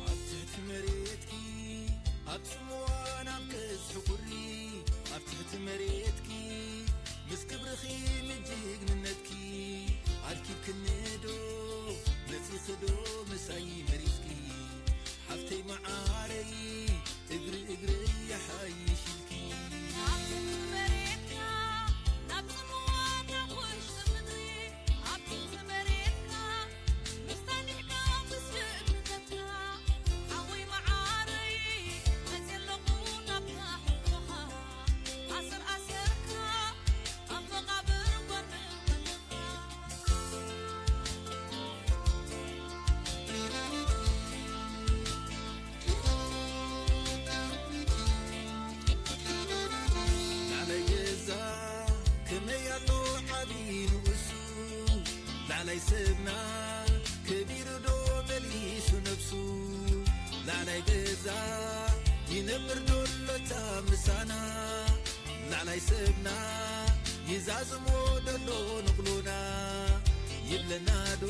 ኣብ ትሕቲ መሬትኪ፣ ኣብ ጽምዋ ናብ ቀዝሒ ቁሪ፣ ኣብ ትሕቲ መሬትኪ፣ ምስ ክብርኺ፣ ምስ ጅግንነትኪ፣ ኣርኪብክኒ ዶ፣ መጺኺ ዶ ምሳይ መሪጽኪ? ሓፍተይ መዓረይ፣ እግሪ እግረይ ይሓይሽ ኢልኪ። ኣብ ትሕቲ መሬትካ፣ ናብ ጽምዋ፣ ናብ ውሽጢ ምድሪ፣ ኣብ ትሕቲ መሬትካ፣ ምስ ታኒሕካ፣ ምስ ጅግንነትካ፣ ሓወይ መዓረይ፣ መጽየ ኣለኹ ናብታ ሕቶኻ። ኣሰር ኣሰርካ፣ ኣብ መቓብር ጎኒ ጎንኻ። ላዕላይ ገዛ ከመይ ኣሎ ዓቢ ንኡሱ፣ ላዕላይ ሰብና ከቢሩ ዶ መሊሱ ነብሱ፣ ላዕላይ ገዛ ይነብር ዶ ኣሎ እታ ምሳና፣ ላዕላይ ሰብና ይዛዝሞ ደሎ ንቕሎና፣ ይብለና ዶ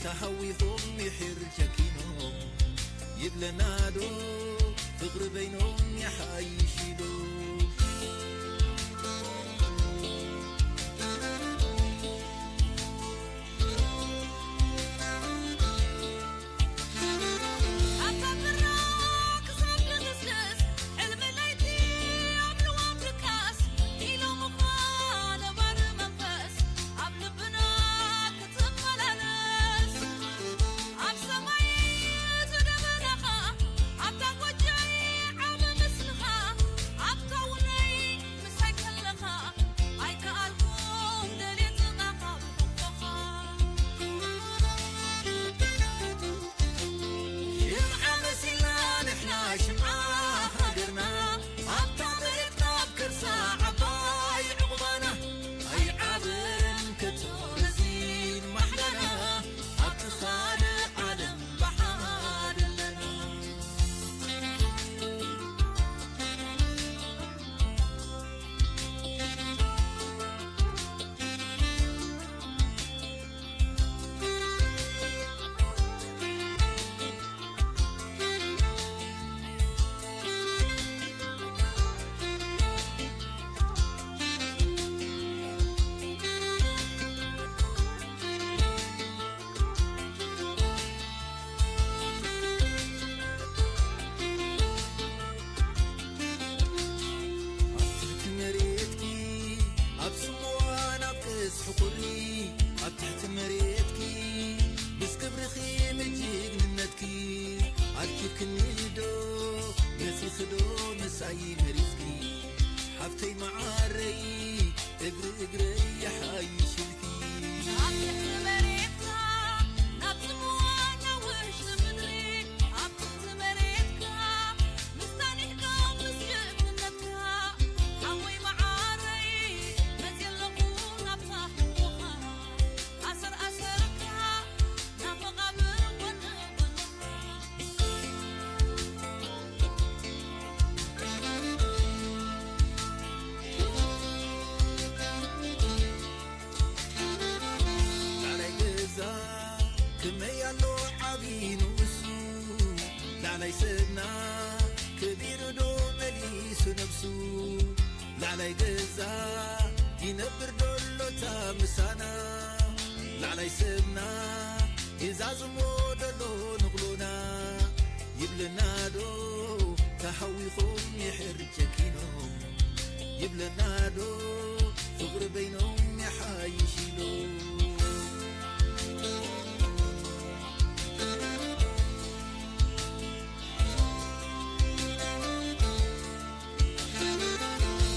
ተሃዊኾም ምሒር ጨኪኖም፣ ይብለና ዶ ፍቕሪ በይኖም ይሓይሽ ኢሉ። ሽምዓ መሲልና ንሕና ሽምዓ ሃገርና፣ ኣብታ መሬት ካብ ከርሳ ዓባይ ዕቑባና፣ ኣይዓብን ከቶ ረዚን ማሕላና፣ ኣብቲ ካልእ ዓለም ብሓደ ኣለና። ኣብ ትሕቲ መሬትኪ፣ ኣብ ጽምዋ ናብ ቀዝሒ ቁሪ፣ ኣብ ትሕቲ መሬትኪ፣ ምስ ክብርኺ፣ ምስ ጅግንነትኪ፣ ኣርኪብክኒ ዶ፣ መጺኺ ዶ፣ ምሳይ መሪጽኪ፣ ሓፍተይ መዓረይ፣ እግሪ እግረይ ይሓይሽልኪ። ኣብ ትሕቲ መሬትካ፣ ናብ ጽምዋ፣ ናብ ውሽጢ ምድሪ፣ ኣብ ትሕቲ መሬትካ፣ ምስ ታኒሕካ፣ ምስ ጅግንነትካ፣ ሓወይ መዓረይ፣ መጽየ ኣለኹ ናብታ ሕቶኻ። ኣሰር ኣሰርካ፣ ናብ መቓብር ጎኒ ጎንኻ። ላዕላይ ገዛ ከመይ ኣሎ ዓቢ ንኡሱ፣ ላዕላይ ሰብና ከቢሩ ዶ መሊሱ ነብሱ፣ ላዕላይ ገዛ ይነብር ዶ ኣሎ እታ ምሳና፣ ላዕላይ ሰብና ይዛዝሞ ዶ ኣሎ ንቕሎና፣ ይብለና ዶ ተሃዊኾም ይሕር ጨኪኖም? ይብለና ዶ ፍቕሪ በይኖም ይሓይሽ ኢሎም?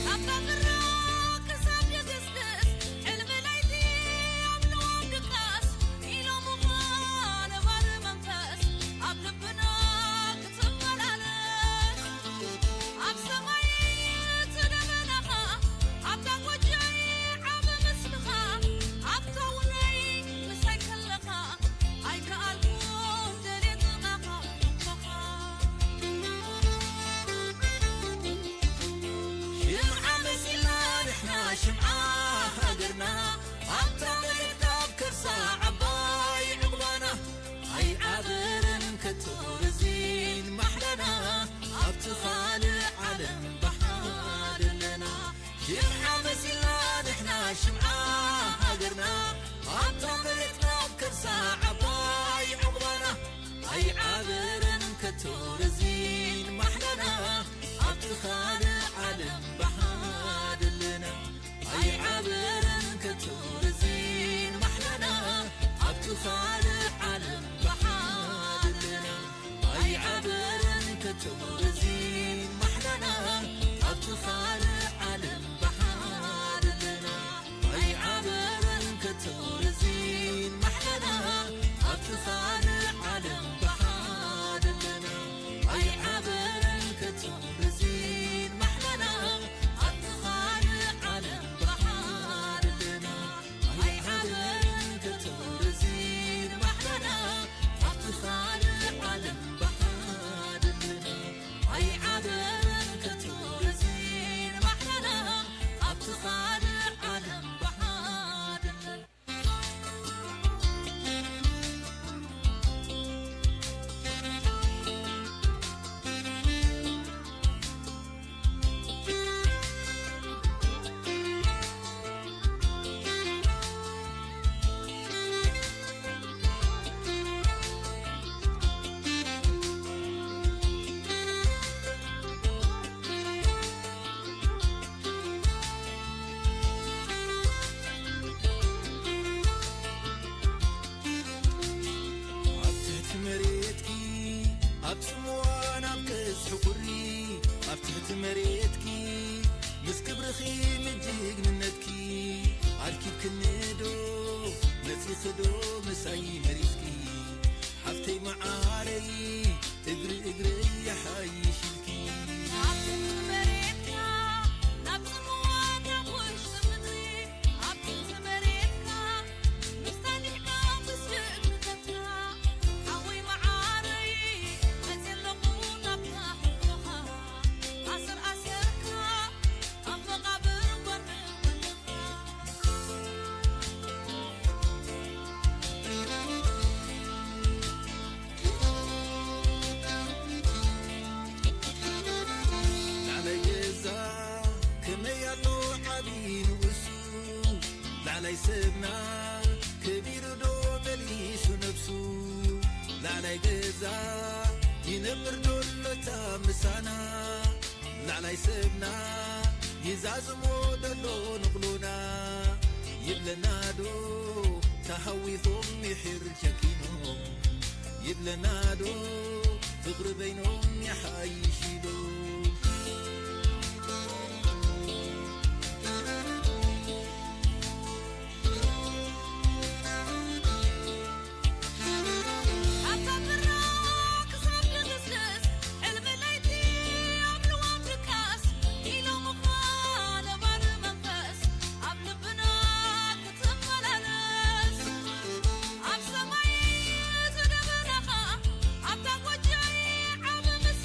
ካብ ባብራ ክሳብ የገስግስ፣ ሕልሚ ለይቲ ኣብ ንዋም ድቃስ፣ ኢሎምኻ ነባሪ መንፈስ ኣብ ልብና ክትመላለስ። ኣብ ሰማይ እቲ ደበናኻ፣ ኣብታ ጎጆይ ዓቢ ምስልኻ፣ ኣብታ ውነይ ምሳይ ከለኻ፣ ኣይከኣልኩን ደልየ ጥቓኻ ክረኽበኻ። ሽምዓ መሲልና ንሕና ሽምዓ ሃገርና፣ ኣብታ መሬት ካብ ከርሳ ዓባይ ዕቑባና፣ ኣይዓብርን ከቶ ርዚን ማሕላና፣ ኣብቲ ካልእ ዓለም ብሓደ ኣለና። ሽምዓ መሲልና ንሕና ሽምዓ ሃገርና፣ ኣብታ መሬት ካብ ከርሳ ዓባይ ዕቑባና፣ ኣይዓብርን ከቶ ርዚን ማሕላና፣ ኣብቲ ካልእ ዓለም ብሓደ ኣለና። ኣይዓብርን ከቶ ርዚን ማሕላና፣ ኣብቲ ካልእ ዓለም ብሓደ ኣለና። ኣይዓብርን ከቶ ርዚን ማሕላና፣ ኣብቲ ካልእ ዓለም ብሓደ ኣለና። ኣይዓብርን ከቶ ርዚን ማሕላና፣ ኣብቲ ካልእ ዓለም ብሓደ ኣለና። ኣይዓብርን ከቶ ርዚን ማሕላና፣ ኣብቲ ካልእ ዓለም ብሓደ ኣለና። ኣይዓብርን ከቶ ርዚን ማሕላና፣ ኣብቲ ካልእ ዓለም ብሓደ ኣለና። ኣይዓብርን ከቶ ርዚን ማሕላና፣ ኣብቲ ካልእ ዓለም ብሓደ ኣለና። ኣብ ትሕቲ መሬትኪ፣ ኣብ ጽምዋን ኣብ ቀዝሒ ቁሪ፣ ኣብ ትሕቲ መሬትኪ፣ ምስ ክብርኺ፣ ምስ ጅግንነትኪ፣ ኣርኪብክኒ ዶ፣ መጺኺ ዶ፣ ምሳይ መሪጽኪ፣ ሓፍተይ መዓረይ፣ እግሪ እግረይ ይሓይሽ ኢልኪ። ኣብ ትሕቲ መሬትካ፣ ናብ ጽምዋ፣ ናብ ውሽጢ ምድሪ፣ ኣብ ትሕቲ መሬትካ፣ ምስ ታኒሕካ፣ ምስ ጅግንነትካ፣ ሓወይ መዓረይ፣ መጺእ ኣለኹ ናብታ ሕልምኻ። ኣሰር ኣሰርካ፣ ኣብ መቓብር ወርሒ ወለኻ። ላዕላይ ገዛ ከመይ ኣሎ ዓቢ ንኡሱ፣ ላዕላይ ሰብና ከቢሩ ዶ መሊሱ ነብሱ፣ ላዕላይ ገዛ ይነብር ዶ ኣሎ እታ ምሳና፣ ላዕላይ ሰብና ይዛዝሞ ደሎ ንቕሎና፣ ይብለና ዶ ተሃዊኾም ይሕር ጨኪኖም፣ ይብለና ዶ ፍቕሪ በይኖም ይሓይሽ ኢሉ። ኣብታ ብራ ክሳብ ድግስግስ፣ ሕልሚ ለይቲ ኣብ ልዋም ድቃስ፣ ኢሎምኻ ነባሪ መንፈስ፣ ኣብ ልብና ክትመላለስ። ኣብ ሰማይ ዝደበናኻ፣ ኣብታ ጎጆይ ዓቢ ምስ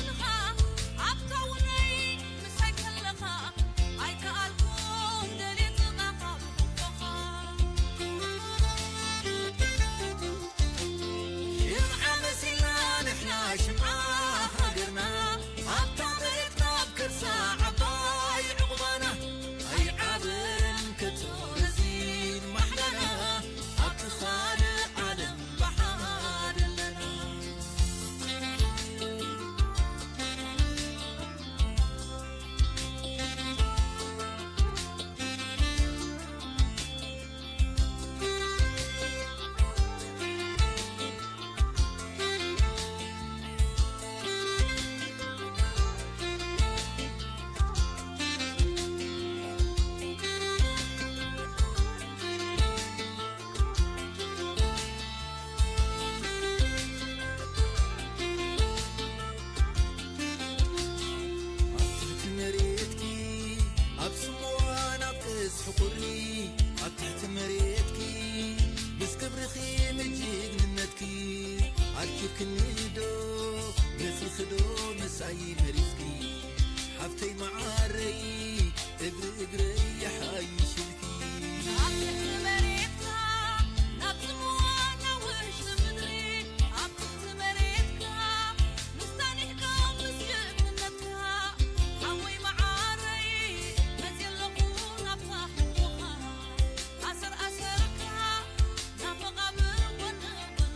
ይሓይሽልኪ። ኣብ ትሕቲ መሬትካ ናብ ጽምዋ፣ ናብ ውሽጢ ምድሪ፣ ኣብ ትሕቲ መሬትካ ምስ ታኒሕካ፣ ምስ ጅግንነትካ፣ ሓወይ መዓረይ፣ መጽየ ኣለኹ ናብታ ሕቶኻ። ኣሰር ኣሰርካ ናብ መቓብር ጎኒ ጎኒ።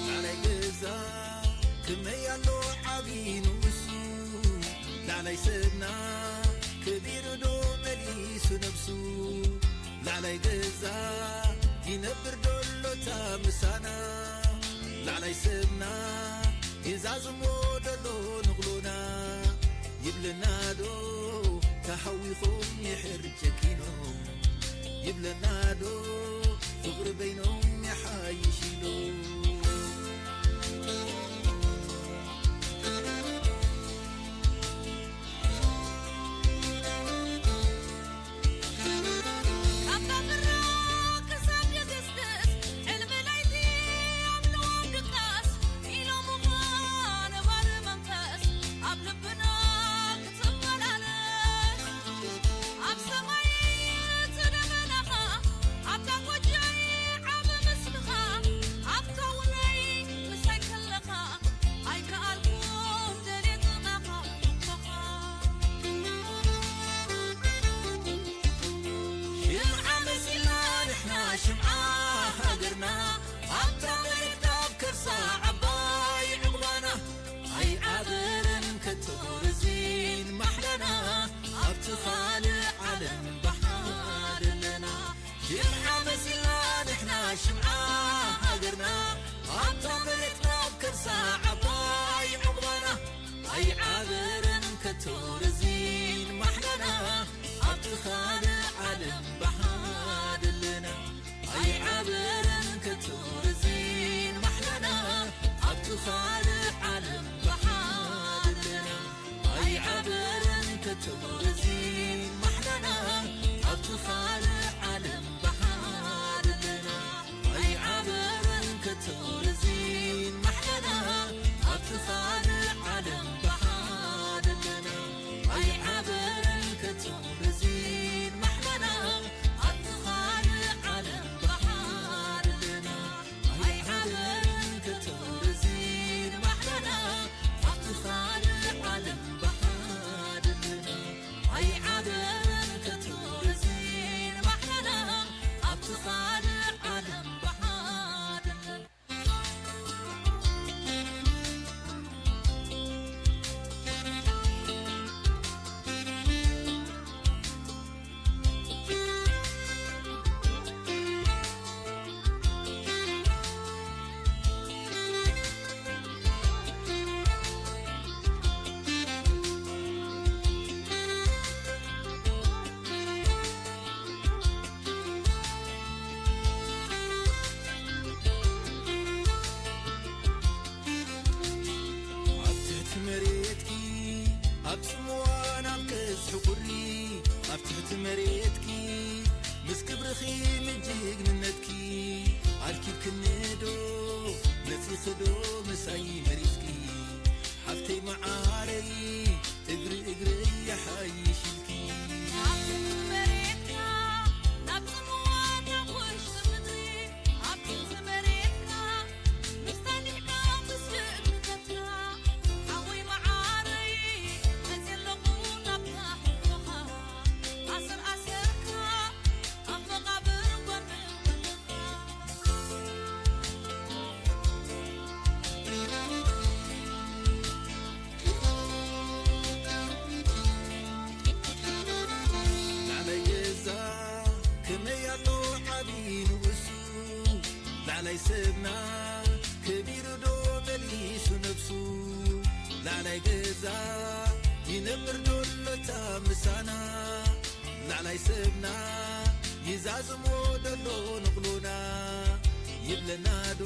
ላዕላይ ገዛ ከመይ ኣሎ ዓቢ ንኡሱ፣ ላዕላይ ሰብና ከቢሩ ዶ መሊሱ ነብሱ፣ ላዕላይ ገዛ ይነብር ዶ ኣሎ እታ ምሳና፣ ላዕላይ ሰብና ይዛዝሞ ዶ ኣሎ ንቕሎና፣ ይብለና ዶ ተሃዊኾም ይሕር ጨኪኖም፣ ይብለና ዶ ፍቕሪ በይኖም ይሓይሽ ኢሉ። ካብ ብራ ክሳብ የገስግስ፣ ሕልሚ ለይቲ ኣብ ንዋም ድቃስ፣ ኢሎምኻ ነባሪ መንፈስ ኣብ ልብና ክትመላለስ። ኣብ ሰማይ እቲ ደበናኻ፣ ኣብታ ጎጆይ ዓቢ ምስልኻ፣ ኣብታ ውነይ ምሳይ ከለኻ፣ ኣይከኣልኩን ደልየ ጥቓኻ ሕቶኻ። ሽምዓ መሲልና ንሕና ሽምዓ ሃገርና፣ ኣብታ መሬት ኣብ ከርሳ ዓባይ ዕቑባና፣ ኣይዓብርን ከቶ ርዚን ማሕላና፣ ኣብቲ ካልእ ዓለም ብሓደ ኣለና። ሽምዓ መሲልና ንሕና ሽምዓ ሃገርና፣ ኣብታ መሬት ኣብ ከርሳ ዓባይ ዕቑባና፣ ኣይዓብርን ከቶ ርዚን ማሕላና፣ ኣብቲ ካልእ ዓለም ብሓደ ኣለና። ኣይዓብርን ከቶ ርዚን ማሕላና፣ ኣብቲ ካልእ ዓለም ብሓደ ኣለና። ኣይዓብርን ከቶ ርዚን ማሕላና፣ ኣብቲ ካልእ ዓለም ብሓደ ኣለና። ኣይዓብርን ከቶ ርዚን ማሕላና፣ ኣብቲ ካልእ ዓለም ብሓደ ኣለና። ኣይዓብርን ከቶ ርዚን ማሕላና፣ ኣብቲ ካልእ ዓለም ብሓደ ኣለና። ኣይዓብርን ከቶ ርዚን ማሕላና፣ ኣብቲ ካልእ ዓለም ብሓደ ኣለና። ኣይዓብርን ከቶ ርዚን ማሕላና፣ ኣብቲ ካልእ ዓለም ብሓደ ኣለና። ኣብ ትሕቲ መሬትኪ፣ ኣብ ጽምዋ ናብ ቀዝሒ ቁሪ፣ ኣብ ትሕቲ መሬትኪ፣ ምስ ክብርኺ፣ ምስ ጅግንነትኪ፣ ኣርኪብክኒ ዶ፣ መጺኺ ዶ፣ ምሳይ መሪጽኪ፣ ሓፍተይ መዓረይ፣ እግሪ እግረይ ይሓይሽ ኢልኪ። ኣብ ትሕቲ መሬትካ፣ ናብ ጽምዋ፣ ናብ ውሽጢ ምድሪ፣ ኣብ ትሕቲ መሬትካ፣ ምስ ታኒሕካ፣ ምስ ጅግንነትካ፣ ሓወይ መዓረይ፣ መጺእ ኣለኹ ናብታ ሕቶኻ። ኣሰር ኣሰርካ፣ ኣብ መቓብር ጎኒ ጎንኻ። ላዕላይ ገዛ ከመይ ኣሎ ዓቢ ንኡሱ፣ ላዕላይ ሰብና ከቢሩ ዶ መሊሱ ነብሱ፣ ላዕላይ ገዛ ይነብር ዶ ኣሎ እታ ምሳና፣ ላዕላይ ሰብና ይዛዝሞ ደሎ ንቕሎና፣ ይብለና ዶ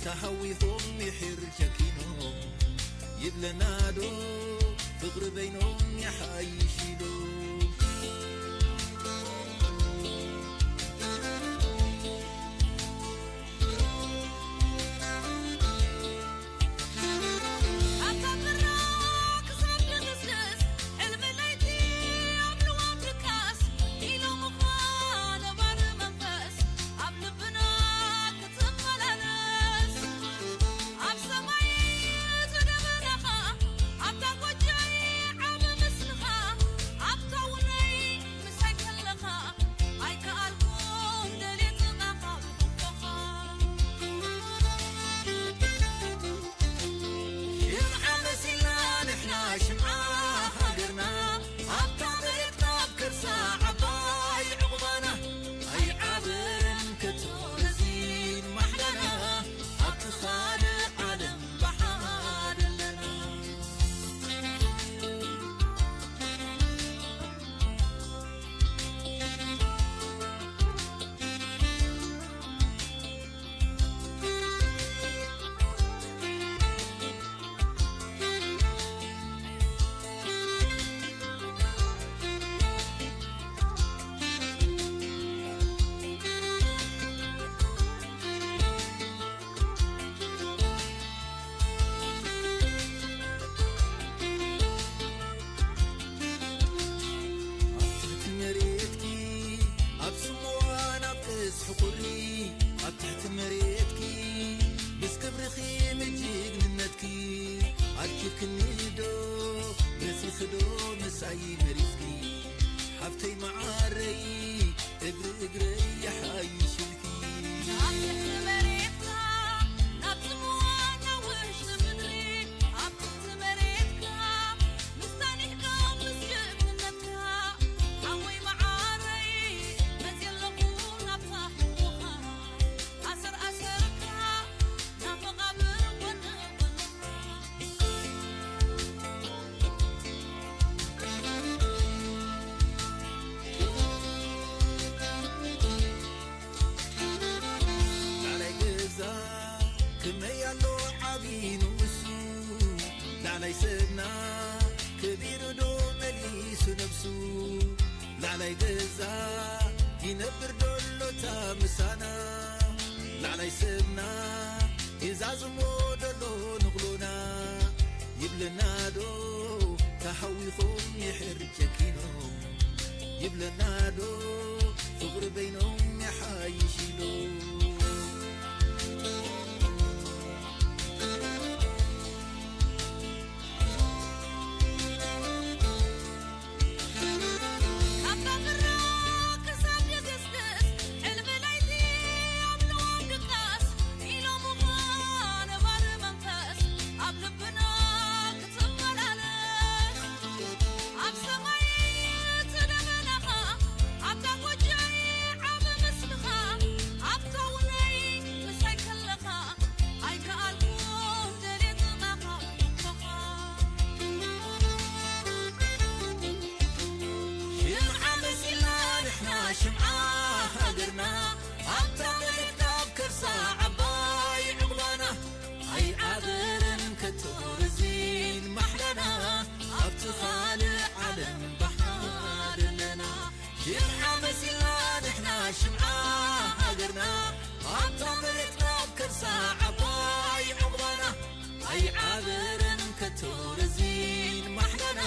ተሃዊኾም ይሕር ጨኪኖም፣ ይብለና ዶ ፍቕሪ በይኖም ይሓይሽ ኢሉ። እግሪ እግረይ ይሓይሽልኪ። ኣብ ትሕቲ መሬትካ ናብ ጽምዋ፣ ናብ ውሽጢ ምድሪ፣ ኣብ ትሕቲ መሬትካ ምስ ታኒሕካ፣ ምስ ጅግንነትካ፣ ሓወይ መዓረይ፣ መጽየ ኣለኹ ናብታ ሕቖኻ። ኣሰር ኣሰርካ ናብ መቓብር ጎኒ ጎንኻ። ላዕላይ ገዛ ከመይ ኣሎ ዓቢ ንኡሱ፣ ላዕላይ ሰብና ከቢሩ ዶ መሊሱ ነብሱ፣ ላዕላይ ገዛ ይነብር ዶ ኣሎ እታ ምሳና፣ ላዕላይ ሰብና ይዛዝሞ ዶ ኣሎ ንቕሎና፣ ይብለና ዶ ተሃዊኾም ይሕር ጨኪኖም፣ ይብለና ዶ ፍቕሪ በይኖም ይሓይሽ ኢሉ። ካብ ባቕራ ክሳብ ድግስግስ፣ ሕልሚ ለይቲ ኣብ ልዋም ድቃስ፣ ኢሎምኻ ነባሪ መንፈስ ኣብ ልብና ክትመላለስ። ኣብ ሰማይ እቲ ደበናኻ፣ ኣብታ ጎጆይ ዓቢ ምስልኻ፣ ኣብታ ውነይ ምሳይ ከለኻ፣ ኣይከኣልኩን ደልየ ጥቓኻ ሕቶኻ። ሽምዓ መሲልና ንሕና ሽምዓ ሃገርና፣ ኣብታ መሬት ካብ ከርሳ ዓባይ ዕቑባና፣ ኣይዓብርን ከቶ ርዚን ማሕላና፣ ኣብቲ ካልእ ዓለም ብሓደ ኣለና። ሽምዓ መሲልና ንሕና ሽምዓ ሃገርና፣ ኣብታ መሬት ካብ ከርሳ ዓባይ ዕቑባና፣ ኣይዓብርን ከቶ ርዚን ማሕላና፣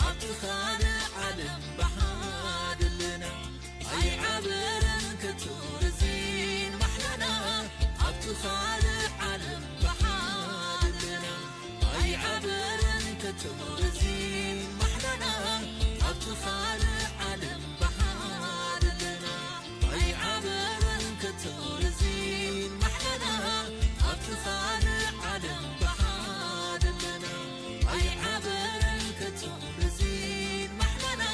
ኣብቲ ካልእ ዓለም ብሓደ ኣለና። ኣይዓብርን ከቶ ርዚን ማሕላና፣ ኣብቲ ካልእ ዓለም ብሓደ ኣለና። ኣይዓብርን ከቶ ርዚን ማሕላና፣ ኣብቲ ካልእ ዓለም ብሓደ ኣለና። ኣይዓብርን ከቶ ርዚን ማሕላና፣ ኣብቲ ካልእ ዓለም ብሓደ ኣለና። ኣይዓብርን ከቶ ርዚን ማሕላና፣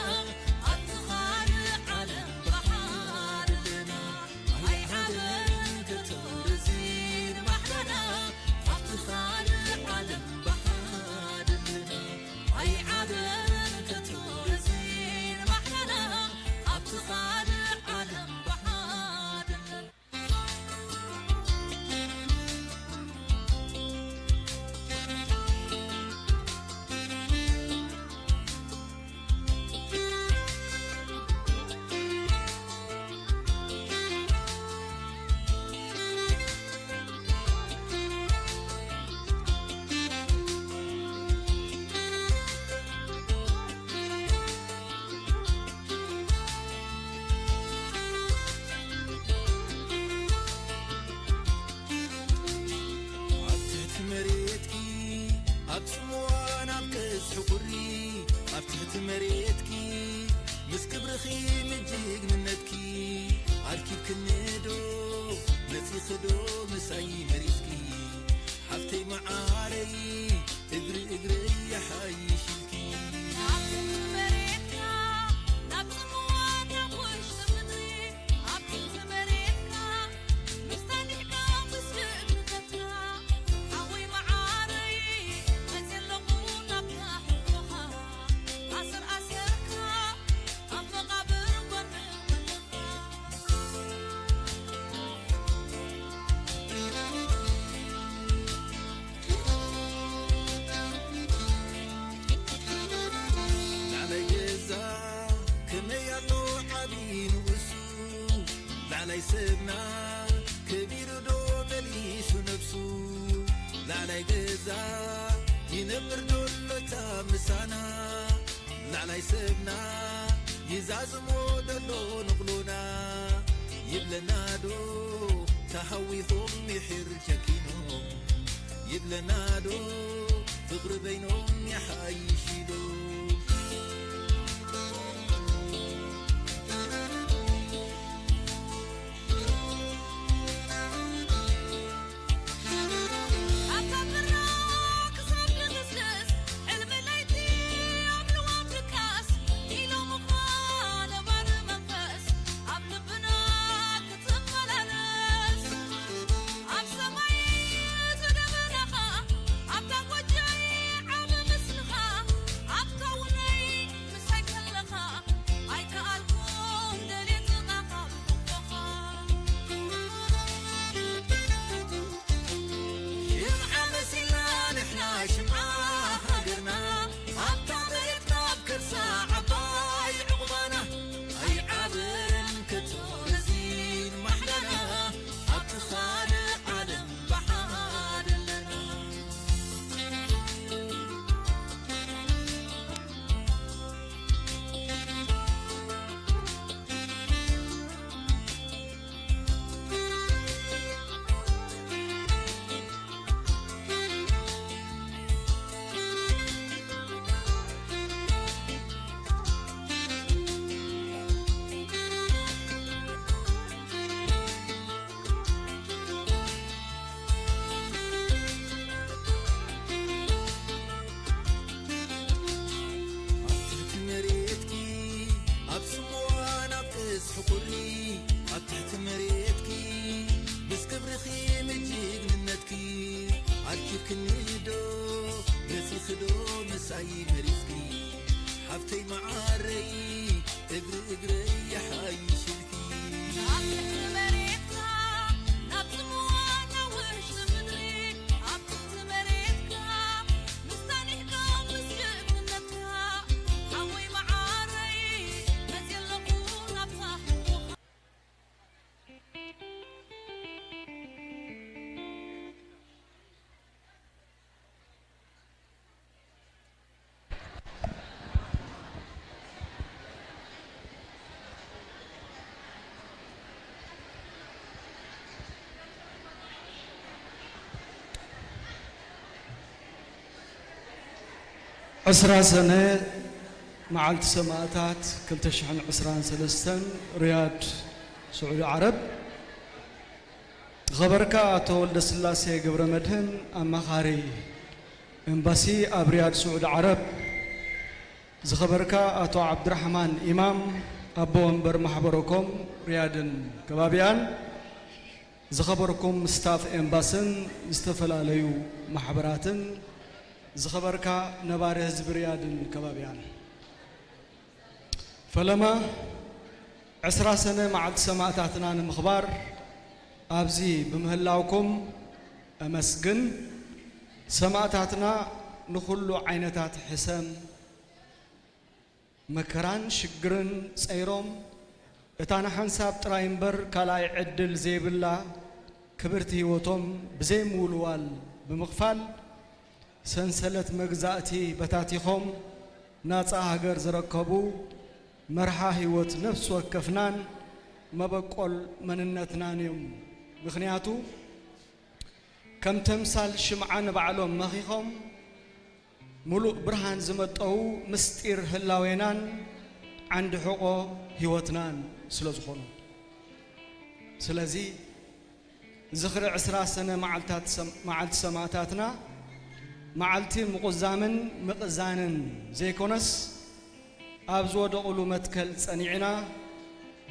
ኣብቲ ካልእ ዓለም ብሓደ ኣለና። ኣይዓብርን ከቶ ርዚን ማሕላና፣ ኣብቲ ካልእ ዓለም ብሓደ ኣለና። ኣይዓብርን ከቶ ርዚን ማሕላና፣ ኣብቲ ካልእ ዓለም ብሓደ ኣለና። ኣብ ትሕቲ መሬትኪ፣ ኣብ ጽምዋ ናብ ቀዝሒ ቁሪ፣ ኣብ ትሕቲ መሬትኪ፣ ምስ ክብርኺ ምስ ጅግንነትኪ፣ ኣርኪብክኒ ዶ መጺኺ ዶ ምሳይ መሪጽኪ፣ ሓፍተይ መዓረይ እግሪ እግረይ ይሓይሽልኪ። ናብ ትሕቲ መሬትካ፣ ናብ ጽምዋ፣ ናብ ውሽጢ ምድሪ፣ ኣብ ትሕቲ መሬትካ፣ ምስ ታኒሕካ፣ ምስ ጅግንነትካ፣ ሓወይ መዓረይ፣ መጺ ኣለኹ ናብታ ሕቶኻ። ኣሰር ኣሰርካ፣ ኣብ መቓብር ጎኒ ጎንኻ። ላዕላይ ገዛ ከመይ ኣሎ ዓቢ ንኡሱ፣ ላዕላይ ሰብና ከቢሩ ዶ መሊሱ ነብሱ፣ ላዕላይ ገዛ ይነብር ዶ ኣሎ እታ ምሳና፣ ላዕላይ ሰብና ይዛዝሞ ዶ ኣሎ ንቕሎና፣ ይብለና ዶ ተሃዊኾም ምሒር ጨኪኖም፣ ይብለና ዶ ፍቕሪ በይኖም ይሓይሽ ኢሉ። ኩኒ ኣብ ትሕቲ መሬትኪ ምስ ክብርኺ ምስ ጅግንነትኪ ኣርኪብክኒ ዶ መጺኺ ዶ ምሳይ መሪጽኪ ሓፍተይ መዓረይ እግሪ እግረይ ይሓይሽልኪ። ኣብ ትሕቲ መሬትካ ናብ ጽምዋ ናብ ውሽጢ ምድሪ ኣብ ትሕቲ መሬትካ ምስ ታኒሕካ ምስ ጅግንነትካ ሓወይ መዓረይ መጺ ኣለኹ ናብታ ሕቑኻ። ዕስራ ሰነ መዓልቲ ሰማእታት ክልተ ሽሕን ዕስራን ሰለስተን ሪያድ ስዑዲ ዓረብ። ዝኸበርካ ኣቶ ወልደስላሴ ገብረመድህን ኣማኻሪ ኤምባሲ ኣብ ሪያድ ስዑዲ ዓረብ፣ ዝኸበርካ ኣቶ ዓብድራሕማን ኢማም ኣቦ ወንበር ማሕበረኮም ሪያድን ከባቢኣን፣ ዝኸበርኩም ስታፍ ኤምባስን ዝተፈላለዩ ማሕበራትን፣ ዝኸበርካ ነባሪ ህዝቢ ሪያድን ከባቢኣን። ፈለማ ዕስራ ሰነ መዓልቲ ሰማእታትና ንምኽባር ኣብዚ ብምህላውኩም እመስግን። ሰማእታትና ንኹሉ ዓይነታት ሕሰም፣ መከራን ሽግርን ጸይሮም እታ ንሓንሳብ ጥራይ እምበር ካልኣይ ዕድል ዘይብላ ክብርቲ ህይወቶም ብዘይ ምውልዋል ብምኽፋል ሰንሰለት መግዛእቲ በታቲኾም ናጻ ሃገር ዝረከቡ መርሓ ህይወት ነፍሲ ወከፍናን መበቆል መንነትናን እዮም። ምኽንያቱ ከም ተምሳል ሽምዓ ንባዕሎም መኺኾም ምሉእ ብርሃን ዝመጠዉ ምስጢር ህላዌናን ዓንዲ ሕቖ ህይወትናን ስለ ዝኾኑ። ስለዚ ዝኽሪ ዕስራ ሰነ መዓልታት ሰም- መዓልቲ ሰማእታትና መዓልቲ ምቑዛምን ምቕዛንን ዘይኮነስ ኣብ ዝወደቑሉ መትከል ጸኒዕና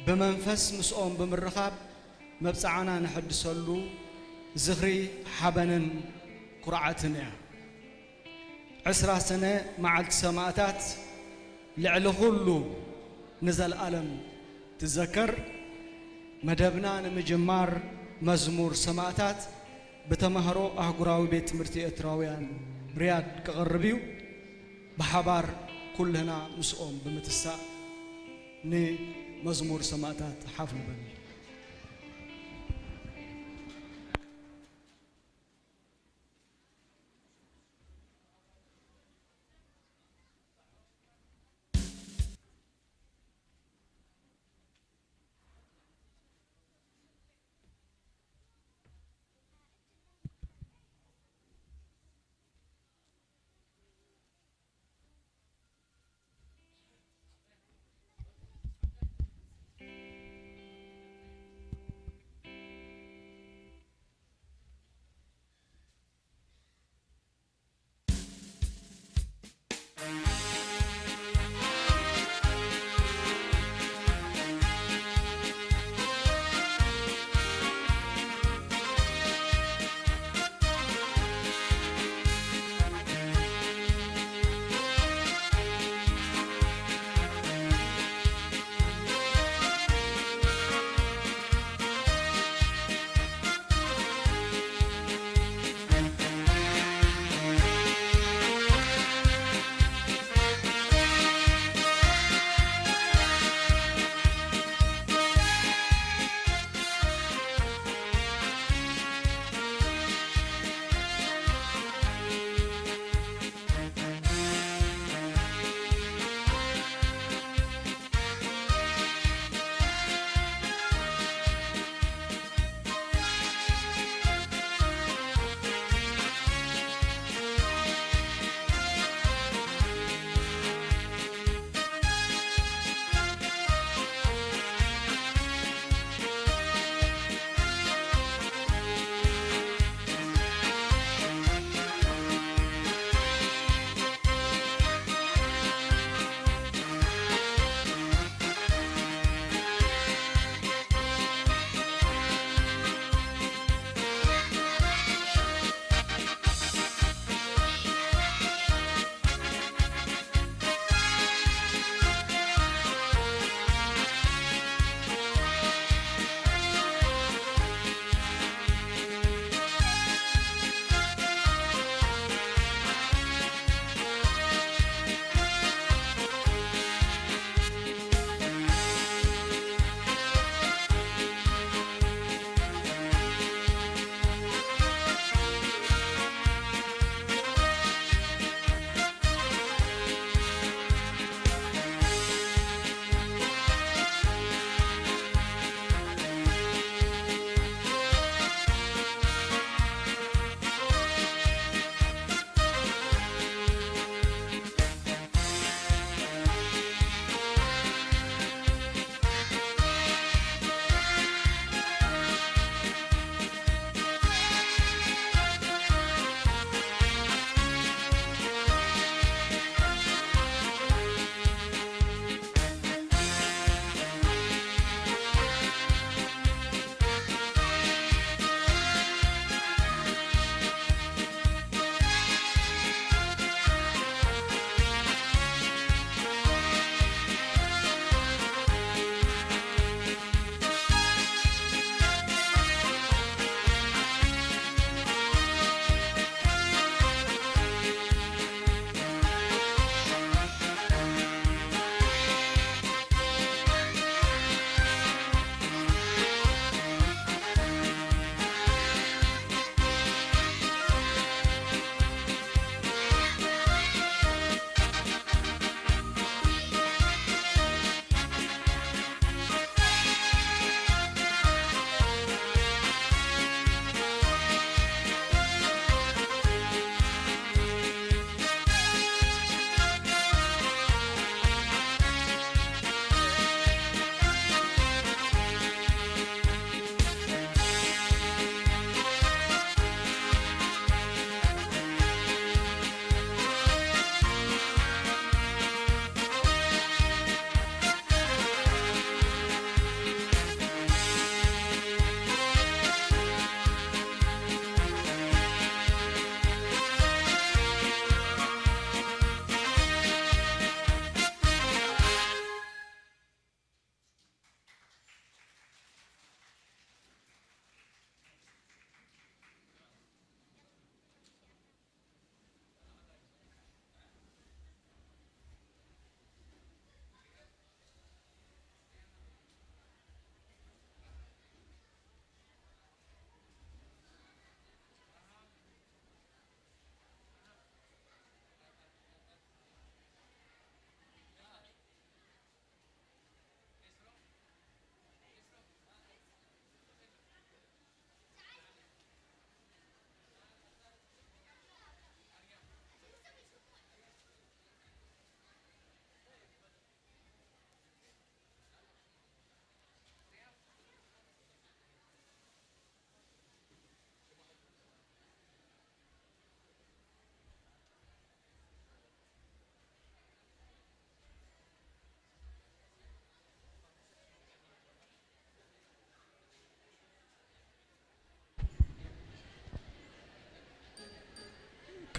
ብመንፈስ ምስኦም ብምርኻብ መብጽዓና ነሐድሰሉ ዝኽሪ ሓበንን ኩርዓትን እያ። ዕስራ ሰነ መዓልቲ ሰማእታት ልዕሊ ኩሉ ንዘልኣለም ትዘከር። መደብና ንምጅማር መዝሙር ሰማእታት ብተማህሮ ኣህጉራዊ ቤት ትምህርቲ ኤርትራውያን ሪያድ ክቐርብ እዩ። ብሓባር ኩልና ምስኦም ብምትሳእ ንመዝሙር ሰማእታት ሓፍ ንበል።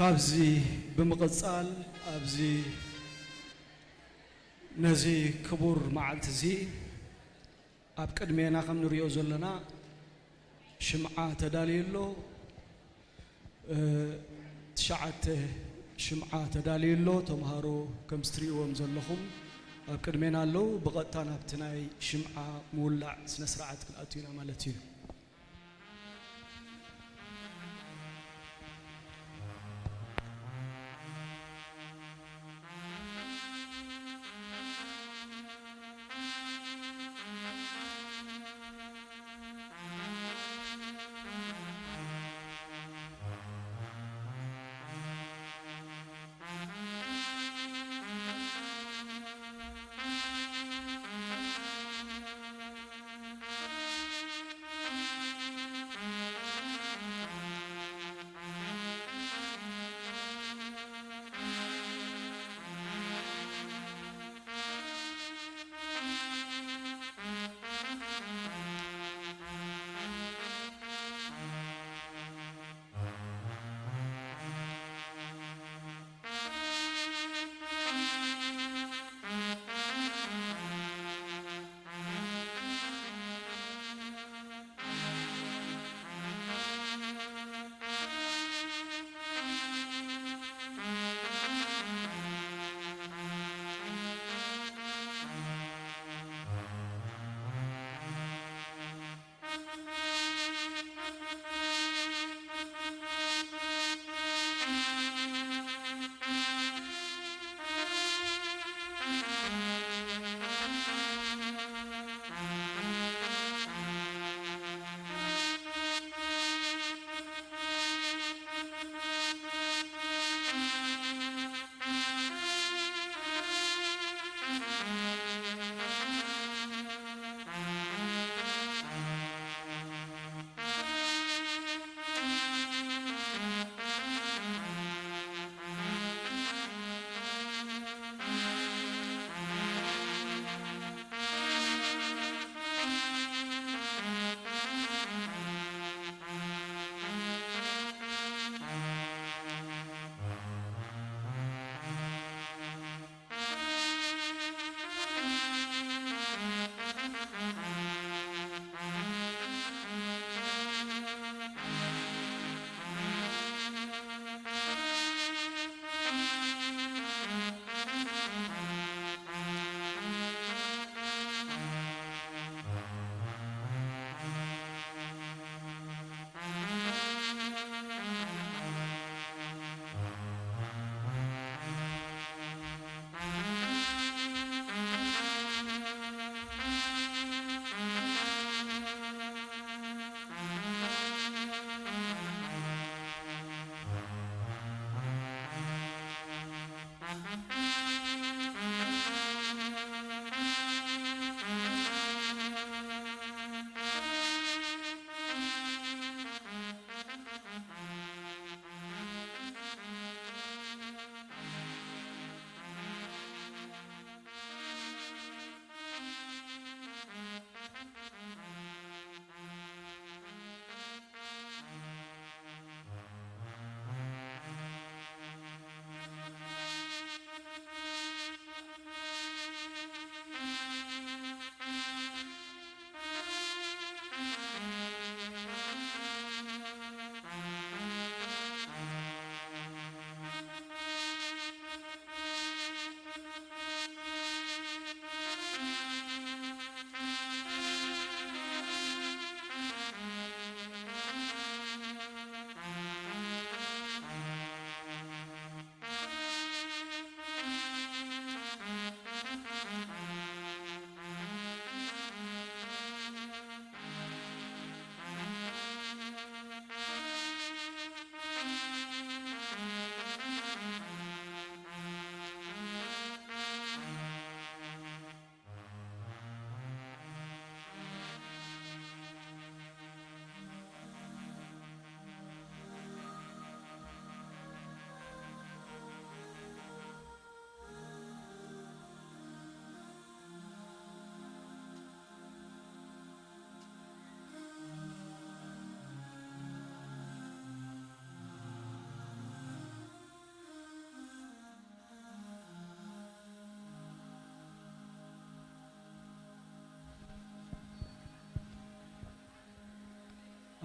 ካብዚ ብምቕጻል ኣብዚ ነዚ ክቡር መዓልቲ እዚ ኣብ ቅድሜና ከም ንሪኦ ዘለና ሽምዓ ተዳልዩ ኣሎ። እ፣ ትሽዓተ ሽምዓ ተዳልዩ ኣሎ። ተምሃሮ ከም ዝትሪእዎም ዘለኹም ኣብ ቅድሜና ኣለዉ። ብቐጥታ ናብቲ ናይ ሽምዓ ምውላዕ ስነ ስርዓት ክንኣቱ ኢና ማለት እዩ።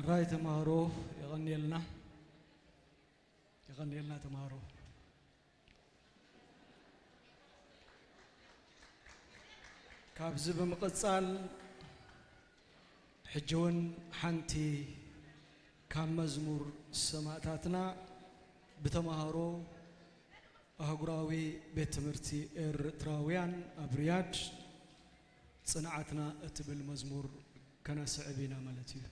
ራይ ተማሃሮ፣ የቐንየልና፣ የቐንየልና ተማሃሮ። ካብዚ ብምቕጻል፣ ሕጂ እውን ሓንቲ ካብ መዝሙር ሰማእታትና ብተማሃሮ ኣህጉራዊ ቤት ትምህርቲ ኤርትራውያን ኣብ ሪያድ፣ ጽንዓትና እትብል መዝሙር ከነስዕብ ኢና ማለት እዩ።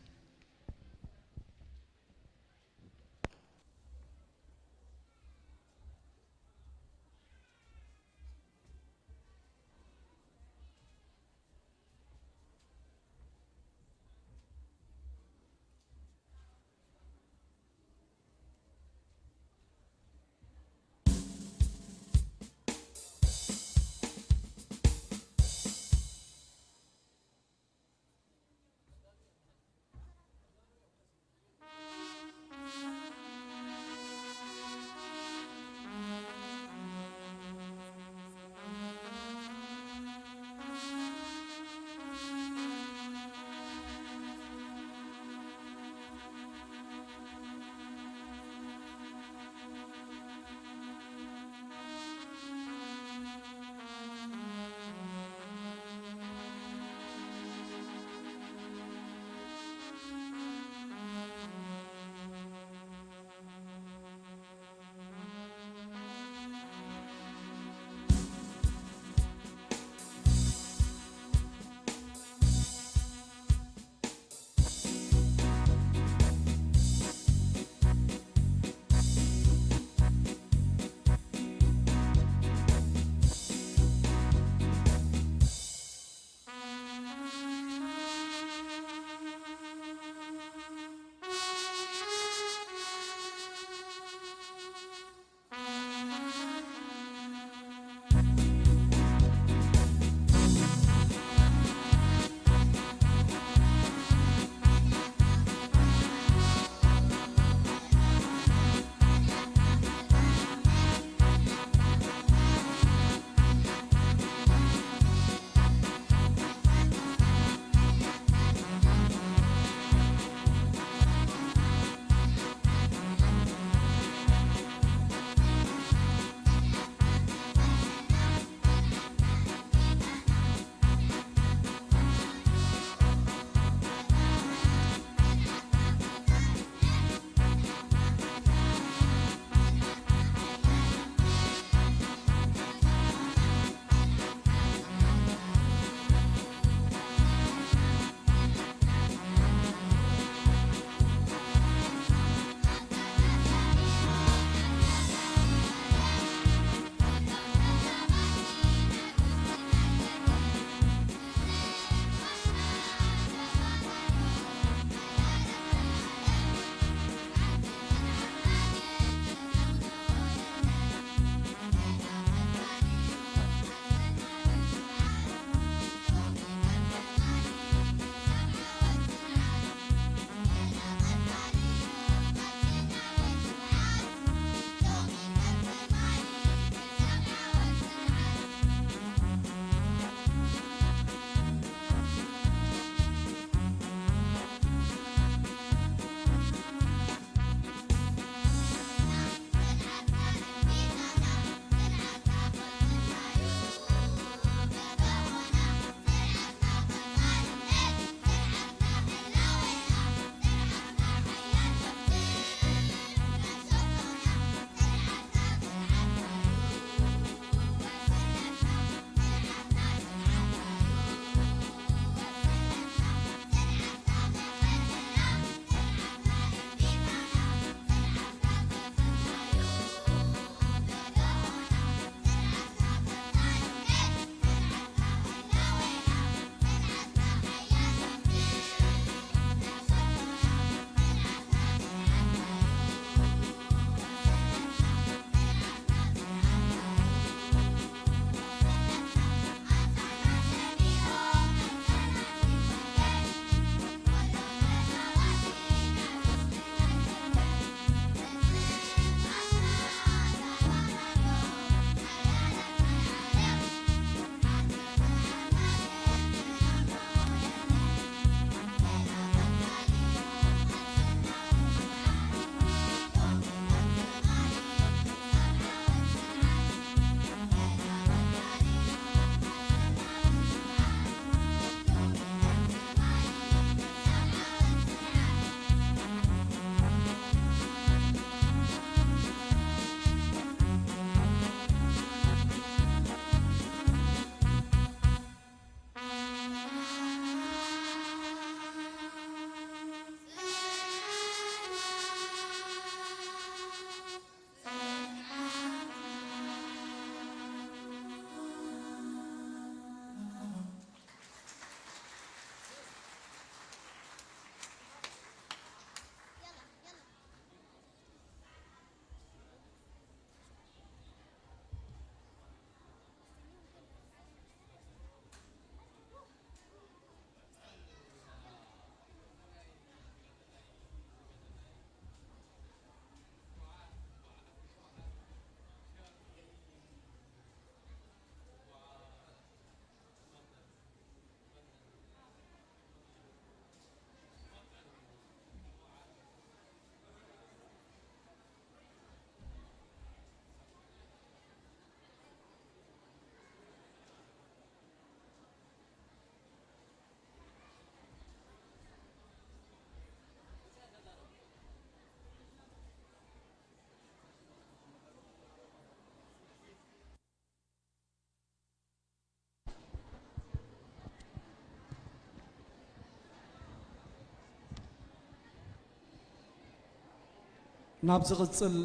ናብ ዝቕጽል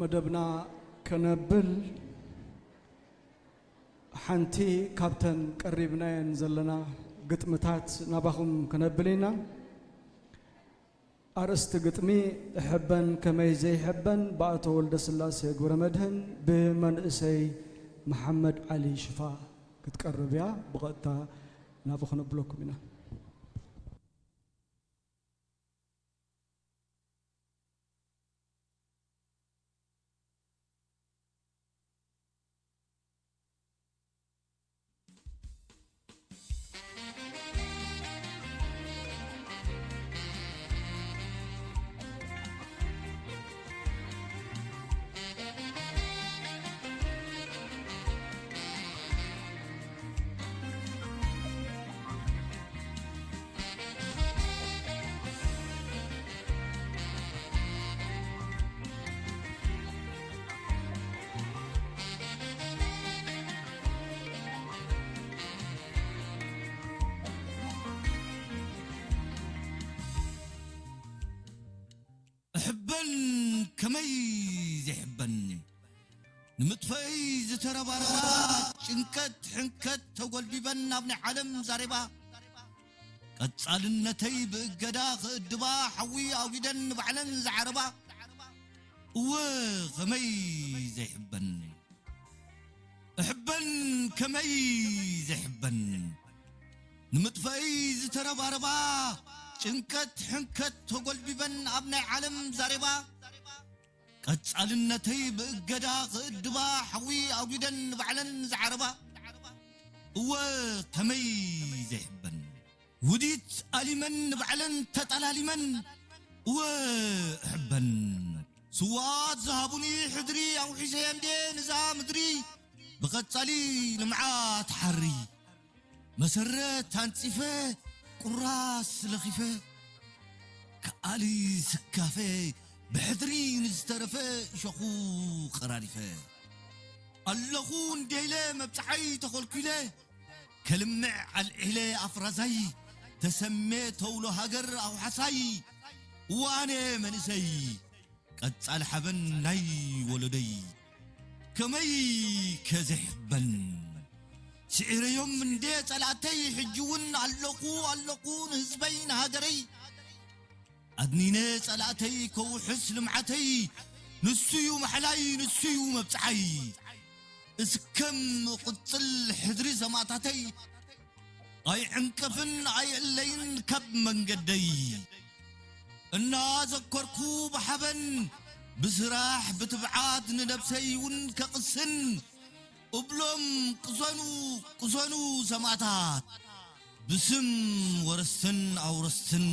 መደብና ከነብል፣ ሓንቲ ካብተን ቀሪብናየን ዘለና ግጥምታት ናባኹም ከነብል ኢና። ኣርእስቲ ግጥሚ፣ እሕበን ከመይ ዘይሕበን፣ ብኣቶ ወልደስላሴ ገብረመድህን፣ ብመንእሰይ መሓመድ ዓሊ ሽፋ ክትቀርብ እያ። ብቐጥታ ናብኡ ከነብለኩም ኢና። እሕበን ከመይ ዘይሕበን፣ ንምጥፈይ ዝተረባረባ፣ ጭንቀት ሕንከት ተጎልቢበን ናብ ናይ ዓለም ዛሬባ፣ ቀጻልነተይ ብእገዳ ክእድባ፣ ሓዊ ኣውጊደን ንባዕለን ዝዓረባ። እወ ከመይ ዘይሕበን፣ እሕበን ከመይ ዘይሕበን፣ ንምጥፈይ ዝተረባረባ፣ ጭንቀት ሕንከት ተጎልቢበን ኣብ ናይ ዓለም ዛሬባ፣ ቀጻልነተይ ብእገዳ ክእድባ፣ ሓዊ ኣጉደን ንባዕለን ዝዓረባ። እወ ከመይ ዘይሕበን፣ ውዲት ኣሊመን ንባዕለን ተጠላሊመን። እወ እሕበን፣ ስዋኣት ዝሃቡኒ ሕድሪ ኣውሒሰ እንዴ ንዛ ምድሪ፣ ብቐጻሊ ልምዓት ሓሪ መሰረት ኣንጺፈ፣ ቁራስ ለኺፈ፣ ከኣሊ ስካፈ ብሕድሪ ንዝተረፈ እሾኹ ቐራሪፈ። ኣለኹ እንዴለ መብጽዓይ ተኾልኲለ፣ ከልምዕ ኣልዒለ ኣፍራዛይ፣ ተሰሜ ተውሎ ሃገር ኣውሓሳይ። እዋነ መንእሰይ፣ ቀጻል ሓበን ናይ ወለዶይ፣ ከመይ ከዘሕበን። ስዒረዮም እንዴ ጸላእተይ፣ ሕጂ እውን ኣለኹ፣ ኣለኹ ንህዝበይ፣ ንሃገረይ። ኣድኒነ ጸላእተይ፣ ከውሕስ ልምዓተይ፣ ንሱዩ ማሕላይ፣ ንሱዩ መብጽዓይ። እስከም እቕጽል ሕድሪ ሰማእታተይ፣ ኣይዕንቀፍን ኣይእለይን ካብ መንገደይ። እናዘከርኩ ብሓበን ብስራሕ ብትብዓት ንነብሰይ እውን ከቕስን እብሎም፣ ቅሰኑ፣ ቅሰኑ ሰማእታት፣ ብስም ወረስትን ኣውረስትን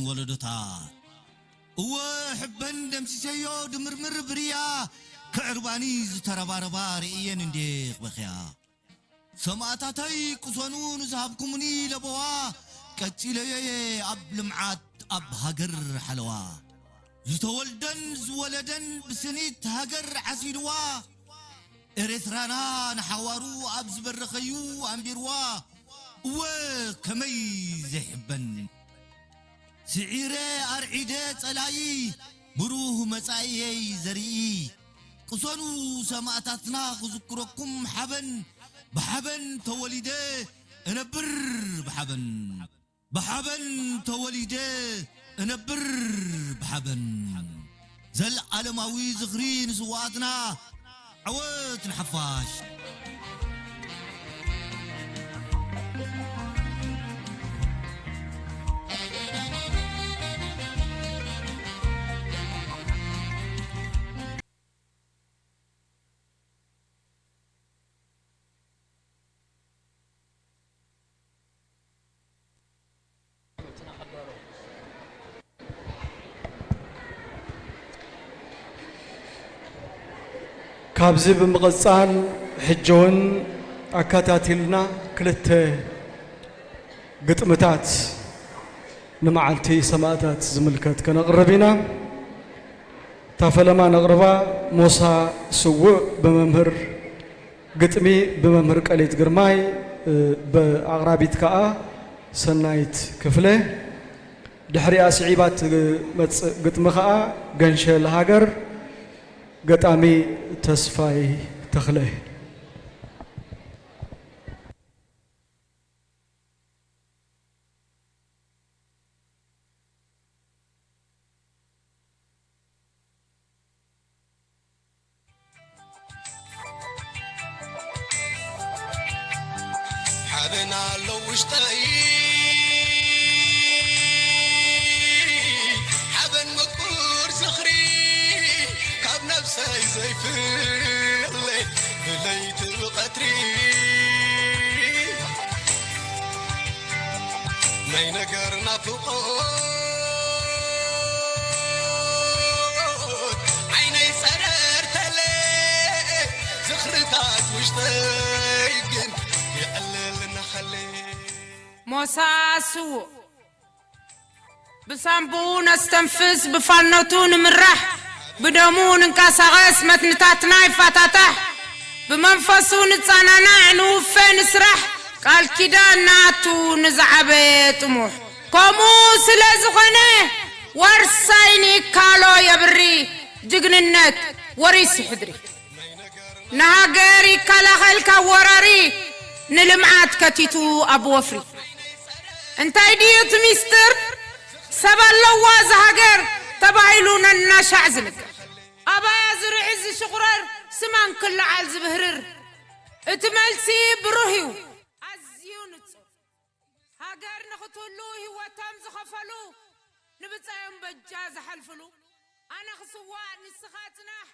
ወለዶታት። እወ ሕበን ደምሲሰዮ ድምርምር ብርያ፣ ከዕርባኒ ዝተረባረባ ርእየን እንዴ ክበኽያ። ሰማእታተይ ቅሰኑ ንዝሃብኩምኒ ለበዋ፣ ቀጺለዮ'የ ኣብ ልምዓት ኣብ ሃገር ሓለዋ። ዝተወልደን ዝወለደን ብስኒት ሃገር ዓሲልዋ፣ ኤርትራና ንሓዋሩ ኣብ ዝበረኸዩ ኣንቢርዋ። እወ ከመይ ዘይሕበን፣ ስዒረ ኣርዒደ ጸላኢ፣ ብሩህ መጻኢየይ ዘርኢ። ቅሰኑ ሰማእታትና ክዝክረኩም ሓበን፣ ብሓበን ተወሊደ እነብር ብሓበን። ብሓበን ተወሊደ እነብር ብሓበን። ዘልኣለማዊ ዝኽሪ ንስውኣትና፣ ዓወት ንሓፋሽ። ካብዚ ብምቕጻል፣ ሕጂ እውን ኣከታቲልና ክልተ ግጥምታት ንመዓልቲ ሰማእታት ዝምልከት ከነቕርብ ኢና። እታ ፈለማ ነቕርባ፣ ሞሳ ስዉእ፣ ብመምህር ግጥሚ ብመምህር ቀሊት ግርማይ፣ እ፣ ብኣቕራቢት ከኣ ሰናይት ክፍለ። ድሕሪኣ ስዒባ ትመጽእ ግጥሚ ከኣ ገንሸል ሃገር ገጣሚ ተስፋይ ተኽለ። ሓበን ኣሎ ውሽጠይ፣ ሓበን ምቁር ዝኽሪ፣ ካብ ነብሰይ ዘይፍለ ብለይቲ ብቐትሪ። ናይ ነገር ናፍቖት ዓይነይ ጸረርተለ፣ ዝኽርታት ውሽጠይ ግን ይዕልል እናኸለ። ሞሳ ስዉእ። ብሳንቡኡ ነስተንፍስ፣ ብፋኖቱ ንምራሕ፣ ብደሙ ንንቀሳቐስ፣ መትንታትና ይፋታታሕ፣ ብመንፈሱ ንጸናናዕ፣ ንውፈ ንስራሕ፣ ቃል ኪዳን ንኣቱ ንዝዓበየ ጥሙሕ። ከምኡ ስለ ዝኾነ፣ ዋርሳይ ንይካሎ የብሪ፣ ጅግንነት ወሪሱ ሕድሪ። ንሃገር ይከላኸል ካብ ወራሪ፣ ንልምዓት ከቲቱ ኣብ ወፍሪ። እንታይ ድዩ እቲ ሚስጥር? ሰብ ኣለዋ እዛ ሃገር ተባሂሉ ነናሻዕ ዝንገር። ኣባያ ዝርዒ ዝሽቑረር፣ ስማ እንክልዓል ዝብህርር። እቲ መልሲ ብሩህ እዩ፣ ኣዝዩ ንጹር። ሃገር ንኽትህሉ ህይወቶም ዝኸፈሉ፣ ንብጻዮም በጃ ዝሓልፍሉ፣ ኣነ ክስዋእ ንስኻ ጽናሕ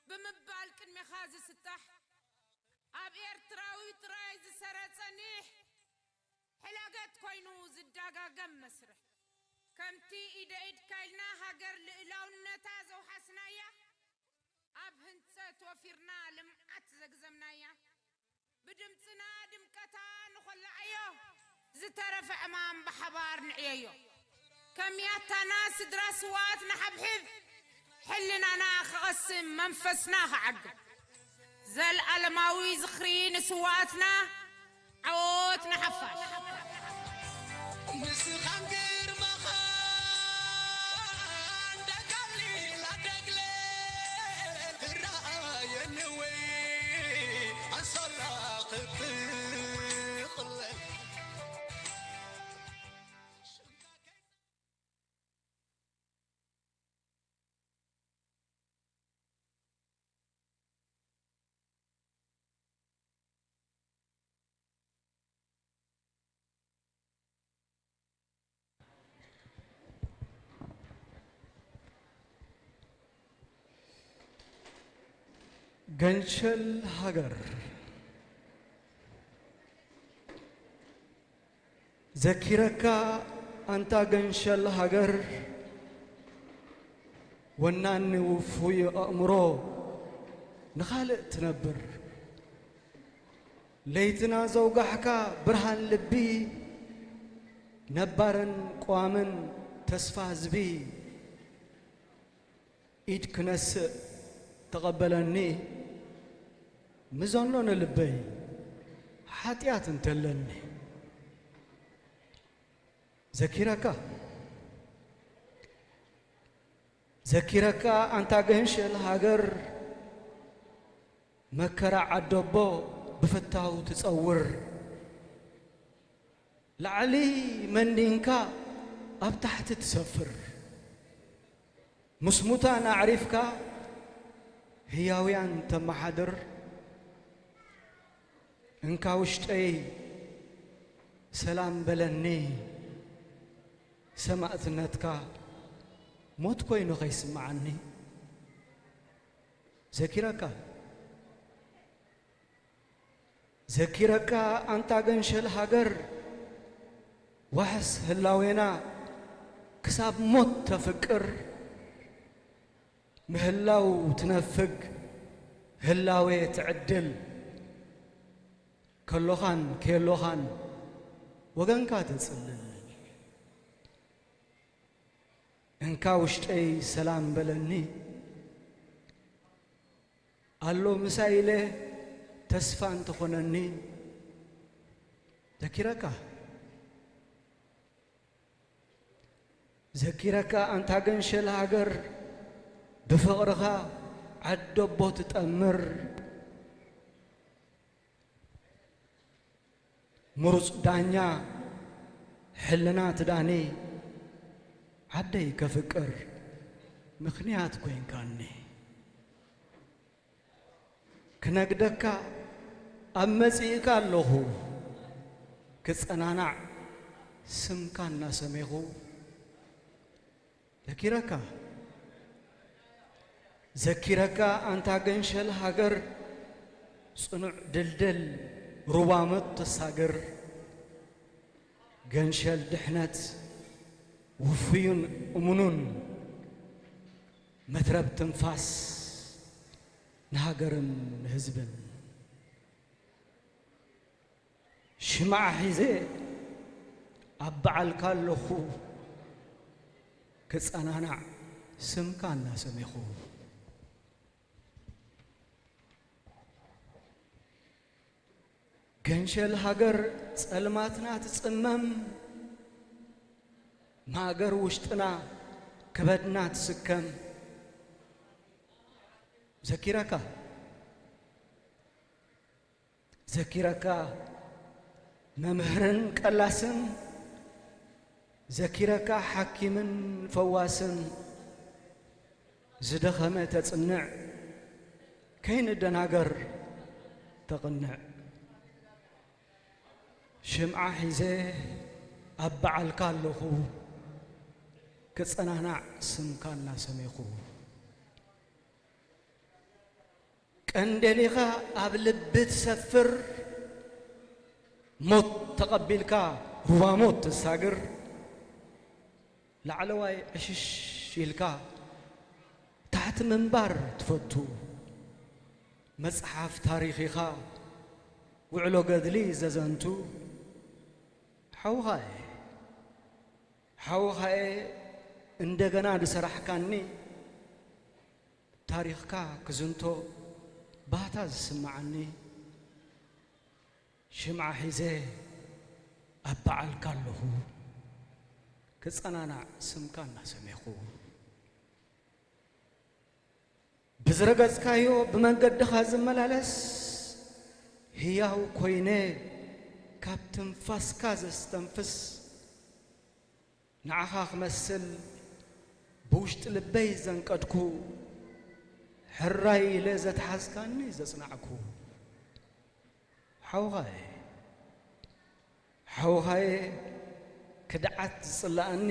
ብምባል ቅድሜኻ ዝስጣሕ፣ ኣብ ኤርትራዊ ጥራይ ዝሰረጸ ኒሕ፣ ሕላገት ኮይኑ ዝደጋገም መስርሕ። ከምቲ ኢደ ኢድካ ኢልና ሃገር ልእላውነታ ዘውሓስናያ፣ ኣብ ህንጸት ወፊርና ልምዓት ዘግዘምናያ፣ ብድምጽና ድምቀታ ንኾላዓዮ፣ ዝተረፈ ዕማም ብሓባር ንዕየዮ። ከም ያታና ስድራ ስዋኣት ንሓብሕብ፣ ሕልናና ክቐስም መንፈስና ክዓግብ። ዘልኣለማዊ ዝኽሪ ንስዋኣትና፣ ዓወት ንሓፋሽ። ንስኻን ግርማኻን ደጋሊላ ደግለ ክረኣየኒ ወይ ኣንሶላ ክትቕለል። ገንሸል ሃገር። ዘኪረካ ኣንታ ገንሸል ሃገር፣ ወናኒ ውፉይ ኣእምሮ ንኻልእ ትነብር። ለይትና ዘውጋሕካ ብርሃን ልቢ፣ ነባርን ቅዋምን ተስፋ ህዝቢ። ኢድ ክነስእ ተቐበለኒ፣ ምዘኖ ንልበይ ሓጢኣት እንተለኒ። ዘኪረካ፣ ዘኪረካ ኣንታ ገንሸል ሃገር፣ መከራ ዓደቦ ብፍታው ትጸውር። ላዕሊ መኒንካ ኣብ ታሕቲ ትሰፍር። ምስ ሙታን ኣዕሪፍካ ህያውያን ተመሓድር። እንካ ውሽጠይ ሰላም በለኒ፣ ሰማእትነትካ ሞት ኮይኑ ከይስምዓኒ። ዘኪረካ፣ ዘኪረካ ኣንታ ገንሸል ሃገር፣ ዋሕስ ህላዌና ክሳብ ሞት ተፍቅር። ምህላው ትነፍግ፣ ህላዌ ትዕድል፣ ከሎኻን ከየሎኻን ወገንካ ተጽልል። እንካ ውሽጠይ ሰላም በለኒ፣ ኣሎ ምሳይ ኢለ ተስፋ እንተኾነኒ። ዘኪረካ፣ ዘኪረካ ኣንታ ገንሸል ሃገር፣ ብፍቕርኻ ዓደቦ ትጠምር፣ ምሩጽ ዳኛ ሕልና ትዳኒ፣ ዓደይ ከፍቅር ምኽንያት ኮይንካኒ። ክነግደካ ኣብ መጺእካ ኣለኹ፣ ክጸናናዕ ስምካ እናሰሜኹ። ዘኪረካ፣ ዘኪረካ ኣንታ ገንሸል ሃገር፣ ጽኑዕ ድልድል ሩባ ሞት ተሳግር። ገንሸል ድሕነት ውፉይን እሙኑን፣ መትረብ ትንፋስ ንሃገርን ንህዝብን። ሽምዓ ሒዘ ኣብ በዓልካ ኣለኹ፣ ክጸናናዕ ስምካ እናሰሜኹ። ገንሸል ሃገር ጸልማትና ትጽመም፣ ማእገር ውሽጥና ክበድና ትስከም። ዘኪረካ፣ ዘኪረካ መምህርን ቀላስን፣ ዘኪረካ ሓኪምን ፈዋስን፣ ዝደኸመ ተጽንዕ፣ ከይንደናገር ተቕንዕ። ሽምዓ ሒዘ ኣብ በዓልካ ኣለኹ፣ ክጸናናዕ ስምካ እናሰሜኹ። ቀንዴሊኻ ኣብ ልቢ ትሰፍር፣ ሞት ተቐቢልካ ሩባ ሞት ትሳግር። ላዕለዋይ ዕሽሽ ኢልካ ታሕቲ ምንባር ትፈቱ። መጽሓፍ ታሪኽ ኢኻ ውዕሎ ገድሊ ዘዘንቱ። ሓውኻ'የ፣ ሓውኻ'የ እንደገና ዝሰራሕካኒ። ታሪኽካ ክዝንቶ ባህታ ዝስምዓኒ። ሽምዓ ሒዘ ኣብ በዓልካ ኣለኹ፣ ክጸናናዕ ስምካ እናሰሜኹ። ብዝረገጽካዮ ብመንገድኻ ዝመላለስ፣ ህያው ኮይነ ካብ ትንፋስካ ዘስተንፍስ፣ ንዓኻ ክመስል ብውሽጢ ልበይ ዘንቀድኩ፣ ሕራይ ኢለ ዘትሓዝካኒ ዘጽናዕኩ። ሓውኻ'የ፣ ሓውኻ'የ ክድዓት ዝጽልኣኒ፣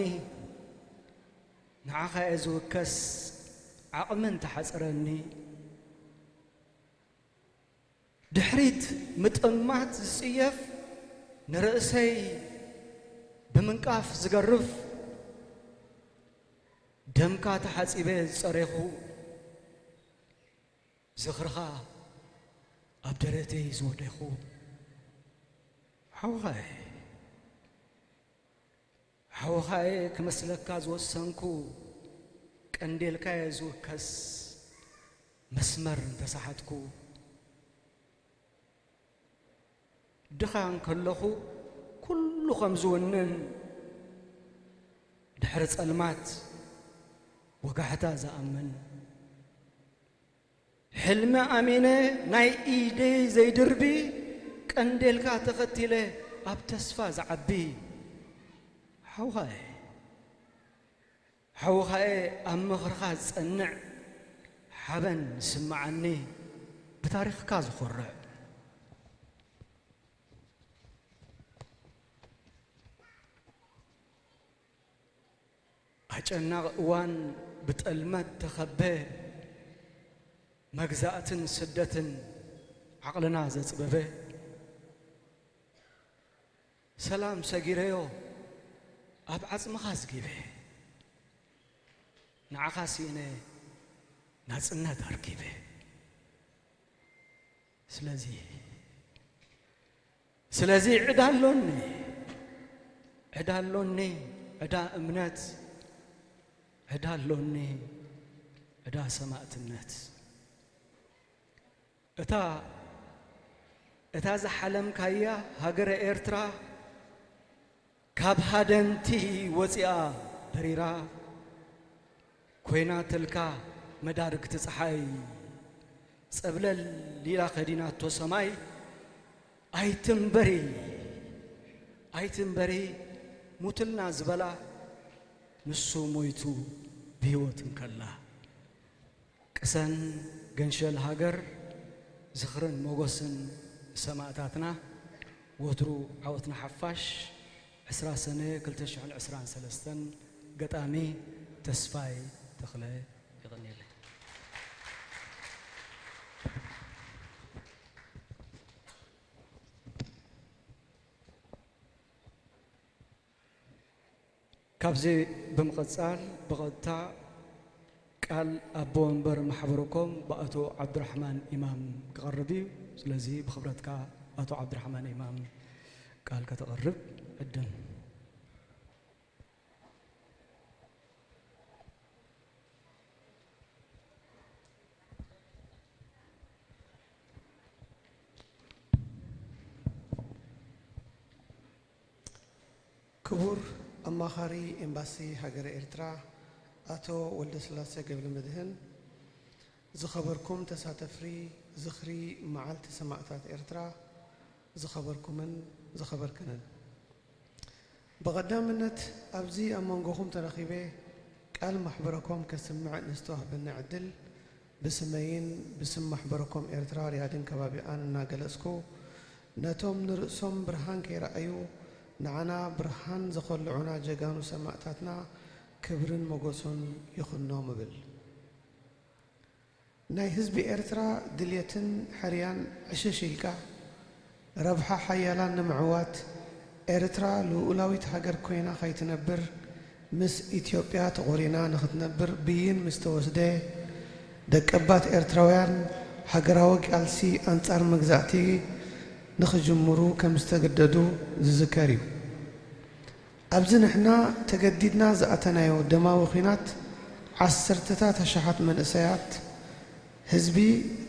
ንዓኻ'የ ዝውከስ ዓቕሚ እንተሓጸረኒ። ድሕሪት ምጥማት ዝጽየፍ፣ ንርእሰይ ብምንቃፍ ዝገርፍ፣ ደምካ ተሓጺበ ዝጸሬኹ፣ ዝኽርኻ ኣብ ደረተይ ዝወደኹ። ሓውኻ'የ፣ ሓውኻ'የ ክመስለካ ዝወሰንኩ፣ ቀንዴልካ'የ ዝውከስ መስመር እንተሰሓትኩ። ድኻ እንከለኹ ኩሉ ከም ዝውንን፣ ድሕሪ ጸልማት ወጋሕታ ዝኣምን፣ ሕልሚ ኣሚነ ናይ ኢደይ ዘይድርቢ፣ ቀንዴልካ ተኸቲለ ኣብ ተስፋ ዝዓቢ። ሓውኻ'የ፣ ሓውኻ'የ ኣብ ምኽርኻ ዝጸንዕ፣ ሓበን ዝስምዓኒ ብታሪኽካ ዝኾርዕ። ኣጨናቒ እዋን ብጠልመት ተኸበ፣ መግዛእትን ስደትን ዓቕልና ዘጽበበ፣ ሰላም ሰጊረዮ ኣብ ዓጽምኻ ዝጊበ፣ ንዓኻ ስኢነ ናጽነት ኣርኪበ። ስለዚ፣ ስለዚ ዕዳ ኣሎኒ፣ ዕዳ ኣሎኒ፣ ዕዳ እምነት፣ ዕዳ ኣሎኒ፣ ዕዳ ሰማእትነት። እታ፣ እታ ዝሓለምካያ ሃገረ ኤርትራ፣ ካብ ሃደንቲ ወጺኣ በሪራ፣ ኮይናትልካ መዳርግቲ ጸሓይ፣ ጸብለል ኢላ ከዲናቶ ሰማይ ኣይትንበሪ ኣይትንበሪ ሙትልና ዝበላ ንሱ ሞይቱ ብህይወት እንከላ። ቅሰን ገንሸል ሃገር ዝኽርን ሞጎስን ንሰማእታትና። ወትሩ ዓወትና ሓፋሽ። ዕስራ ሰነ ክልተ ሽሕን ዕስራን ሰለስተን። ገጣሚ ተስፋይ ተኽለ። የቐንየለይ። ካብዚ ብምቕጻል ብቐጥታ ቃል ኣቦ ወንበር ማሕበረኮም ብኣቶ ዓብዱራሕማን ኢማም ክቐርብ እዩ። ስለዚ ብኽብረት ከኣ ኣቶ ዓብዱራሕማን ኢማም ቃል ከተቕርብ ዕድል። ክቡር ኣማኻሪ ኤምባሲ ሃገረ ኤርትራ ኣቶ ወልደስላሴ ገብረመድህን፣ ዝኸበርኩም ተሳተፍሪ ዝኽሪ መዓልቲ ሰማእታት ኤርትራ፣ ዝኸበርኩምን ዝኸበርክንን። ብቐዳምነት ኣብዚ ኣብ መንጎኹም ተረኺበ ቃል ማሕበረኮም ከስምዕ ንዝተዋህበኒ ዕድል ብስመይን ብስም ማሕበረኮም ኤርትራ ሪያድን ከባቢኣን እናገለጽኩ፣ ነቶም ንርእሶም ብርሃን ከይረኣዩ ንዓና ብርሃን ዘኾልዑና ጀጋኑ ሰማእታትና ክብርን ሞጎሶን ይኹኖም እብል። ናይ ህዝቢ ኤርትራ ድልየትን ሕርያን ዕሽሽ ኢልካ ረብሓ ሓያላን ንምዕዋት ኤርትራ ልኡላዊት ሃገር ኮይና ከይትነብር ምስ ኢትዮጵያ ተቖሪና ንኽትነብር ብይን ምስ ተወስደ ደቀባት ኤርትራውያን ሃገራዊ ቃልሲ ኣንጻር መግዛእቲ ንኽጅምሩ ከም ዝተገደዱ ዝዝከር እዩ። ኣብዚ ንሕና ተገዲድና ዝኣተናዮ ደማዊ ኲናት ዓሰርተታት ኣሽሓት መንእሰያት ህዝቢ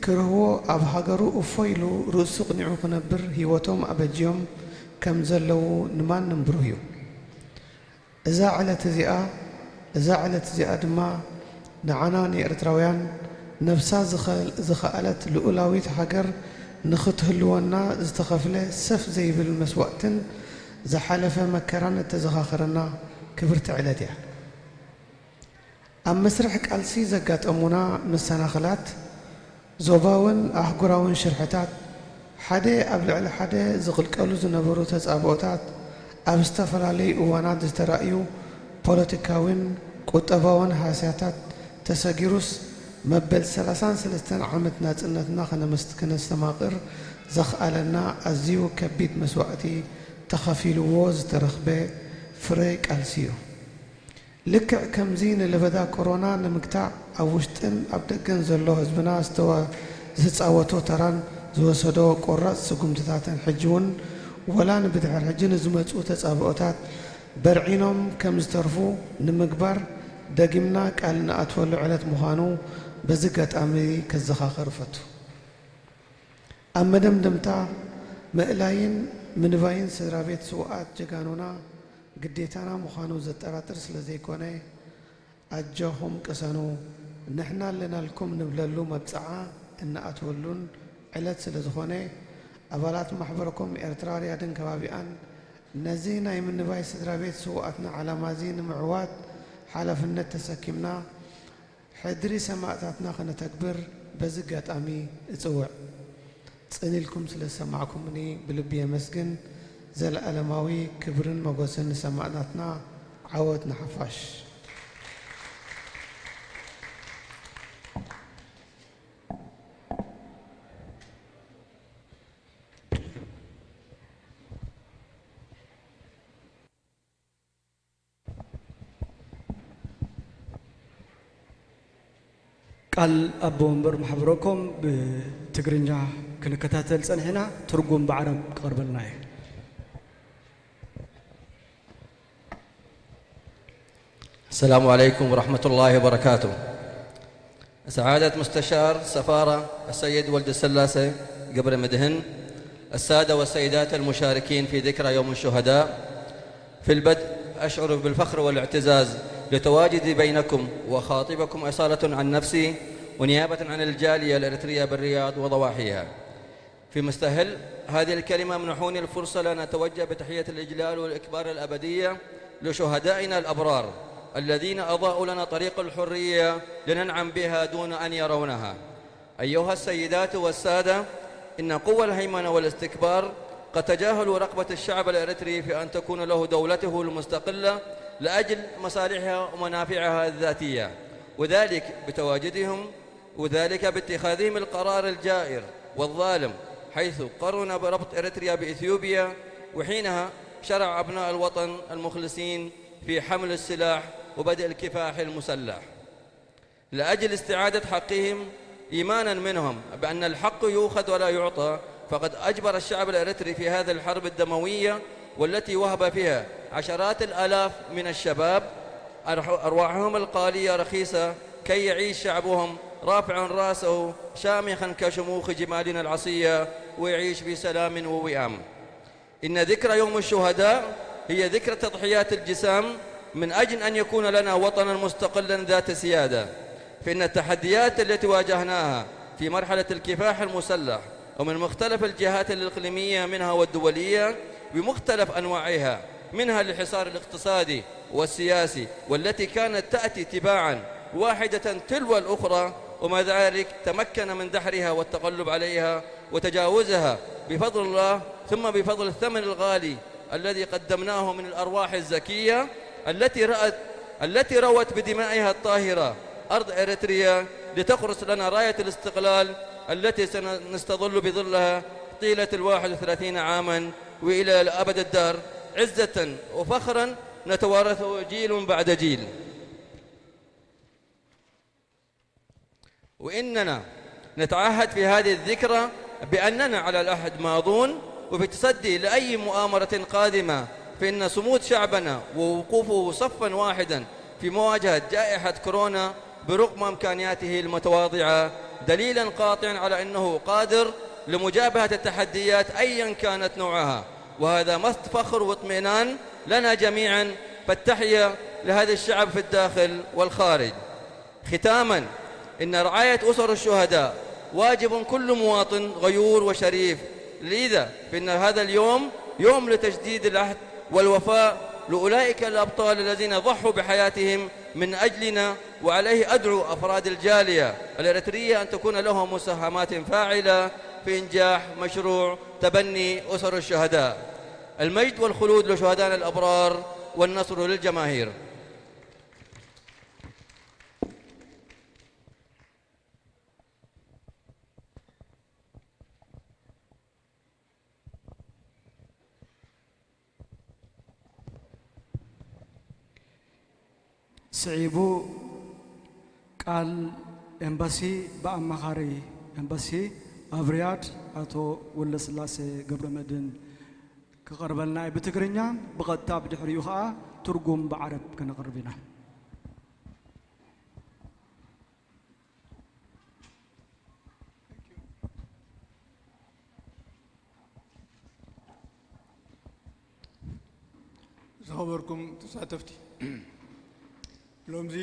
ክርህዎ ኣብ ሃገሩ እፎይ ኢሉ ርእሱ ቅኒዑ ክነብር ህይወቶም ኣበጅዮም ከም ዘለዉ ንማንም ብሩህ እዩ። እዛ ዕለት እዚኣ እዛ ዕለት እዚኣ ድማ ንዓና ንኤርትራውያን ነብሳ ዝኸኣለት ልኡላዊት ሃገር ንኽትህልወና ዝተኸፍለ ሰፍ ዘይብል መስዋእትን ዝሓለፈ መከራን እተዘኻኽረና ክብርቲ ዕለት እያ። ኣብ መስርሕ ቃልሲ ዘጋጠሙና መሰናኽላት፣ ዞባውን ኣህጉራውን ሽርሕታት፣ ሓደ ኣብ ልዕሊ ሓደ ዝቕልቀሉ ዝነበሩ ተጻብኦታት፣ ኣብ ዝተፈላለዩ እዋናት ዝተራእዩ ፖለቲካዊን ቁጠባውን ሃስያታት ተሰጊሩስ፣ መበል ሰላሳን ሰለስተን ዓመት ናጽነትና ከነስተማቕር ዘኽኣለና ኣዝዩ ከቢድ መስዋእቲ ተኸፊልዎ ዝተረኽበ ፍረ ቃልሲ እዩ። ልክዕ ከምዚ ንለበዳ ኮሮና ንምግታእ ኣብ ውሽጥን ኣብ ደገን ዘሎ ህዝብና ዝተጻወቶ ተራን ዝወሰዶ ቆራጽ ስጉምትታትን ሕጂ እውን ወላ ንብድሕር ሕጂ ንዝመጹ ተጻብኦታት በርዒኖም ከምዝተርፉ ንምግባር ደጊምና ቃል እንኣትወሉ ዕለት ምዃኑ በዚ ኣጋጣሚ ከዘኻኽር እፈቱ። ኣብ መደምደምታ፣ ምእላይን ምንባይን ስድራ ቤት ስውኣት ጀጋኑና ግዴታና ምዃኑ ዘጠራጥር ስለዘይኮነ፣ ኣጆኹም ቅሰኑ፣ ንሕና ኣለናልኩም ንብለሉ መብጽዓ እንኣትወሉን ዕለት ስለዝኾነ፣ ኣባላት ማሕበረኮም ኤርትራ ሪያድን ከባቢኣን ነዚ ናይ ምንባይ ስድራ ቤት ስውኣትና ዓላማዚ ንምዕዋት ሓላፍነት ተሰኪምና፣ ሕድሪ ሰማእታትና ከነተግብር በዚ ኣጋጣሚ እጽውዕ። ጽን ኢልኩም ስለ ዝሰማዕኩምኒ ብልቢ የመስግን። ዘለኣለማዊ ክብርን መጎስን ንሰማእታትና። ዓወት ንሓፋሽ። ቃል ኣቦ ወንበር ማሕበረኮም ብትግርኛ ክንከታተል ጸኒሕና፣ ትርጉም ብዓረብ ክቐርበልና እዩ። السلام عليكم ورحمة الله وبركاته. سعادة مستشار سفارة السيد ولد السلاسة قبر مدهن، السادة والسيدات المشاركين في ذكرى يوم الشهداء، في البدء أشعر بالفخر والاعتزاز لتواجدي بينكم، وأخاطبكم أصالة عن نفسي ونيابة عن الجالية الإريترية بالرياض وضواحيها. في مستهل هذه الكلمة، امنحوني الفرصة لأن أتوجه بتحية الإجلال والإكبار الأبدية لشهدائنا الأبرار الذين أضاءوا لنا طريق الحرية لننعم بها دون أن يرونها. أيها السيدات والسادة، إن قوى الهيمنة والاستكبار قد تجاهلوا رغبة الشعب الإريتري في أن تكون له دولته المستقلة لأجل مصالحها ومنافعها الذاتية، وذلك بتواجدهم وذلك باتخاذهم القرار الجائر والظالم، حيث قرن بربط إريتريا بإثيوبيا، وحينها شرع أبناء الوطن المخلصين في حمل السلاح وبدء الكفاح المسلح لأجل استعادة حقهم، إيمانا منهم بأن الحق يؤخذ ولا يعطى، فقد أجبر الشعب الإريتري في هذه الحرب الدموية، والتي وهب فيها عشرات الآلاف من الشباب أرح-، أرواحهم الغالية رخيصة كي يعيش شعبهم رافعا رأسه شامخا كشموخ جمالنا العصية، ويعيش في سلام ووئام. إن ذكرى يوم الشهداء هي ذكرى تضحيات الجسام من أجل أن يكون لنا وطنا مستقلا ذات سيادة، فإن التحديات التي واجهناها في مرحلة الكفاح المسلح ومن مختلف الجهات الإقليمية منها والدولية بمختلف أنواعها، منها الحصار الاقتصادي والسياسي، والتي كانت تأتي تباعا واحدة تلو الأخرى، ومع ذلك تمكن من دحرها والتغلب عليها وتجاوزها بفضل الله، ثم بفضل الثمن الغالي الذي قدمناه من الأرواح الزكية التي رأت، التي روت بدمائها الطاهرة أرض إريتريا لتغرس لنا راية الاستقلال التي سنستظل بظلها طيلة الواحد وثلاثين عاما وإلى أبد الدهر، عزة وفخرا نتوارثه جيل بعد جيل. وإننا نتعهد في هذه الذكرى بأننا على العهد ماضون، وفي التصدي لأي مؤامرة قادمة، فإن صمود شعبنا ووقوفه صفا واحدا في مواجهة جائحة كورونا برغم إمكانياته المتواضعة دليلا قاطعا على أنه قادر لمجابهة التحديات أيا كانت نوعها، وهذا مصدر فخر واطمئنان لنا جميعا، فالتحية لهذا الشعب في الداخل والخارج. ختاما، إن رعاية أسر الشهداء واجب كل مواطن غيور وشريف، لذا فإن هذا اليوم يوم لتجديد العهد والوفاء لأولئك الأبطال الذين ضحوا بحياتهم من أجلنا، وعليه أدعو أفراد الجالية الإريترية أن تكون لهم مساهمات فاعلة في إنجاح مشروع تبني أسر الشهداء. المجد والخلود لشهدائنا الأبرار، والنصر للجماهير. ስዒቡ ቃል ኤምባሲ ብኣማኻሪ ኤምባሲ ኣብ ሪያድ ኣቶ ወልደስላሴ ገብረመድህን ክቐርበልና እዩ ብትግርኛ። ብቐጥታ ብድሕሪኡ ኸኣ ትርጉም ብዓረብ ከነቕርብ ኢና። ዝኸበርኩም ተሳተፍቲ፣ ሎምዚ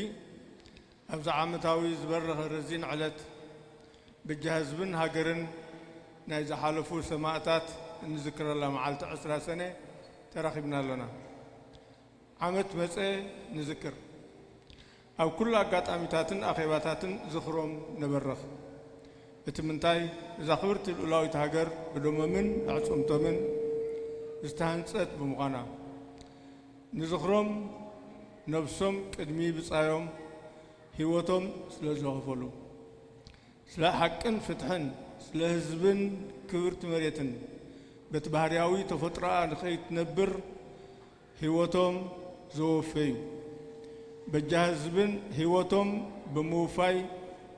ኣብዚ ዓመታዊ ዝበረኸ ረዚን ዕለት ብጃ ህዝብን ሃገርን ናይ ዝሓለፉ ሰማእታት እንዝክረላ መዓልቲ ዕስራ ሰነ ተራኺብና ኣሎና። ዓመት መጸ ንዝክር። ኣብ ኩሉ ኣጋጣሚታትን ኣኼባታትን ዝኽሮም ንበርኽ። እቲ ምንታይ፣ እዛ ክብርቲ ልኡላዊት ሃገር ብደሞምን ኣዕጽምቶምን ዝተሃንጸት ብምዃና፣ ንዝኽሮም ነብሶም ቅድሚ ብጻዮም ህይወቶም ስለ ዝኸፈሉ፣ ስለ ሓቅን ፍትሕን፣ ስለ ህዝብን ክብርቲ መሬትን፣ በቲ ባህርያዊ ተፈጥሮኣ ንኸይትነብር ህይወቶም ዘወፈዩ፣ በጃ ህዝብን ህይወቶም ብምውፋይ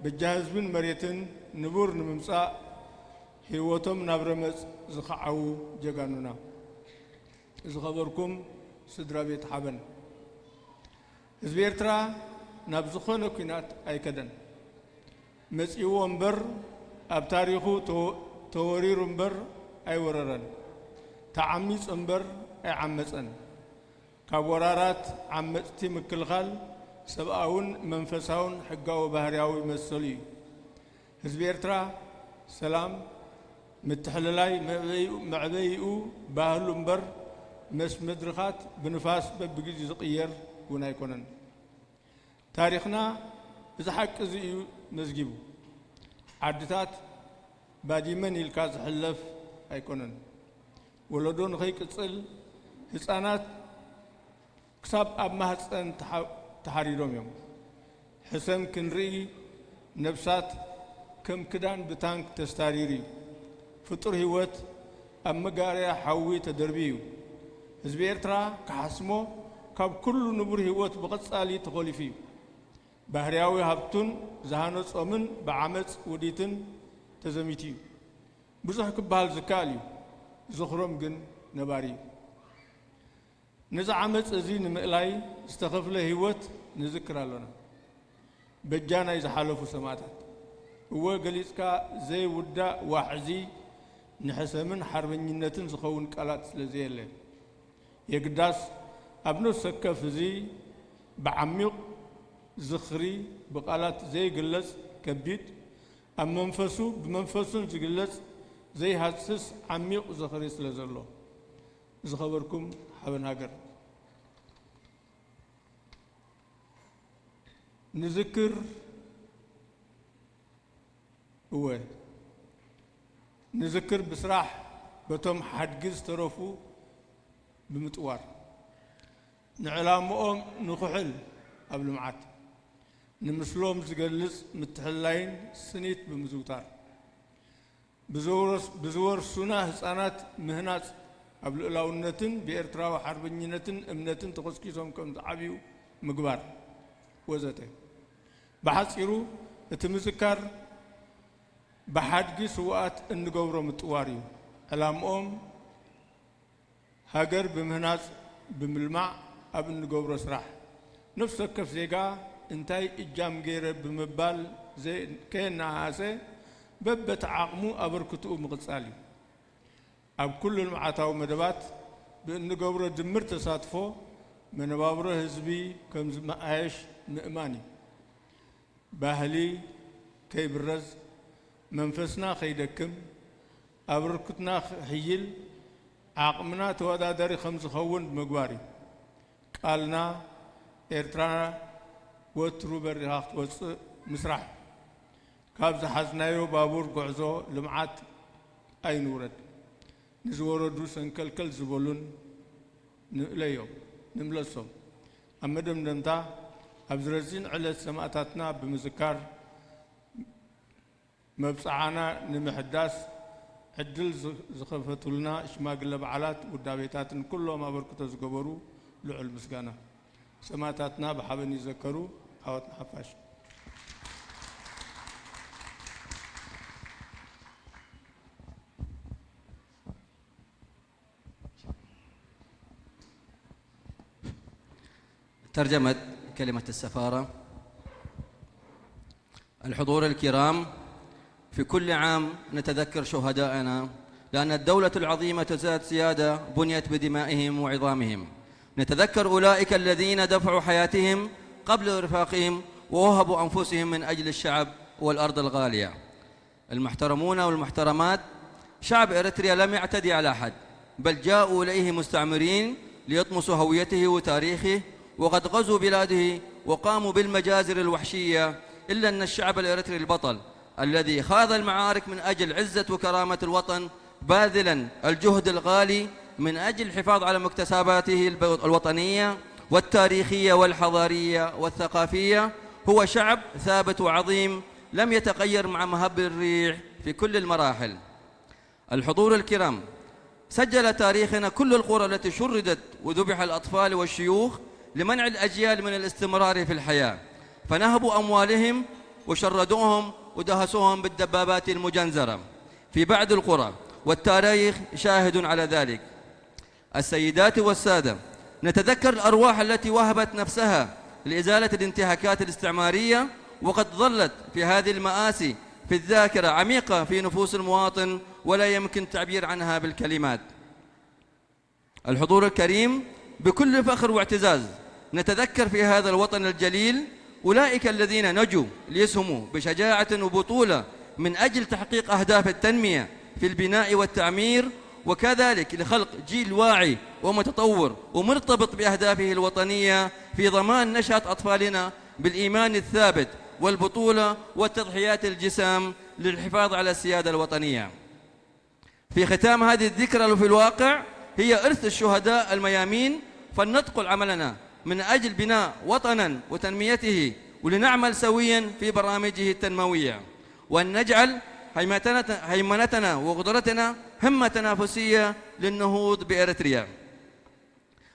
በጃ ህዝብን መሬትን ንቡር ንምምጻእ ህይወቶም ናብ ረመጽ ዝኸዓዉ ጀጋኑና። ዝኸበርኩም ስድራ ቤት ሓበን፣ ህዝቢ ኤርትራ ናብ ዝኾነ ኲናት ኣይከደን። መጺእዎ እምበር ኣብ ታሪኹ ተወ-፣ ተወሪሩ እምበር ኣይወረረን። ተዓሚጹ እምበር ኣይዓመጸን። ካብ ወራራት ዓመጽቲ ምክልኻል ሰብኣውን መንፈሳውን ሕጋዊ ባህርያዊ መሰሉ እዩ። ህዝቢ ኤርትራ ሰላም፣ ምትሕልላይ መዕበይኡ፣ መዕበይኡ ባህሉ እምበር፣ መስ መድርኻት ብንፋስ በብግዜኡ ዝቕየር እውን ኣይኮነን። ታሪኽና እዚ ሓቂ እዚ እዩ መዝጊቡ። ዓድታት ባዲመን ኢልካ ዝሕለፍ ኣይኮነን። ወለዶ ንኸይቅጽል ህጻናት ክሳብ ኣብ ማህጸን ተሓ-፣ ተሓሪዶም እዮም። ሕሰም ክንርኢ፣ ነብሳት ከም ክዳን ብታንክ ተስታሪሩ እዩ። ፍጡር ህይወት ኣብ መጋርያ ሓዊ ተደርብዩ እዩ። ህዝቢ ኤርትራ ክሓስሞ ካብ ኩሉ ንቡር ህይወት ብቐጻሊ ተኾሊፉ እዩ። ባህርያዊ ሃብቱን ዝሃነጾምን ብዓመጽ ውዲትን ተዘሚቱ እዩ። ብዙሕ ክበሃል ዝከኣል እዩ። ዝኽሮም ግን ነባሪ እዩ። ነዚ ዓመጽ እዚ ንምእላይ ዝተኸፍለ ህይወት ንዝክር ኣሎና። በጃ ናይ ዝሓለፉ ሰማእታት። እወ፣ ገሊጽካ ዘይውዳእ ዋሕዚ ንሕሰምን ሓርበኝነትን ዝኸውን ቃላት ስለ ዘየለ። የግዳስ ኣብ ነፍሲ ወከፍ እዚ ብዓሚቕ ዝኽሪ፣ ብቃላት ዘይግለጽ ከቢድ፣ ኣብ መንፈሱ፣ ብመንፈሱን ዝግለጽ ዘይሃስስ ዓሚቕ ዝኽሪ ስለ ዘሎ። ዝኸበርኩም ሓበን ሃገር፣ ንዝክር፣ እወ፣ ንዝክር ብስራሕ በቶም ሓድጊ ዝተረፉ ብምጥዋር፣ ንዕላምኦም ንኹሕል ኣብ ልምዓት፣ ንምስሎም ዝገልጽ ምትሕልላይን ስኒት ብምዝውታር፣ ብዝወርስ-፣ ብዝወርሱና ህጻናት ምህናጽ፣ ኣብ ልኡላውነትን ብኤርትራዊ ሓርበኝነትን እምነትን ተኾስኪሶም ከም ዝዓብዩ ምግባር፣ ወዘተ። ብሓጺሩ፣ እቲ ምዝካር ብሓድጊ ስዉኣት እንገብሮ ምጥዋር እዩ። ዕላምኦም ሃገር ብምህናጽ፣ ብምልማዕ፣ ኣብ እንገብሮ ስራሕ፣ ነፍሲ ወከፍ ዜጋ እንታይ እጃም ገይረ ብምባል ዘይ-፣ ከየነኣኣሰ፣ በበቲ ዓቕሙ ኣበርክትኡ ምቕጻል እዩ። ኣብ ኩሉ ልምዓታዊ መደባት ብእንገብሮ ድምር ተሳትፎ፣ መነባብሮ ህዝቢ ከም ዝመኣየሽ ምእማን እዩ። ባህሊ ከይብረዝ፣ መንፈስና ከይደክም፣ ኣበርክትና ክሕይል፣ ዓቕምና ተወዳዳሪ ከም ዝኸውን ምግባር እዩ። ቃልና፣ ኤርትራ ወትሩ በሪኻ ክትወጽእ ምስራሕ። ካብ ዝሓዝናዮ ባቡር ጉዕዞ ልምዓት ኣይንውረድ። ንዝወረዱ ሰንከልከል ዝበሉን ንእለዮም፣ ንምለሶም። ኣብ መደምደምታ፣ ኣብዚ ረዚን ዕለት ሰማእታትና ብምዝካር፣ መብጽዓና ንምሕዳስ ዕድል ዝ-፣ ዝኸፈቱልና ሽማግለ በዓላት፣ ውዳቤታትን ኩሎም ኣበርክቶ ዝገበሩ ልዑል ምስጋና። ሰማእታትና ብሓበን ይዘከሩ። ዓወት ንሓፋሽ። ترجمة كلمة السفارة. الحضور الكرام، في كل عام نتذكر شهداءنا، لأن الدولة العظيمة تزداد سيادة بنيت بدمائهم وعظامهم. نتذكر أولئك الذين دفعوا حياتهم قبل رفاقهم ووهبوا أنفسهم من أجل الشعب والأرض الغالية. المحترمون والمحترمات، شعب إريتريا لم يعتدي على أحد، بل جاءوا إليه مستعمرين ليطمسوا هويته وتاريخه، وقد غزوا بلاده وقاموا بالمجازر الوحشية، إلا أن الشعب الإريتري البطل الذي خاض المعارك من أجل عزة وكرامة الوطن، باذلا الجهد الغالي من أجل الحفاظ على مكتسباته الب-، الوطنية والتاريخية والحضارية والثقافية، هو شعب ثابت وعظيم لم يتغير مع مهب الريح في كل المراحل. الحضور الكرام، سجل تاريخنا كل القرى التي شردت وذبح الأطفال والشيوخ لمنع الأجيال من الاستمرار في الحياة، فنهبوا أموالهم وشردوهم ودهسوهم بالدبابات المجنزرة في بعض القرى، والتاريخ شاهد على ذلك. السيدات والسادة، نتذكر الأرواح التي وهبت نفسها لإزالة الانتهاكات الاستعمارية، وقد ظلت في هذه المآسي في الذاكرة عميقة في نفوس المواطن، ولا يمكن التعبير عنها بالكلمات. الحضور الكريم، بكل فخر واعتزاز نتذكر في هذا الوطن الجليل أولئك الذين نجوا ليسهموا بشجاعة وبطولة من أجل تحقيق أهداف التنمية في البناء والتعمير، وكذلك لخلق جيل واعي ومتطور ومرتبط بأهدافه الوطنية في ضمان نشأة أطفالنا بالإيمان الثابت والبطولة والتضحيات الجسام للحفاظ على السيادة الوطنية. في ختام هذه الذكرى، وفي الواقع هي إرث الشهداء الميامين، فلنتقل عملنا من أجل بناء وطنا وتنميته، ولنعمل سويا في برامجه التنموية، وأن نجعل هيمنتنا، هيمنتنا وقدرتنا همة تنافسية للنهوض بإريتريا.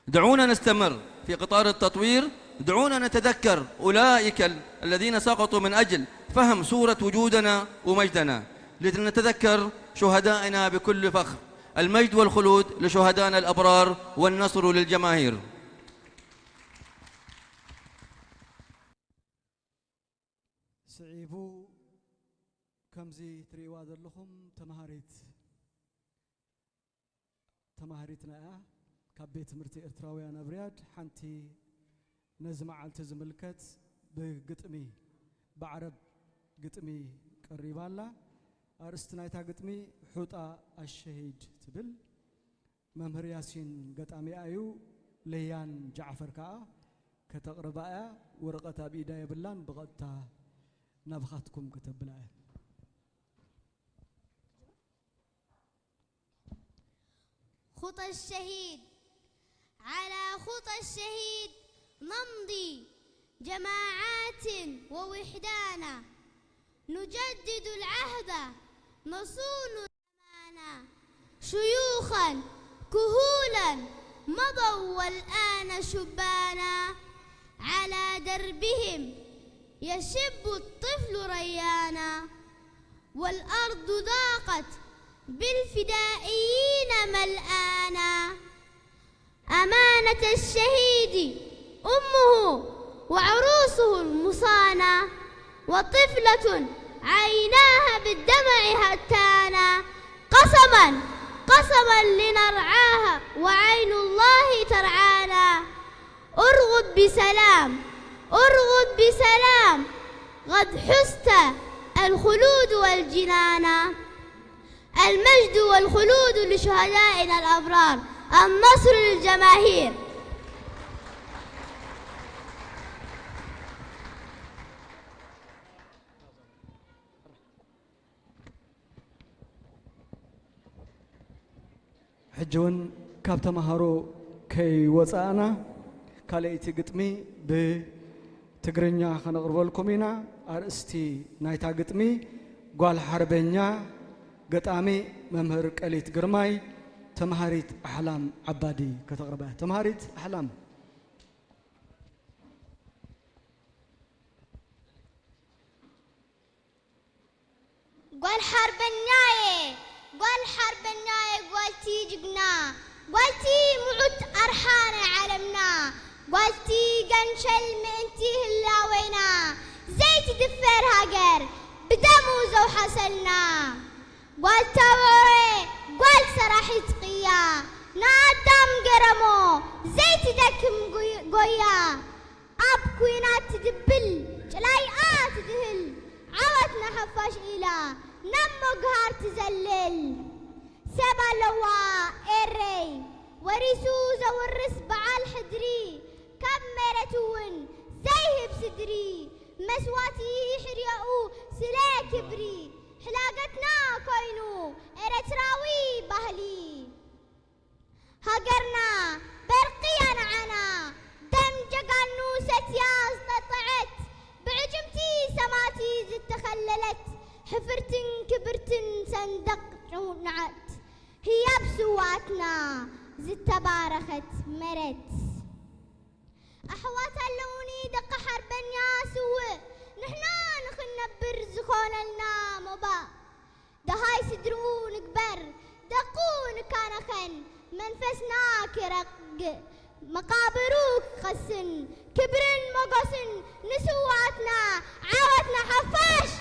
دعونا نستمر في قطار التطوير. دعونا نتذكر أولئك ال-، الذين سقطوا من أجل فهم صورة وجودنا ومجدنا، لنتذكر شهدائنا بكل فخر. المجد والخلود لشهدائنا الأبرار، والنصر للجماهير. ስዒቡ ከምዚ ትርእይዋ ዘለኹም ተምሃሪት ተማሃሪትና እያ። ካብ ቤት ትምህርቲ ኤርትራውያን ኣብ ሪያድ ሓንቲ ነዚ መዓልቲ ዝምልከት ብግጥሚ ብዓረብ ግጥሚ ቀሪባ ኣላ። ኣርእስቲ ናይታ ግጥሚ ሑጣ ኣሸሂድ ትብል። መምህር ያሲን ገጣሚኣ እዩ። ለያን ጃዕፈር ከኣ ከተቕርባ እያ። ወረቐት ኣብ ኢዳ የብላን፣ ብቐጥታ ናብኻትኩም ከተብላ እያ። خطى الشهيد، على خطى الشهيد نمضي جماعات ووحدانا، نجدد العهد، نصون الأمانة. شيوخا كهولا مضوا والآن شبانا، على دربهم يشب الطفل ريانا. والأرض ضاقت بالفدائيين ملآنا. أمانة الشهيد أمه وعروسه المصانة، وطفلة عيناها بالدمع هتانا. قسما، قسما لنرعاها وعين الله ترعانا. ارغد بسلام، ارغد بسلام، قد حزت الخلود والجنانا. المجد والخلود لشهدائنا الأبرار، النصر للجماهير. ሕጂ እውን ካብ ተምሃሮ ከይወፃእና ካልኣይቲ ግጥሚ ብትግርኛ ከነቕርበልኩም ኢና። ኣርእስቲ ናይታ ግጥሚ ጓል ሓርበኛ፣ ገጣሚ መምህር ቀሊት ግርማይ፣ ተምሃሪት ኣሕላም ዓባዲ ከተቕርባ እያ። ተምሃሪት ኣሕላም። ጓል ሓርበኛየ፣ ጓል ሓርበኛየ፣ ጓልቲ ጅግና፣ ጓልቲ ምዑት ኣርሓ ናይ ዓለምና፣ ጓልቲ ገንሸል ምእንቲ ህላዌና፣ ዘይትድፈር ሃገር ብደሙ ዘውሓሰልና። ጓል ተቦረ፣ ጓል ሰራሒት ቅያ፣ ንኣዳም ገረሞ ዘይትደክም ጉይ-፣ ጎያ። ኣብ ኲናት ትድብል፣ ጭላይኣ ትድህል፣ ዓወት ንሓፋሽ ኢላ ናብ መግሃር ትዘልል። ሰብ ኣለዋ ኤረይ፣ ወሪሱ ዘውርስ በዓል ሕድሪ፣ ካብ መሬት እውን ዘይህብ ስድሪ፣ መስዋእቲ ሕርያኡ ስለ ክብሪ፣ ሕላገትና ኮይኑ ኤርትራዊ ባህሊ። ሃገርና በርቒ እያ ንዓና፣ ደም ጀጋኑ ሰትያ ዝጠጠዐት፣ ብዕጭምቲ ሰማእቲ ዝተኸለለት፣ ሕፍርትን ክብርትን ሰንደቕ ጽንዓት፣ ህያብ ስውኣትና ዝተባረኸት መሬት። ኣሕዋት ኣለዉኒ ደቂ ሓርበኛ ስውእ፣ ንሕና ንኽንነብር ዝኾነልና ሞባእ። ደሃይ ስድርኡ ንግበር፣ ደቁ ንካናኸን፣ መንፈስና ክረግእ፣ መቓብሩ ክቐስን፣ ክብርን ሞገስን ንስውኣትና፣ ዓወት ንሓፋሽ!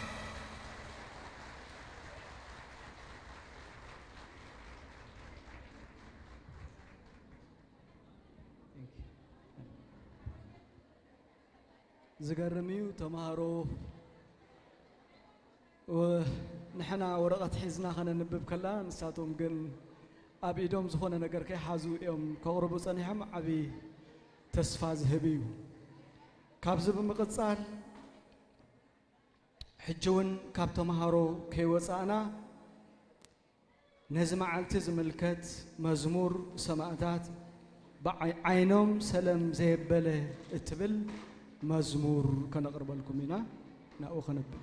ዝገርም እዩ ተምሃሮ ወ-፣ ንሕና ወረቐት ሒዝና ከነንብብ ከላ፣ ንሳቶም ግን ኣብ ኢዶም ዝኾነ ነገር ከይሓዙ እዮም ከቕርቡ ጸኒሖም። ዓቢ ተስፋ ዝህብ እዩ። ካብዚ ብምቕጻል፣ ሕጂ እውን ካብ ተምሃሮ ከይወጻእና፣ ነዚ መዓልቲ ዝምልከት መዝሙር ሰማእታት ብዓይ-፣ ዓይኖም ሰለም ዘየበለ እትብል መዝሙር ከነቕርበልኩም ኢና። ናብኡ ከነብል።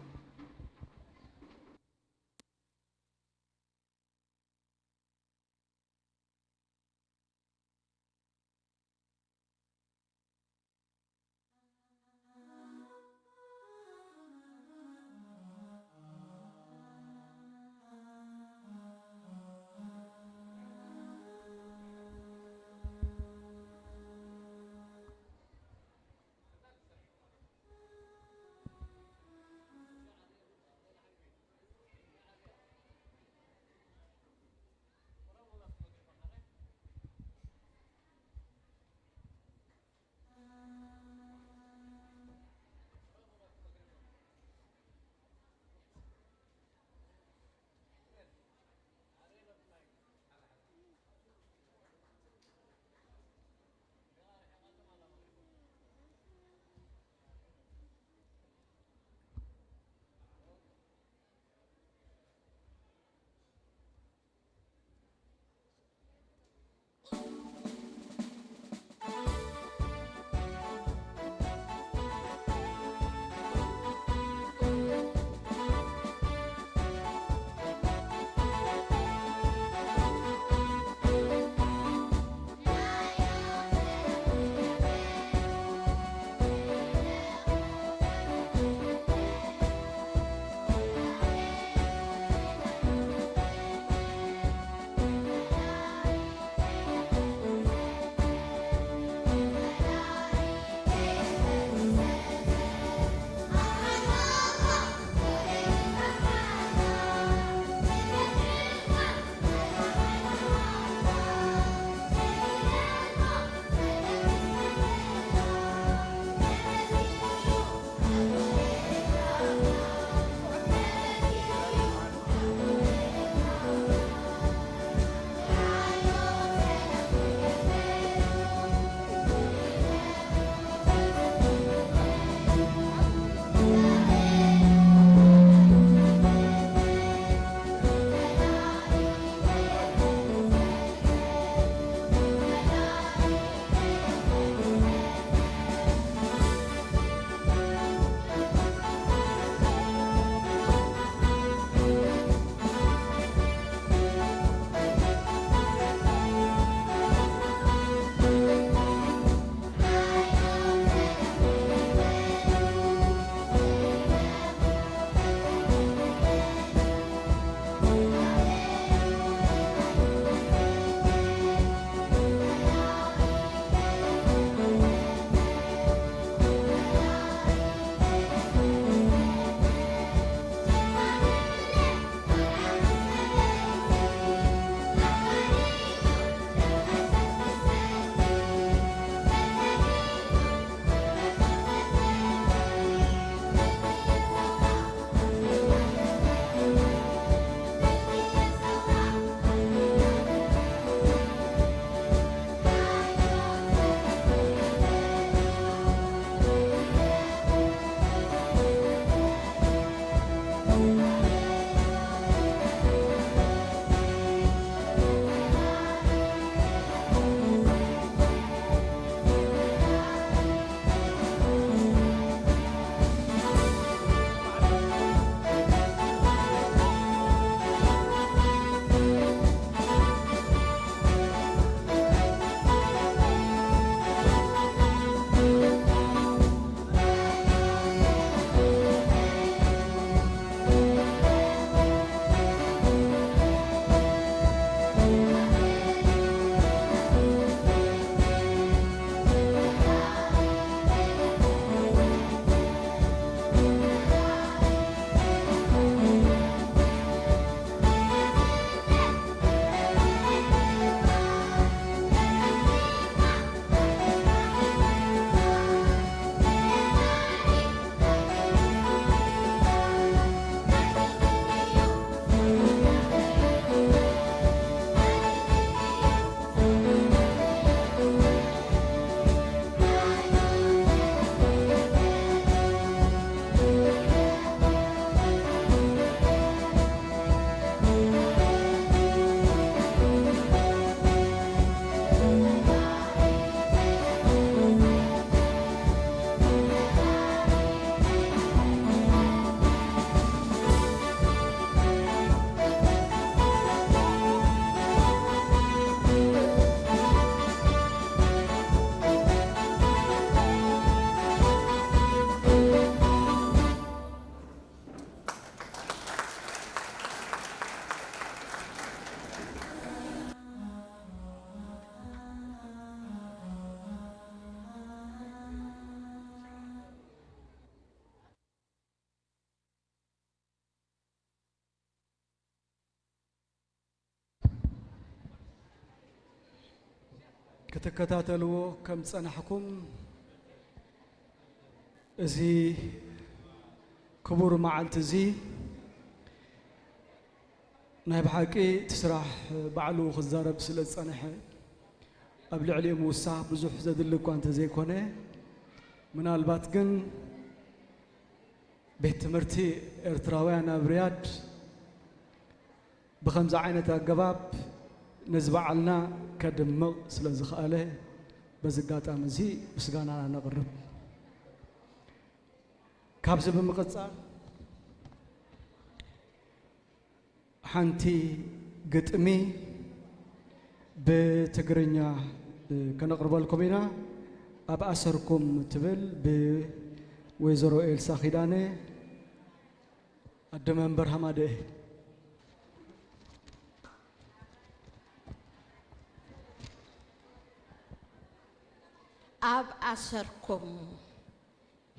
ክትከታተልዎ ከም ዝጸናሕኩም፣ እዚ ክቡር መዓልቲ እዚ ናይ ብሓቂ እቲ ስራሕ ባዕሉ ክዛረብ ስለ ዝጸንሐ፣ ኣብ ልዕሊኡ ምውሳኽ ብዙሕ ዘድሊ እኳ እንተዘይኮነ፣ ምናልባት ግን ቤት ትምህርቲ ኤርትራውያን ኣብ ሪያድ ብኸምዚ ዓይነት ኣገባብ ነዚ በዓልና ከድምቕ ስለ ዝኸኣለ፣ በዚ ኣጋጣሚ እዚ ምስጋናና ነቕርብ። ካብዚ ብምቕጻል፣ ሓንቲ ግጥሚ ብትግርኛ ከነቕርበልኩም ኢና። ኣብ ኣሰርኩም ትብል ብወይዘሮ ኤልሳ ኪዳነ፣ ኣደ መንበር ሃማደኤ። ኣብ ኣሰርኩም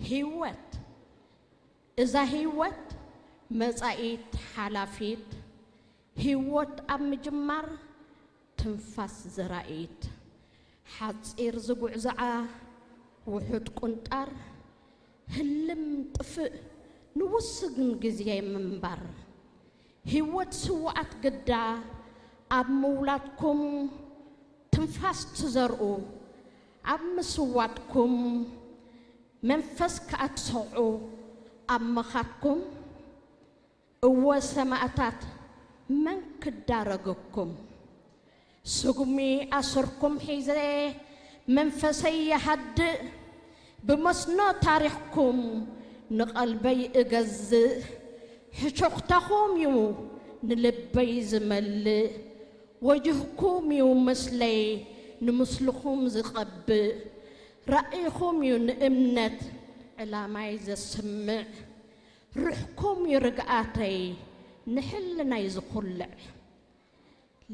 ህይወት፣ እዛ ህይወት መጻኢት ሓላፊት፣ ህይወት ኣብ ምጅማር ትንፋስ ዘራኢት፣ ሓጺር ዝጉዕዞኣ ውሑድ ቁንጣር፣ ህልም ጥፍእ ንውስን ግዜ ምንባር፣ ህይወት ስዉኣት ግዳ ኣብ ምውላድኩም ትንፋስ ትዘርኡ፣ ኣብ ምስዋድኩም መንፈስ ከኣ ትሰኹዑ ኣብ ምኻድኩም፣ እወ ሰማእታት መን ክዳረገኩም? ስጉሚ ኣሰርኩም ሒዘ መንፈሰይ ይሃድእ፣ ብመስኖ ታሪኽኩም ንቐልበይ እገዝእ፣ ሕሹኽታኹም ዩ ንልበይ ዝመልእ፣ ወጅህኩም ዩ ምስለይ ንምስልኹም ዝቐብእ፣ ራኢኹም ዩ ንእምነት ዕላማይ ዘስምዕ፣ ሩሕኩም ዩ ርግኣተይ ንሕልናይ ዝኹልዕ።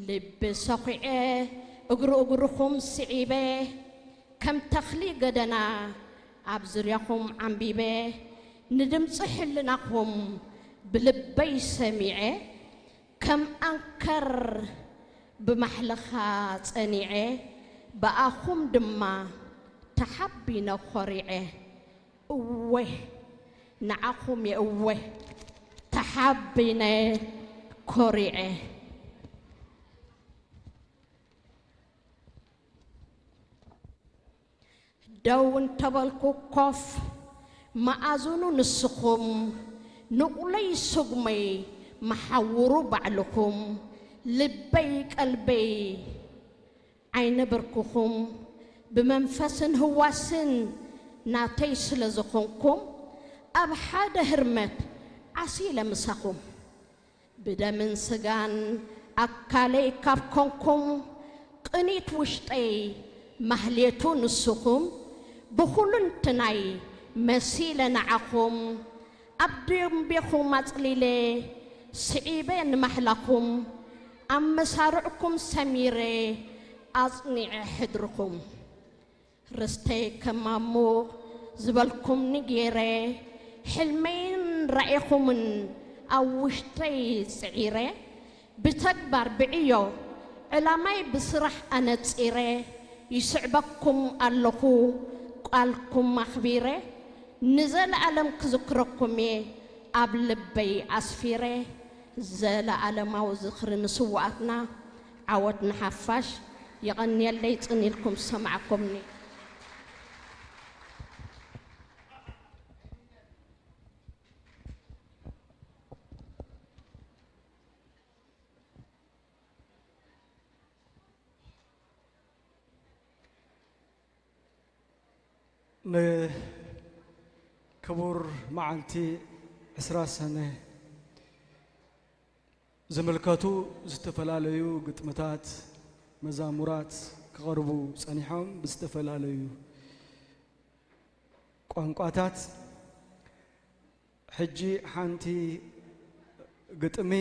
ልቢ ሰኺዐ እግሪ እግርኹም ስዒበ፣ ከም ተኽሊ ገደና ኣብ ዙርያኹም ዓምቢበ፣ ንድምጺ ሕልናኹም ብልበይ ሰሚዐ፣ ከም ኣንከር ብማሕለኻ ጸኒዐ፣ ብኣኹም ድማ ተሓቢነ ኾሪዐ። እወ ንዓኹም እየ እወ ተሓቢነ ኮሪዐ። ደው እንተበልኩ ኮፍ መኣዝኑ ንስኹም፣ ንቑለይ ስጉመይ መሓውሩ ባዕልኹም፣ ልበይ ቀልበይ ዓይኒ ብርክኹም ብመንፈስን ህዋስን ናተይ ስለ ዝኾንኩም፣ ኣብ ሓደ ህርመት ዓሲለ ምሳኹም። ብደምን ስጋን ኣካለይ ካብ ኮንኩም፣ ቅኒት ውሽጠይ ማህሌቱ ንስኹም፣ ብኹልንትናይ መሲለ ንዓኹም፣ ኣብ ደምቤኹም ኣጽሊለ ስዒበ ንማሕላኹም፣ ኣብ መሳርዕኩም ሰሚረ ኣጽኒዐ ሕድርኹም። ርስተይ ከማሙ ዝበልኩምኒ ገይረ፣ ሕልመይን ራኢኹምን ኣብ ውሽጠይ ጽዒረ፣ ብተግባር ብዕዮ ዕላማይ ብስራሕ ኣነጺረ፣ ይስዕበኩም ኣለኹ ቃልኩም ኣኽቢረ፣ ንዘለኣለም ክዝክረኩም እየ ኣብ ልበይ ኣስፊረ። ዘለኣለማዊ ዝኽሪ ንስውኣትና፣ ዓወት ንሓፋሽ። የቐንየለይ፣ ጽን ኢልኩም ዝሰማዕኩምኒ። ንክቡር መዓልቲ ዕስራ ሰነ ዝምልከቱ ዝተፈላለዩ ግጥምታት፣ መዛሙራት ክቐርቡ ጸኒሖም ብዝተፈላለዩ ቋንቋታት። ሕጂ ሓንቲ ግጥሚ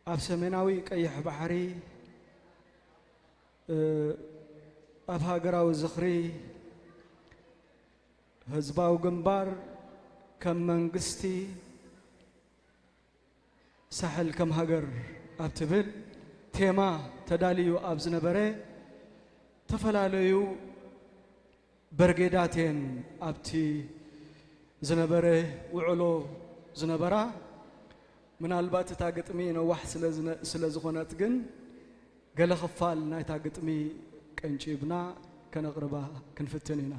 ኣብ ሰሜናዊ ቀይሕ ባሕሪ፣ እ፣ ኣብ ሃገራዊ ዝኽሪ ህዝባዊ ግንባር ከም መንግስቲ፣ ሳሕል ከም ሃገር ኣብ ትብል ቴማ ተዳልዩ ኣብ ዝነበረ፣ ዝተፈላለዩ በርጌዳት እየን ኣብቲ ዝነበረ ውዕሎ ዝነበራ። ምናልባት እታ ግጥሚ ነዋሕ ስለ ዝነ-፣ ስለ ዝኾነት ግን ገለ ክፋል ናይታ ግጥሚ ቀንጪብና ከነቕርባ ክንፍትን ኢና።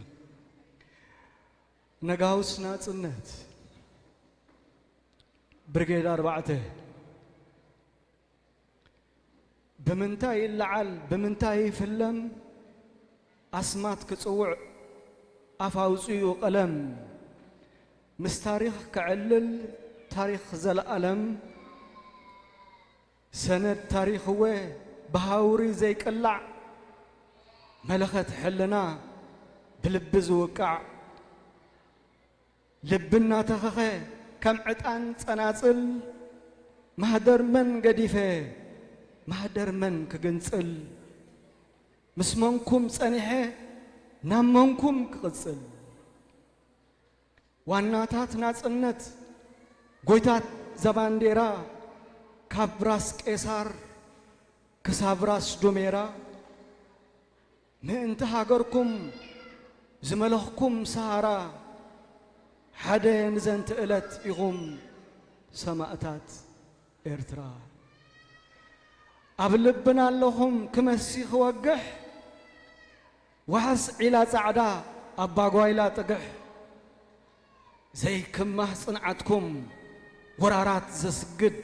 ነጋውስ ናጽነት ብርጌድ ኣርባዕተ። ብምንታይ ይለዓል፣ ብምንታይ ይፍለም፣ ኣስማት ክጽውዕ ኣፍ ኣውጺኡ ቀለም፣ ምስ ታሪኽ ከዕልል ታሪኽ ዘለኣለም፣ ሰነድ ታሪኽወ ብሃውሪ ዘይቅላዕ፣ መለኸት ሕልና ብልቢ ዝውቃዕ፣ ልቢ እናተኸኸ ከም ዕጣን ጸናጽል፣ ማህደር መን ገዲፈ ማህደር መን ክግንጽል፣ ምስ መንኩም ጸኒሐ ናብ መንኩም ክቕጽል። ዋናታት ናጽነት፣ ጎይታት ዘባንዴራ፣ ካብ ራስ ቄሳር ክሳብ ራስ ዱሜራ፣ ምእንቲ ሃገርኩም ዝመለኽኩም ሰሃራ፣ ሓደ ንዘንቲ እለት ኢኹም ሰማእታት ኤርትራ። ኣብ ልብና ኣለኹም ክመሲ ክወግሕ፣ ዋሕስ ዒላ ጻዕዳ ኣባጓይላ ጥግሕ፣ ዘይክማህ ጽንዓትኩም ወራራት ዘስግድ፣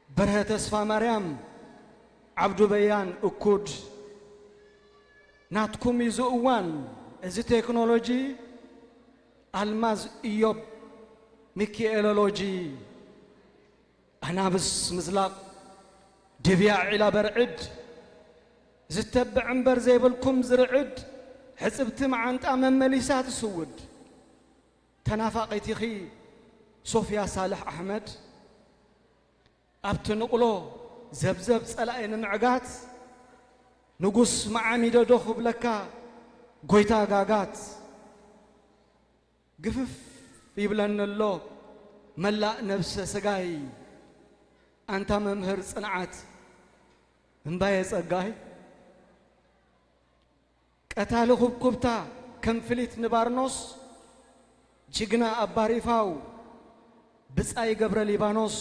በርሀ ተስፋማርያም፣ ዓብዱ በያን እኩድ፣ ናትኩም እዩ እዚ እዋን፣ እዚ ቴክኖሎጂ፣ ኣልማዝ እዮብ ሚኪኤሎሎጂ፣ ኣናብስ ምዝላቕ፣ ድብያ ዒላ በርዕድ፣ ዝተብዕ እምበር ዘይብልኩም ዝርዕድ፣ ሕጽብቲ መዓንጣ መመሊሳ ትስውድ። ተናፋቒትኺ ሶፍያ ሳልሕ ኣሕመድ፣ ኣብቲ ንቕሎ ዘብዘብ ጸላኢ ንምዕጋት፣ ንጉስ መዓሚደዶ ክብለካ ጎይታ ጋጋት። ግፍፍ ይብለኒ ኣሎ መላእ ነብሰ ስጋይ፣ ኣንታ መምህር ጽንዓት እምባየ ጸጋይ። ቀታሊ ኩብኩብታ ከም ፍሊት ንባርኖስ፣ ጅግና ኣባ ሪፋው ብጻይ ገብረ ሊባኖስ፣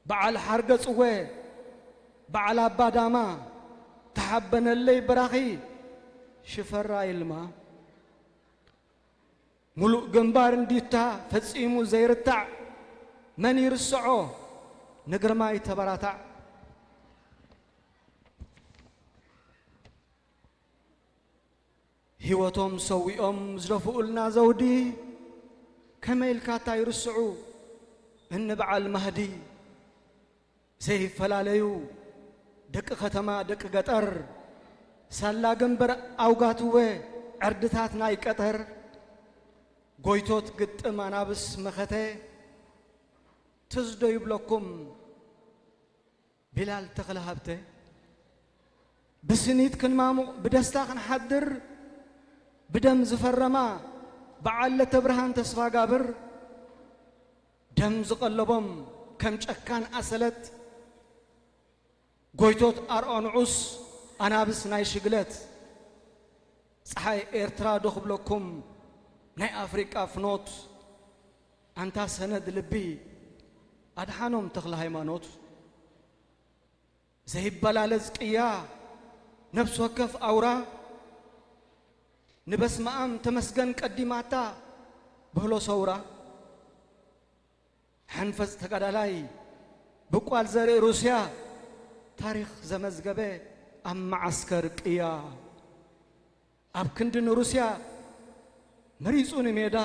በዓል ሓርገጽወ፣ በዓል ኣባ ዳማ፣ ተሓበነለይ በራኺ ሽፈራ ይልማ። ሙሉእ ግንባር እንዲታ ፈጺሙ ዘይርታዕ፣ መን ይርስዖ ንግርማይ ተበራታዕ። ህይወቶም ሰዊኦም ዝደፍኡልና ዘውዲ፣ ከመይ ኢልካ እንታይ ይርስዑ እኒ በዓል ማህዲ። ዘይፈላለዩ ደቂ ከተማ ደቂ ገጠር፣ ሳላ ግንበር ኣውጋትወ ዕርድታት ናይ ቀጠር። ጎይቶት ግጥም ኣናብስ መኸተ፣ ትዝ ዶ ይብለኩም ቢላል ተኽለ ሃብተ። ብስኒት ክንማሙቕ ብደስታ ክንሓድር፣ ብደም ዝፈረማ በዓል ለተብርሃን ተስፋጋብር፣ ደም ዝቐለቦም ከም ጨካን ኣሰለት፣ ጎይቶት ኣርኦ ንዑስ ኣናብስ ናይ ሽግለት። ጸሓይ ኤርትራ ዶ ክብለኩም ናይ ኣፍሪቃ ፍኖት፣ ኣንታ ሰነድ ልቢ ኣድሓኖም ተኽለ ሃይማኖት። ዘይበላለጽ ቅያ ነፍሲ ወከፍ ኣውራ፣ ንበስመኣም ተመስገን ቀዲማታ ብህሎ ሰውራ። ሓንፈጽ ተጋዳላይ ብቋል ዘርኢ ሩስያ፣ ታሪኽ ዘመዝገበ ኣብ መዓስከር ቅያ። ኣብ ክንዲ ንሩስያ መሪጹ ንሜዳ፣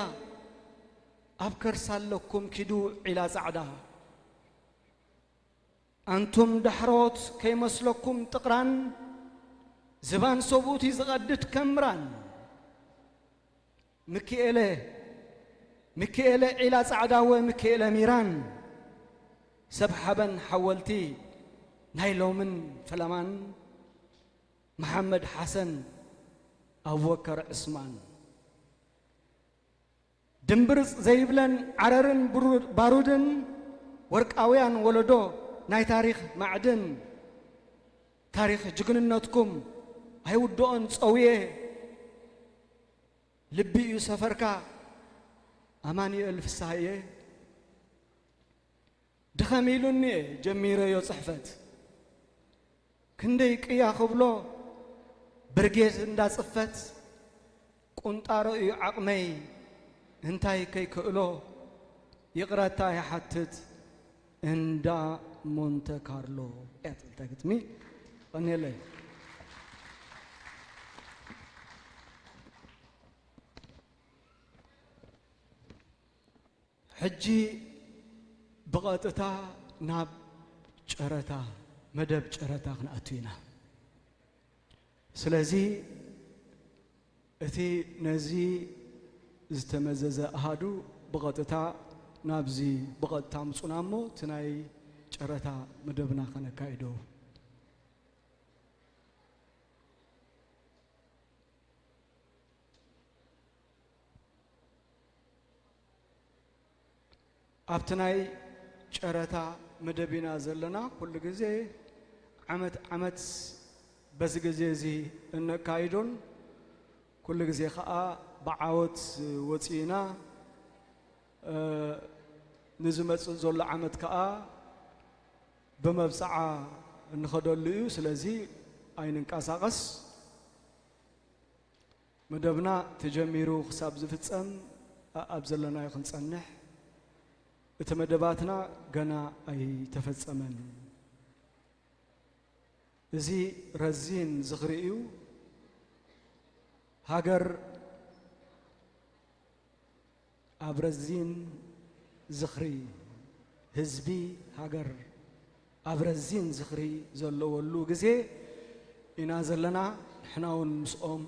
ኣብ ከርሳ ኣለኩም ኪዱ ዒላ ጻዕዳ። ኣንቱም ዳሕሮት ከይመስለኩም ጥቕራን፣ ዝባን ሰብኡት እዩ ዝቐድድ ከም ምራን። ምክኤለ፣ ምክኤለ ዒላ ጻዕዳወ ምክኤለ ሚራን፣ ሰብ ሓበን ሓወልቲ ናይ ሎምን ፈለማን፣ መሓመድ ሓሰን፣ ኣቡበከር ዕስማን። ድምብርጽ ዘይብለን ዓረርን ብሩ-፣ ባሩድን፣ ወርቃውያን ወለዶ ናይ ታሪኽ ማዕድን፣ ታሪኽ ጅግንነትኩም ኣይውድኦን ጸውየ፣ ልቢ እዩ ሰፈርካ ኣማኑኤል ፍስሃየ። ድኸም ኢሉኒ እየ ጀሚረዮ ጽሕፈት፣ ክንደይ ቅያ ክብሎ ብርጌድ እንዳጽፈት፣ ቁንጣሮ እዩ ዓቕመይ እንታይ ከይክእሎ፣ ይቕረታ ይሓትት እንዳ ሞንተ ካርሎ እያ ትብል እታ ግጥሚ። ቀንየለይ። ሕጂ ብቐጥታ ናብ ጨረታ፣ መደብ ጨረታ ክንኣቱ ኢና። ስለዚ እቲ ነዚ ዝተመዘዘ ኣሃዱ ብቐጥታ ናብዚ ብቐጥታ ምጹና እሞ እቲ ናይ ጨረታ መደብና ከነካይዶ። ኣብቲ ናይ ጨረታ መደብ ኢና ዘለና። ኩሉ ግዜ ዓመት ዓመት በዚ ግዜ እዚ እነካይዶን ኩሉ ግዜ ከዓ ብዓወት ወፂእና፣ እ፣ ንዝመፅእ ዘሎ ዓመት ከዓ ብመብፅዓ እንኸደሉ እዩ። ስለዚ ኣይንንቀሳቐስ። መደብና ተጀሚሩ ክሳብ ዝፍጸም ኣብ ዘለናዮ ክንጸንሕ፣ እቲ መደባትና ገና ኣይተፈጸመን። እዚ ረዚን ዝኽሪ እዩ። ሃገር ኣብ ረዚን ዝኽሪ፣ ህዝቢ ሃገር ኣብ ረዚን ዝኽሪ ዘለወሉ ግዜ ኢና ዘለና፣ ንሕና እውን ምስኦም።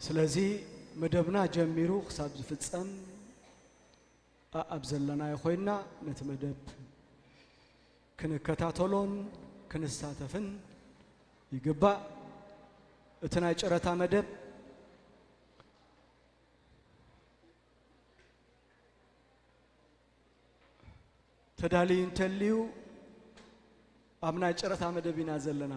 ስለዚ መደብና ጀሚሩ ክሳብ ዝፍጸም ኣብ ዘለናዮ ኮይንና ነቲ መደብ ክንከታተሎን ክንሳተፍን ይግባእ። እቲ ናይ ጨረታ መደብ ተዳልዩ እንተልዩ ኣብ ናይ ጨረታ መደብ ኢና ዘለና።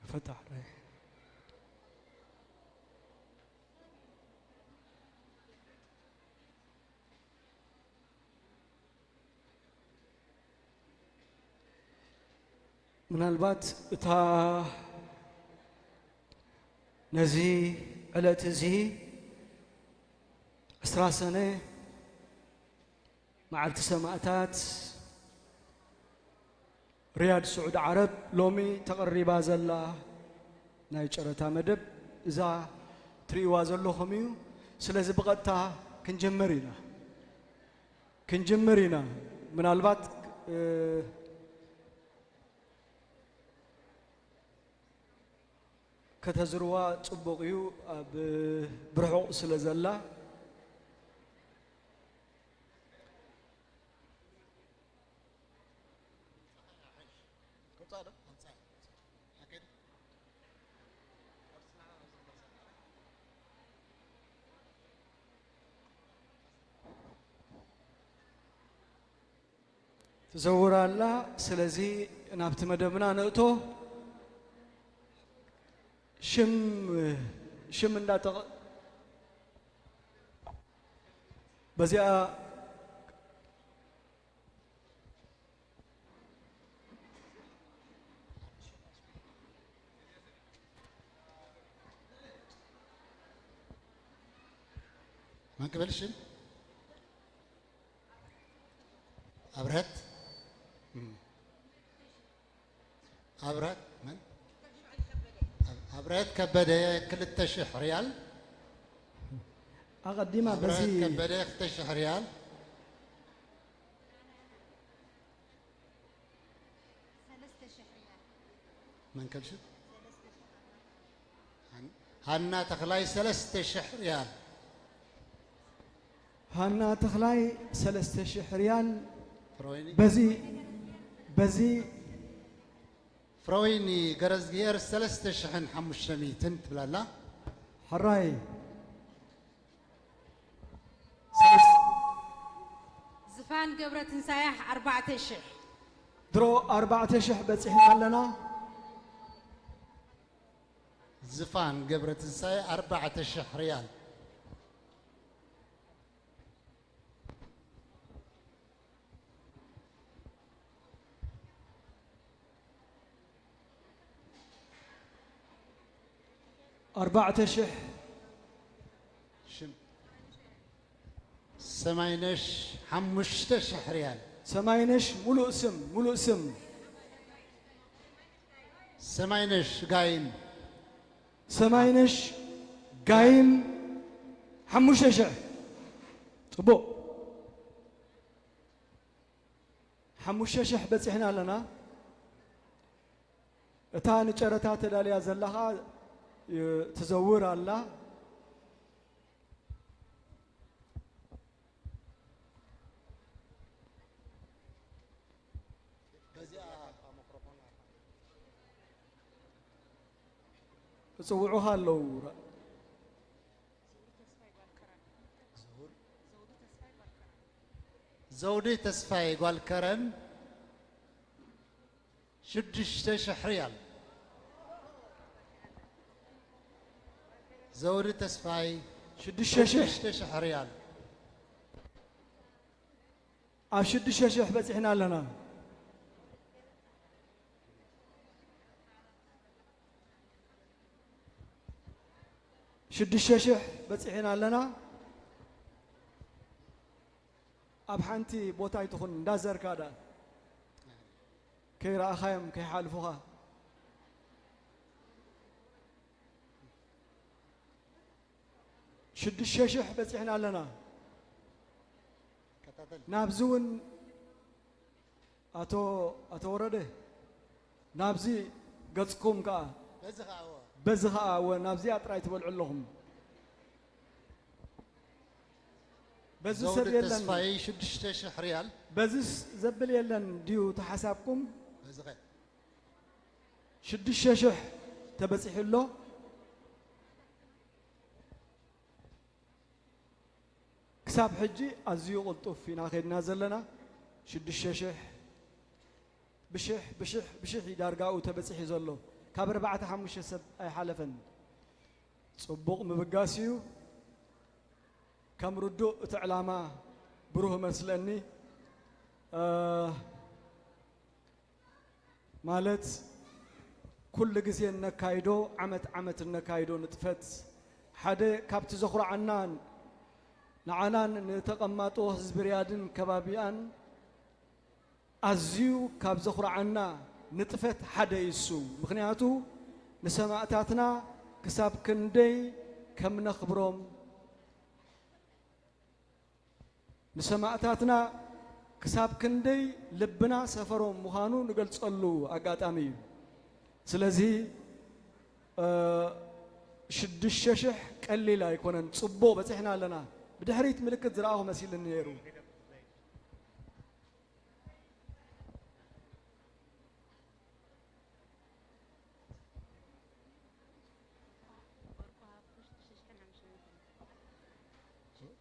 ፈታሕ ምናልባት እታ ነዚ ዕለት እዚ ዕስራ ሰነ መዓልቲ ሰማእታት ሪያድ ስዑዲ ዓረብ ሎሚ ተቐሪባ ዘላ ናይ ጨረታ መደብ እዛ ትርእይዋ ዘለኹም እዩ። ስለዚ ብቐጥታ ክንጅምር ኢና፣ ክንጅምር ኢና። ምናልባት፣ እ፣ ከተዝርዋ ጽቡቕ እዩ፣ ኣብ ብርሑቕ ስለ ዘላ። ትዘውር ኣላ። ስለዚ ናብቲ መደብና ንእቶ። ሽም፣ ሽም እንዳጠቐ-፣ በዚኣ መን ክብል ሽም? ኣብርሀት? እም። ኣብርሀት መን? ኣብ-፣ ኣብርሀት ከበደ ክልተ ሽሕ ሪያል። ኣቐዲማ በዚ ኣብርሀት ከበደ ክልተ ሽሕ ሪያል። መን ከልሽት? ሃን-፣ ሃና ተኽላይ ሰለስተ ሽሕ ሪያል። ሃና ተኽላይ ሰለስተ ሽሕ ሪያል። ፍረወይኒ በዚ በዚ ፍረወይኒ ገረዝግሄር ሰለስተ ሽሕን ሓሙሽተ ሚእትን ትብል ኣላ። ሕራይ ዝፋን ገብረ ትንሳያሕ ኣርባዕተ ሽሕ። ድሮ ኣርባዕተ ሽሕ በጺሕና ኣለና። ዝፋን ገብረ ትንሳኤ ኣርባዕተ ሽሕ ሪያል። ኣርባዕተ ሽሕ ሽም ሰማይነሽ ሓሙሽተ ሽሕ ሪያል። ሰማይነሽ ሙሉእ ስም ሙሉእ ስም ሰማይነሽ ጋይም ሰማይነሽ ጋይም ሓሙሽተ ሽሕ። ጽቡቕ። ሓሙሽተ ሽሕ በጺሕና ኣለና። እታ ንጨረታ ተዳልያ ዘላ ኸኣ ትዘውር ኣላ። እጽውዑኻ ኣለዉ። ዘውዲ ተስፋይ ጓል ከረን ሽዱሽተ ሽሕ ሪያል። ዘውዲ ተስፋይ ሽዱሽተ ሽሕ ሽዱሽተ ሽሕ ሪያል። ኣብ ሽዱሽተ ሽሕ በጺሕና ኣለና። ሽዱሽተ ሽሕ በጺሕና ኣለና። ኣብ ሓንቲ ቦታ ኣይትኹን እንዳዘርካ ዳ ከይረኣኻዮም ከይሓልፉኻ። ሽዱሽተ ሽሕ በጺሕና ኣለና። ናብዚ እውን ኣቶ ኣቶ ወረደ ናብዚ ገጽኩም ከኣ በዚ ኸኣ እወ። በዚ ኸኣ እወ ናብዚኣ ጥራይ ትበልዑ ኣለኹም። በዚ ሰብ ዘውዲ የለን ተስፋይ ሽዱሽተ ሽሕ ሪያል። በዚስ ዘብል የለን ድዩ ተሓሳብኩም? በዚ ኸ ሽዱሽተ ሽሕ ተበጺሑ ኣሎ። ክሳብ ሕጂ ኣዝዩ ቅልጡፍ ኢና ከድና ዘለና። ሽዱሽተ ሽሕ ብሽሕ ብሽሕ ብሽሕ እዩ ዳርጋኡ ተበጺሑ ዘሎ። ካብ ኣርባዕተ ሓሙሽተ ሰብ ኣይሓለፈን። ጽቡቕ ምብጋስ እዩ። ከም ርዱእ እቲ ዕላማ ብሩህ መስለኒ። እ፣ ማለት ኩሉ ግዜ እነካይዶ ዓመት ዓመት እነካይዶ ንጥፈት ሓደ ካብቲ ዘኹርዓናን ንዓናን ንተቐማጦ ህዝቢ ሪያድን ከባቢኣን ኣዝዩ ካብ ዘኹርዓና ንጥፈት ሓደ እዩ እሱ። ምኽንያቱ ንሰማእታትና ክሳብ ክንደይ ከም ነኽብሮም ንሰማእታትና ክሳብ ክንደይ ልብና ሰፈሮም ምዃኑ ንገልጸሉ ኣጋጣሚ እዩ። ስለዚ እ፣ ሽዱሽተ ሽሕ ቀሊል ኣይኮነን። ጽቡቕ በጺሕና ኣለና። ብድሕሪት ምልክት ዝረኣኹ መሲልኒ ነይሩ።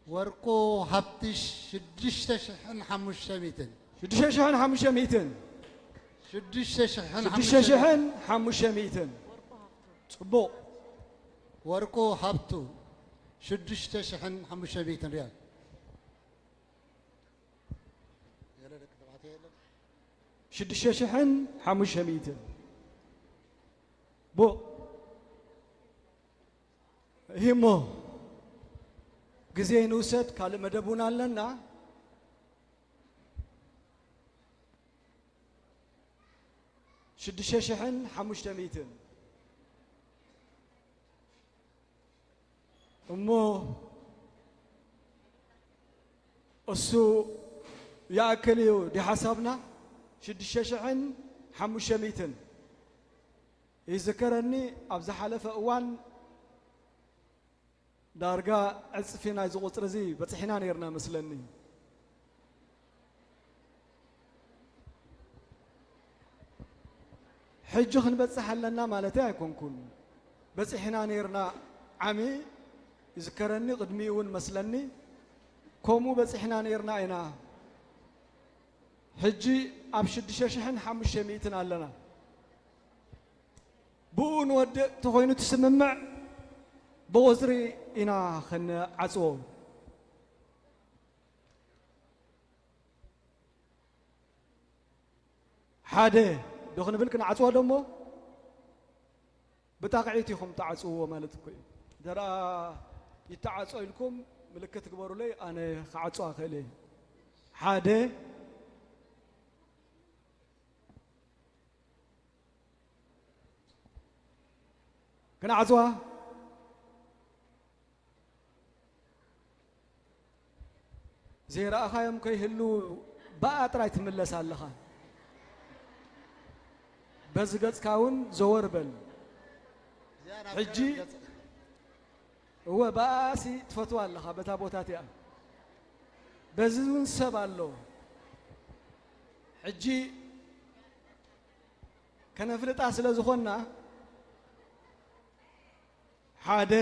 ወርቁ ሃብቲ ሽዱሽተ ሽሕን ሓሙሽተ ሚእትን። ሽዱሽተ ሽሕን ሓሙሽተ ሚእትን። ሽዱሽተ ሽሕን ሽዱሽተ ሽሕን ሓሙሽተ ሚእትን። ጽቡቕ። ወርቁ ሃብቱ ሽዱሽተ ሽሕን ሓሙሽተ ሚእትን ሪያል። ሽዱሽተ ሽሕን ሓሙሽተ ሚእትን። ቡ ሂሞ ግዜ ንውሰድ፣ ካልእ መደብ እውን ኣለና። ሽዱሽተ ሽሕን ሓሙሽተ ሚእትን። እሞ እሱ ይኣክል እዩ ድዩ ሓሳብና? ሽዱሽተ ሽሕን ሓሙሽተ ሚእትን። ይዝከረኒ ኣብ ዝሓለፈ እዋን ዳርጋ ዕጽፊ ናይዚ ቁጽሪ እዚ በጺሕና ነይርና መስለኒ። ሕጂ ክንበጽሕ ኣለና ማለተይ ኣይኮንኩን። በጺሕና ነይርና ዓሚ ይዝከረኒ፣ ቅድሚኡ እውን መስለኒ ከምኡ በጺሕና ነይርና ኢና። ሕጂ ኣብ ሽዱሽተ ሽሕን ሓሙሽተ ሚእትን ኣለና። ብኡ ንወድእ ተኾይኑ ትስምምዕ ብቑጽሪ ኢና ክንዓጽዎ። ሓደ ዶ ክንብል ክንዓጽዋ ዶ እሞ ብጣቕዒት ኢኹም ትዓጽውዎ ማለት እኮ እዩ። ደኣ ይተዓጾ ኢልኩም ምልክት ግበሩለይ፣ ኣነ ክዓጽዋ ክእል እየ። ሓደ ክንዓጽዋ። ዘይረኣኻዮም ከይህልዉ ብኣ ጥራይ ትምለስ ኣለኻ። በዚ ገጽካ እውን ዘወር በል። እዚኣ ናብ ሕጂ ቀረብ ገጽ። እወ፣ ብኣሲ ትፈትዋ ኣለኻ፣ በታ ቦታ እቲኣ። በዚ እውን ሰብ ኣሎ። ሕጂ ከነፍልጣ ስለ ዝኾንና፣ ሓደ፣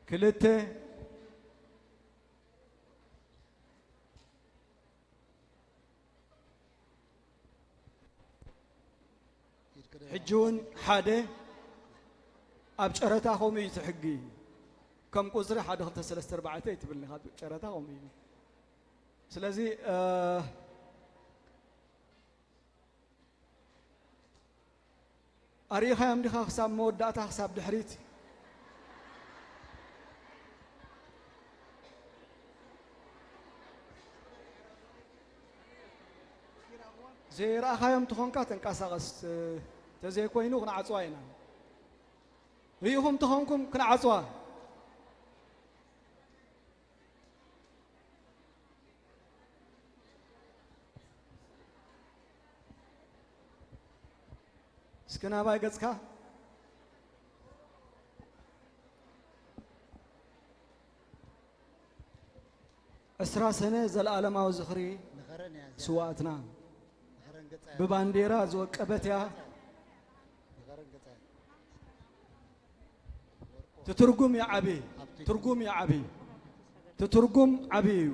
ክልተ፣ ሕጂ እውን ሓደ። ኣብ ጨረታ ከምኡ እዩ እቲ ሕጊ። ከም ቁጽሪ ሓደ፣ ክልተ፣ ሰለስተ፣ ኣርባዕተ ኣይትብልን ኢኻ። ኣብ ጨረታ ከምኡ እዩ። ስለዚ፣ እ፣ ኣርኢኻዮም ዲኻ ክሳብ መወዳእታ፣ ክሳብ ድሕሪት? ዘይረኣኻዮም ትኾንካ ተንቀሳቐስ፣ ተዘይኮይኑ ክንዓጽዋ ኢና። ርኢኹም ተኾንኩም ክንዓጽዋ። እስኪ ናባይ ገጽካ። ዕስራ ሰነ ዘለኣለማዊ ዝኽሪ ንኸረን እያ እዚኣ። ስዋኣትና። ንኸረን ገጻ እያ። ብባንዴራ ዝወቀበት እያ። ንኸረን ገጻ እያ። እቲ ትርጉም ይዓቢ። ትርጉም ይዓቢ። እቲ ትርጉም ዓቢ እዩ።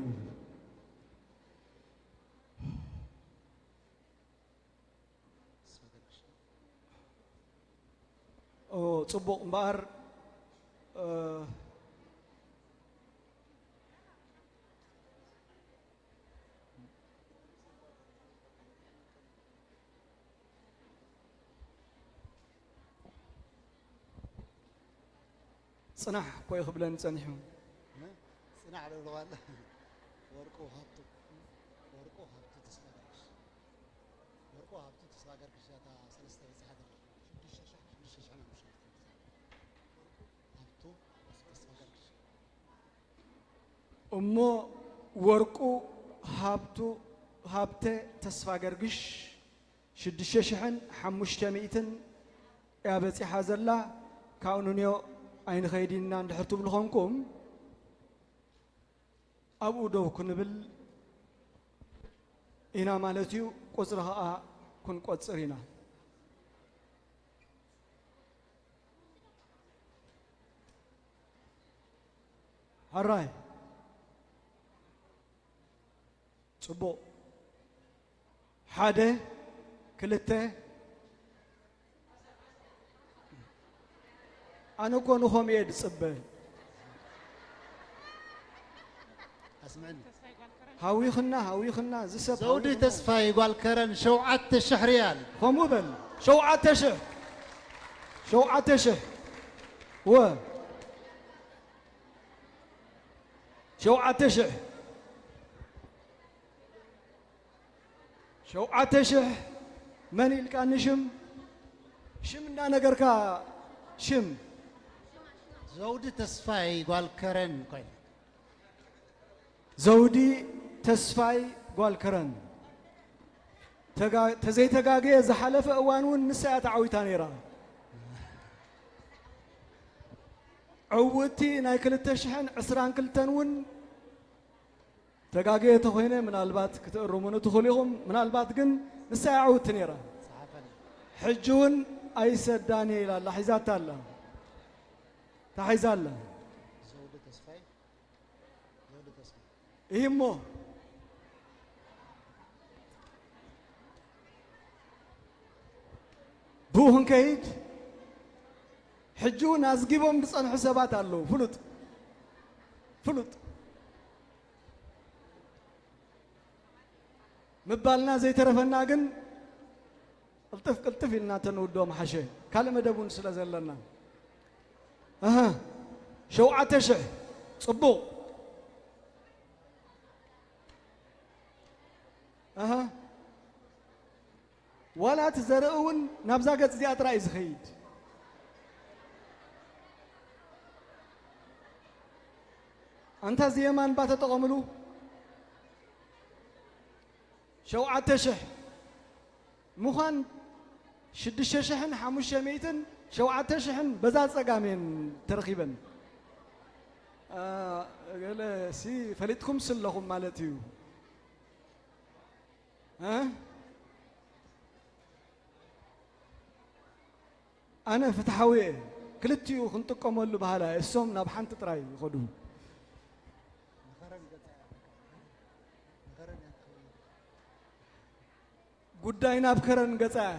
ኦ፣ ጽቡቕ እምበኣር፣ እ፣ ጽናሕ እኮ እዩ ክብለኒ ጸኒሑ። እ? ጽናሕ ዶ ኢልዋ ኣሎ? ወርቁ ሃብቱ፣ ወርቁ ሃብቱ ተስፋ ገርግሽ። ወርቁ ሃብቱ ተስፋ ገርግሽ እያ እታ ሰለስተ በጺሓ ዘላ። ሽዱሽተ ሽሕ፣ ሽዱሽተ ሽሕ ነው። ወርቁ ሃብቱ ተስፋ ገርግሽ። እሞ ወርቁ ሃብቱ፣ ሃብተ ተስፋ ገርግሽ ሽዱሽተ ሽሕን ሓሙሽተ ሚእትን እያ በጺሓ ዘላ። ካብኡ ንንዮ ኣይንኸይድ ኢና እንድሕር ትብሉ ኾንኩም፣ ኣብኡ ደው ክንብል ኢና ማለት እዩ። ቁጽሪ ኸኣ ክንቆጽር ኢና። ሕራይ። ጽቡቕ። ሓደ፣ ክልተ። ኣነ እኮ ንኾም እየ ዝጽበ። ኣስምዕኒ። ሃዊኽና፣ ሃዊኽና፣ እዚ ሰብ ዘውዲ ሃዊኽና። ተስፋይ ጓል ከረን ሸውዓተ ሽሕ ሪያል። ከምኡ በል። ሸውዓተ ሽሕ። ሸውዓተ ሽሕ። ወ። ሸውዓተ ሽሕ። ሸውዓተ ሽሕ መን ኢልካኒ ሽም? ሽም እንዳነገርካ ሽም። ዘውዲ ተስፋይ ጓል ከረን ኮይና። ዘውዲ ተስፋይ ጓል ከረን። ተጋ-፣ ተዘይተጋግየ ዝሓለፈ እዋን እውን ንሳ እያ ተዓዊታ ነይራ። ዕውቲ ናይ ክልተ ሽሕን ዕስራን ክልተን እውን ተጋግየ ተኾይነ ምናልባት ክትእርሙኒ ትኽእሉ ኢኹም። ምናልባት ግን ንሳ እያ ዕውቲ ነይራ። ሕጂ እውን ኣይሰዳን እየ ኢላ ኣላ። ሒዛታ ኣላ። ተታሒዛ ኣላ። ዘውዲ ተስፋይ፣ ዘውዲ ተስፋይ። ይህ እሞ ብኡ ክንከይድ፣ ሕጂ እውን ኣዝጊቦም ዝጸንሑ ሰባት ኣለዉ። ፍሉጥ፣ ፍሉጥ ምባልና ዘይተረፈና ግን፣ ቅልጥፍ ቅልጥፍ ኢልና ተንውድኦም ሓሸ። ካልእ መደብ እውን ስለ ዘለና። ኣሃ፣ ሸውዓተ ሽሕ። ጽቡቕ። ኣሃ። ዋላ እቲ ዘርኢ እውን ናብዛ ገጽ እዚኣ ጥራይ እዩ ዝኸይድ። ኣንታ እዚ የማን እባ ተጠቐምሉ። ሸውዓተ ሽሕ ምዃን፣ ሽዱሽተ ሽሕን ሓሙሽተ ሚእትን ሸውዓተ ሽሕን በዛ ጸጋም እየን ተረኺበን። አ፣ ገለ ሲ ፈሊጥኩም ስለኹም ማለት እዩ። እ? ኣነ ፍትሓዊ እየ። ክልቲኡ ክንጥቀመሉ በሃላይ እየ። እሶም ናብ ሓንቲ ጥራይ ይኸዱ። ጉዳይ ናብ ከረን ገጻ እያ።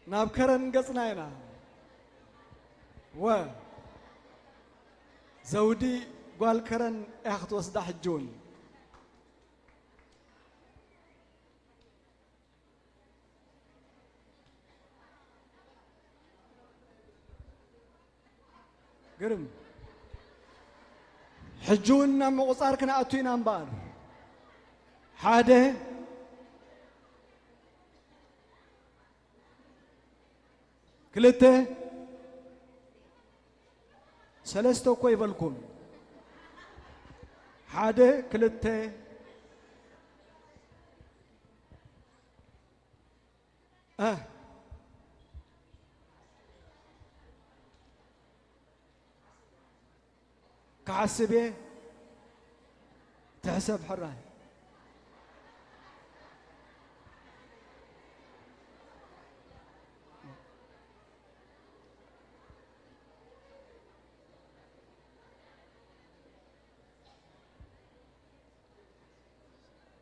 ናብ ከረን ገጽና ኢና። ወ ዘውዲ ጓል ከረን እያ ክትወስዳ ሕጂ እውን። ግርም። ሕጂ እውን ናብ ምቑጻር ክንኣቱ ኢና እምበኣር። ሓደ፣ ክልተ፣ ሰለስተ እኮ ይበልኩም። ሓደ፣ ክልተ፣ እ፣ ክሓስብ እየ። ትሕሰብ ሕራይ።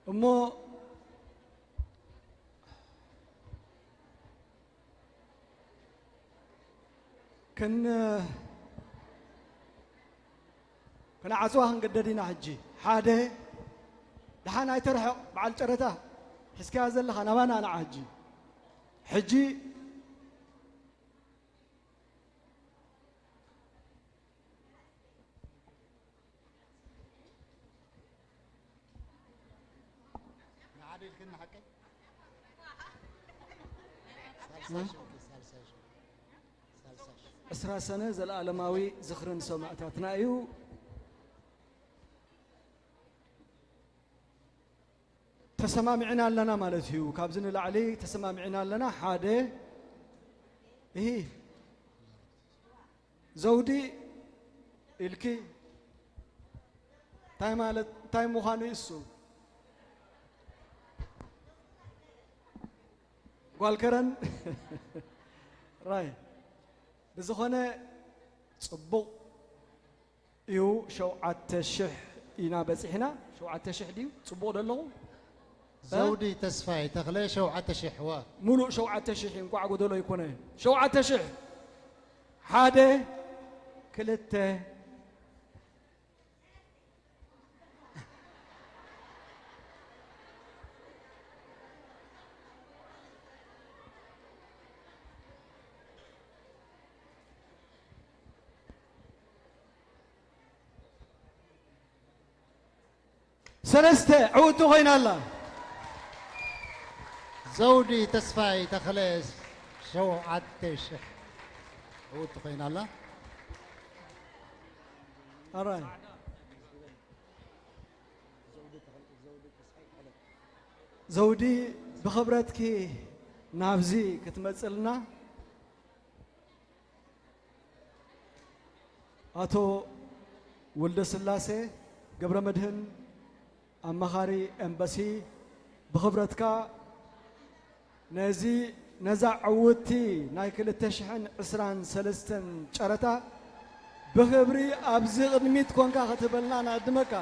እሞ ክን-፣ ክንዓጽዋ ክንግደድ ኢና ሕጂ። ሓደ፣ ደሓን ኣይትርሕቕ በዓል ጨረታ፣ ሒዝካያ ዘለኻ ናባና ንዓ ሕጂ። ሕጂ ንዓዲ ኢልክኒ ሓቀይ? ሳልሳይ ሽዑ፣ ሳልሳይ ሽዑ፣ ሳልሳይ ሽዑ። ዕስራ ሰነ ዘለኣለማዊ ዝኽሪ ንሰማእታትና እዩ። ተሰማሚዕና ኣለና ማለት እዩ። ካብዚ ንላዕሊ ተሰማሚዕና ኣለና። ሓደ፣ እሂ፣ ዘውዲ ኢልኪ እንታይ ማለት፣ እንታይ ምዃኑ እዩ እሱ? ጓል ከረን ራይ። ብዝኾነ ጽቡቕ እዩ። ሸውዓተ ሽሕ ኢና በጺሕና። ሸውዓተ ሽሕ ድዩ? ጽቡቕ ዶ ኣለኹ? ዘውዲ ተስፋይ ተኽለ ሸውዓተ ሽሕ። ወ። ሙሉእ ሸውዓተ ሽሕ እዩ፣ እንቋዕ ጎደሎ ኣይኮነ። ሸውዓተ ሽሕ። ሓደ፣ ክልተ፣ ሰለስተ ዕውቲ ኮይና ኣላ። ዘውዲ ተስፋይ ተኽለ ሸውዓተ ሽሕ ዕውቲ ኮይና ኣላ። ኣራይ። ዘውዲ ብኽብረትኪ ናብዚ ክትመጽልና ኣቶ ወልደስላሴ ገብረመድህን፣ ኣማኻሪ ኤምባሲ፣ ብኽብረትካ ነዚ፣ ነዛ ዕውትቲ ናይ ክልተ ሽሕን ዕስራን ሰለስተን ጨረታ ብኽብሪ ኣብዚ ቅድሚት ኮንካ ክትህበልና ንዕድመካ።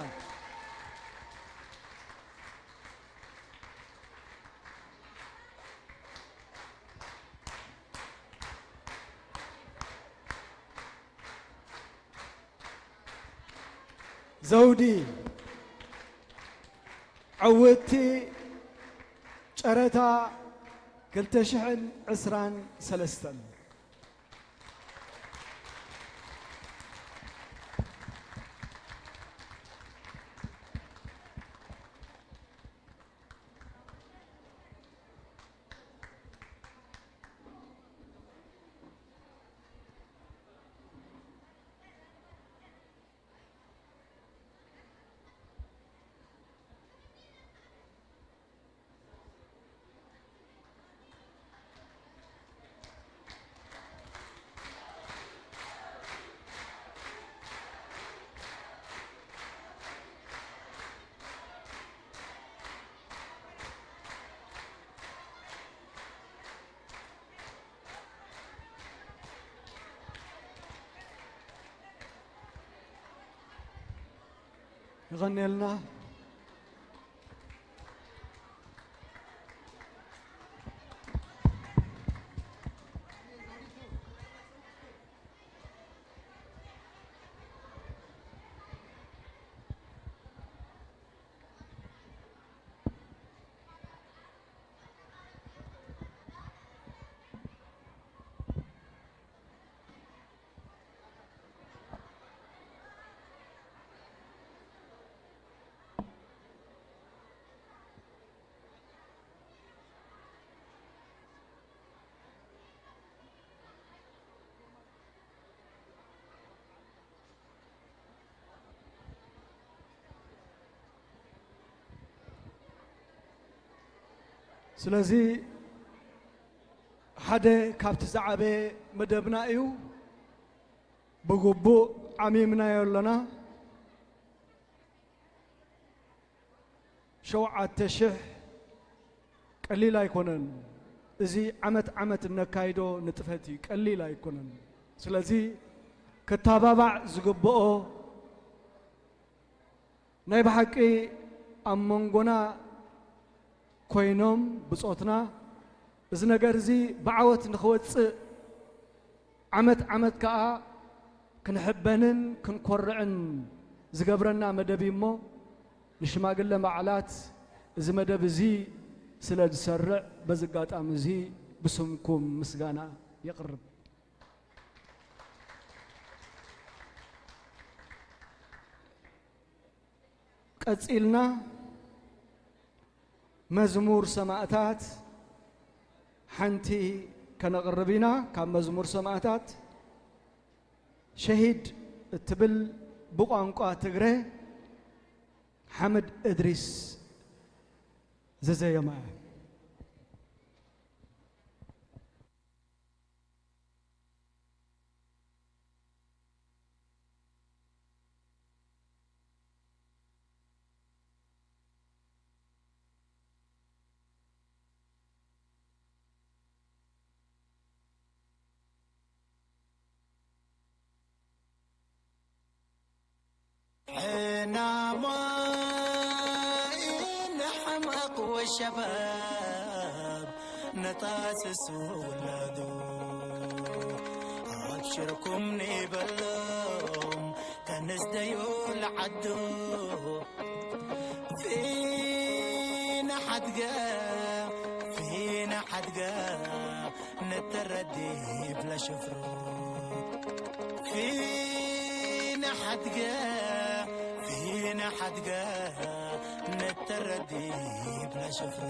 ዘውዲ፣ ዕውትቲ ጨረታ ክልተ ሽሕን ዕስራን ሰለስተን። የቐንየልና። ስለዚ ሓደ ካብቲ ዝዓበየ መደብና እዩ። ብግቡእ ዓሚምናዮ ኣለና። ሸውዓተ ሽሕ ቀሊል ኣይኮነን። እዚ ዓመት ዓመት እነካይዶ ንጥፈት እዩ፣ ቀሊል ኣይኮነን። ስለዚ ክተባባዕ ዝግብኦ ናይ ብሓቂ ኣብ መንጎና ኮይኖም ብጾትና እዚ ነገር እዚ ብዓወት ንኽወጽእ ዓመት ዓመት ከኣ ክንሕበንን ክንኮርዕን ዝገብረና መደብ እዩ እሞ፣ ንሽማግለ በዓላት እዚ መደብ እዚ ስለ ዝሰርዕ፣ በዚ ኣጋጣሚ እዚ ብስምኩም ምስጋና የቕርብ። ቀጺልና መዝሙር ሰማእታት ሓንቲ ከነቕርብ ኢና። ካብ መዝሙር ሰማእታት ሸሂድ እትብል ብቋንቋ ትግረ ሓምድ እድሪስ ዝዘየማ እያ። ሕናማ ኢነ ሕማቕ ወሸባብ ነጣስስ ውላዱ ኣብሽርኩም ንበሎም ተንስደዩ ለዓዱ ፊና ሓድገ ፊና ሓድገ ነተረዲ ብላ ሽፍሩ ፊና ሓድገ ፊና ሓድገ ነተረዲ ብላ ሽፍሩ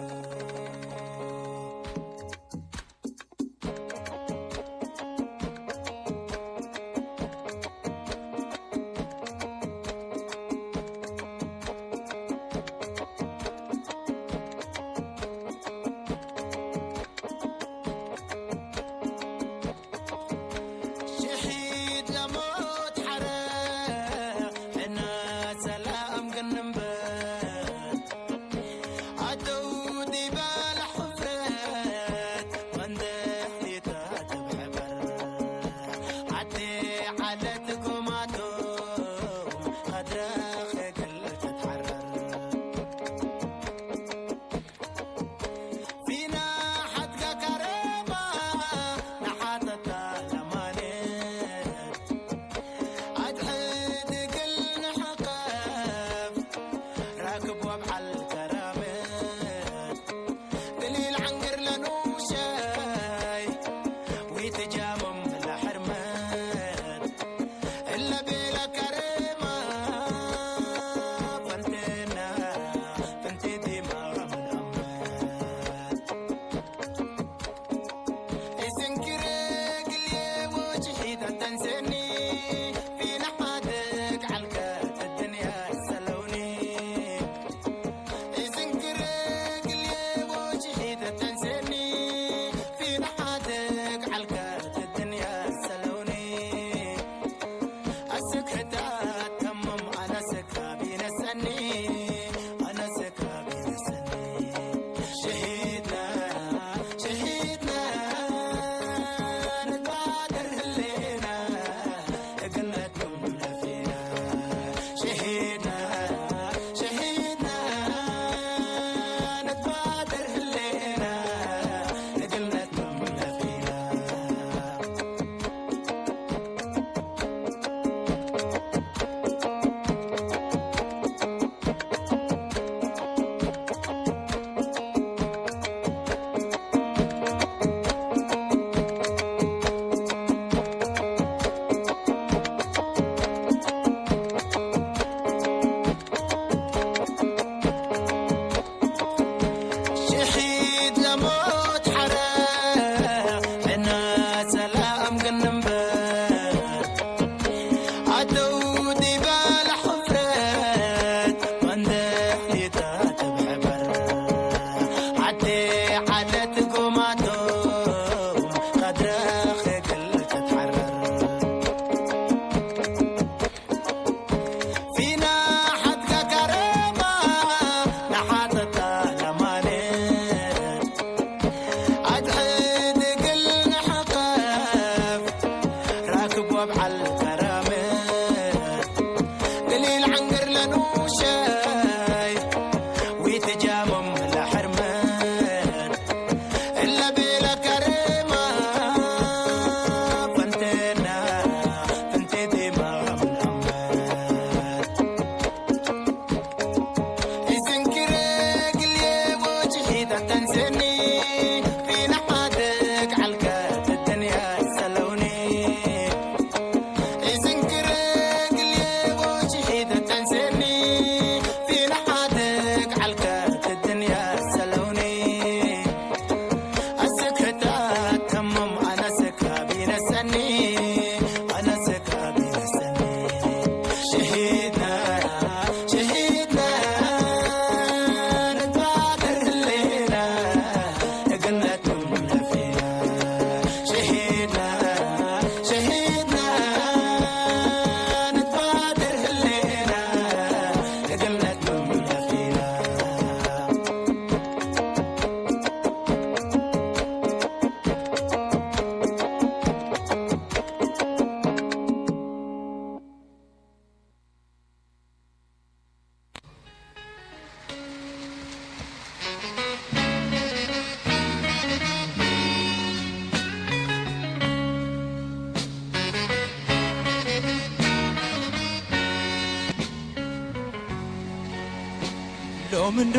ሎምንዶ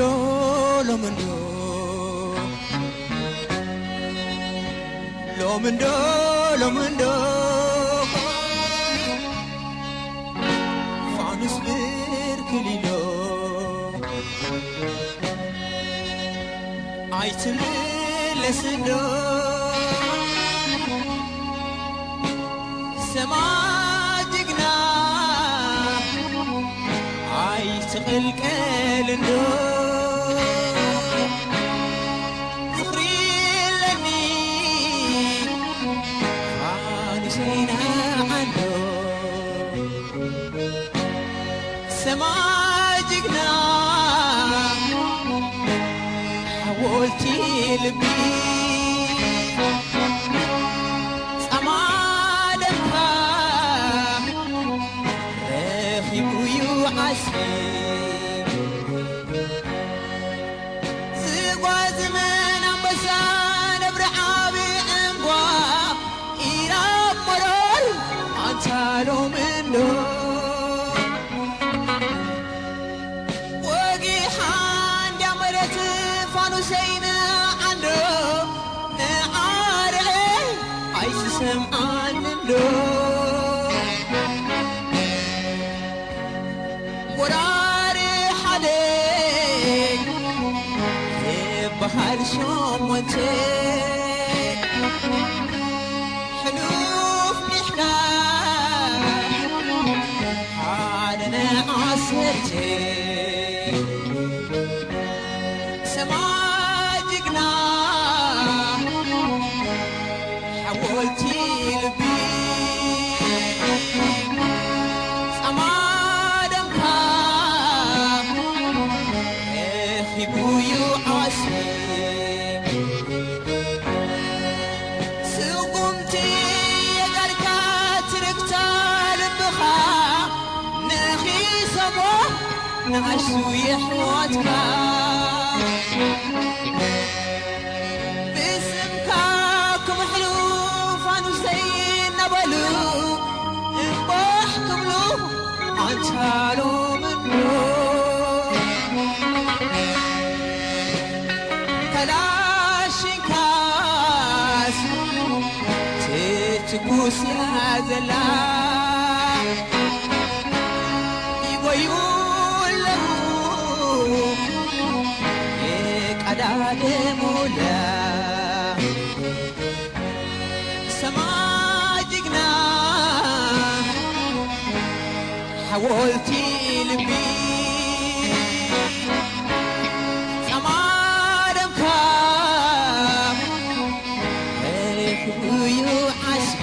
ሎምንዶ ሎምንዶ ሎምንዶ ፋኑስ ብርክሊሎ ኣይትምለስንዶ ሰማ ጅግና ኣይትቕልቀልንዶ ዝኽሪ ኣለኒ ፋኑሰይና ዓንዶ ሰማ ጅግና ሓወልቲ ልቢ ጻማ ደምካ ረኺቡ ዩ ዓስቢ ዝጓዝመን ኣንበሳ ነብሪ ዓቢ ዕምቧ ኢራብ መሮር ኣንታ ሎምንዶ ወጊሓ እንድያ መሬት ፋኑሰይ ንዓንዶ ንዓርኤ ኣይስሰምዓንንዶ ወራሪ ሓደ ዝበሃል ሸሞንተ ሕሉፍ ሚሕካ ሓደ ንዓሰርተ ሰማ ጅግና ሓወልቲ ልቢ ጻማ ደምካ ረኺቡ ዩ ዓስቢ ስጉምቲ የጋርካ ትርግታ ልብኻ ነኺሰሞ ንኣሽቱ የሕዋትካ ብስምካ ክምሕሉ ፋኑሰይ እናበሉ እምቦሕ ክብሉ ኣንታ ሎምንዶ ከላሽንካስ ትትኩስ እያ ዘላ ይጎዩ ኣለዉ የቀዳደሙላ ሰማ ጅግና ሓወልቲ ልቢ ጻማ ደምካ ረኺቡ ዩ ዓስቢ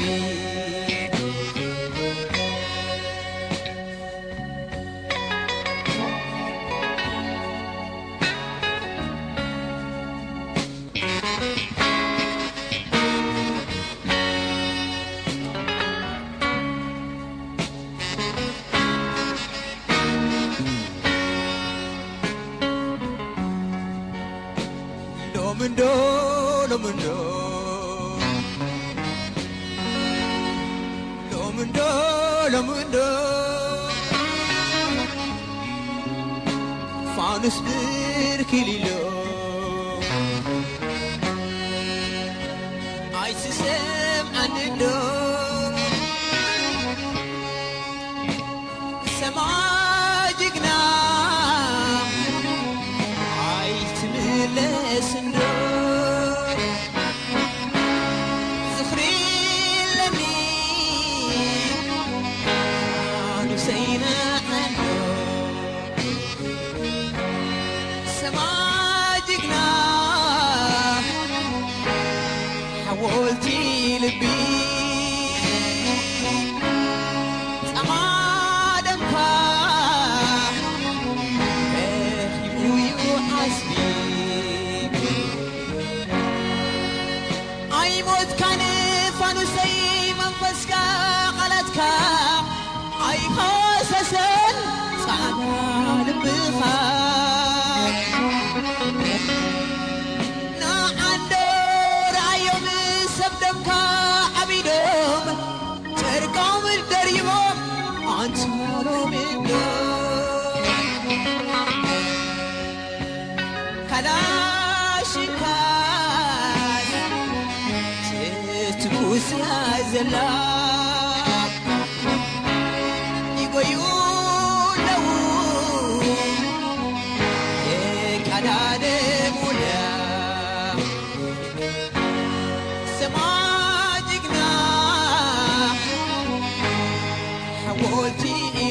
ሎምንዶ ሎምንዶ ሎምንዶ ሎምንዶ ፋኑስ ብርክሊሎ ኣይትሰምዓንዶ ሰማ ጅግና ኣይትምለስንዶ ዝኽሪ ኣለኒ ፋኑሰይና ዓንዶ ሰማ ጅግና ሓወልቲ ልቢ ጻማ ደምካ ረኺቡ ዩ ዓስቢ ኣይሞትካን ፋኑሰይ መንፈስካ ቃላትካ ኣይፈሰሰን ጻዕዳ ልብኻ ንዓንዶ ረኣዮም ሰብ ደምካ ዓቢዶም ጨርቆም ደሪቦም ኣንታ ሎምንዶ ካላሽንካስ ትትኩስ እያ ዘላ፣ ይጎዩ ኣለዉ የቀዳደሙላ። ስማ ጅግና ሓወልቲ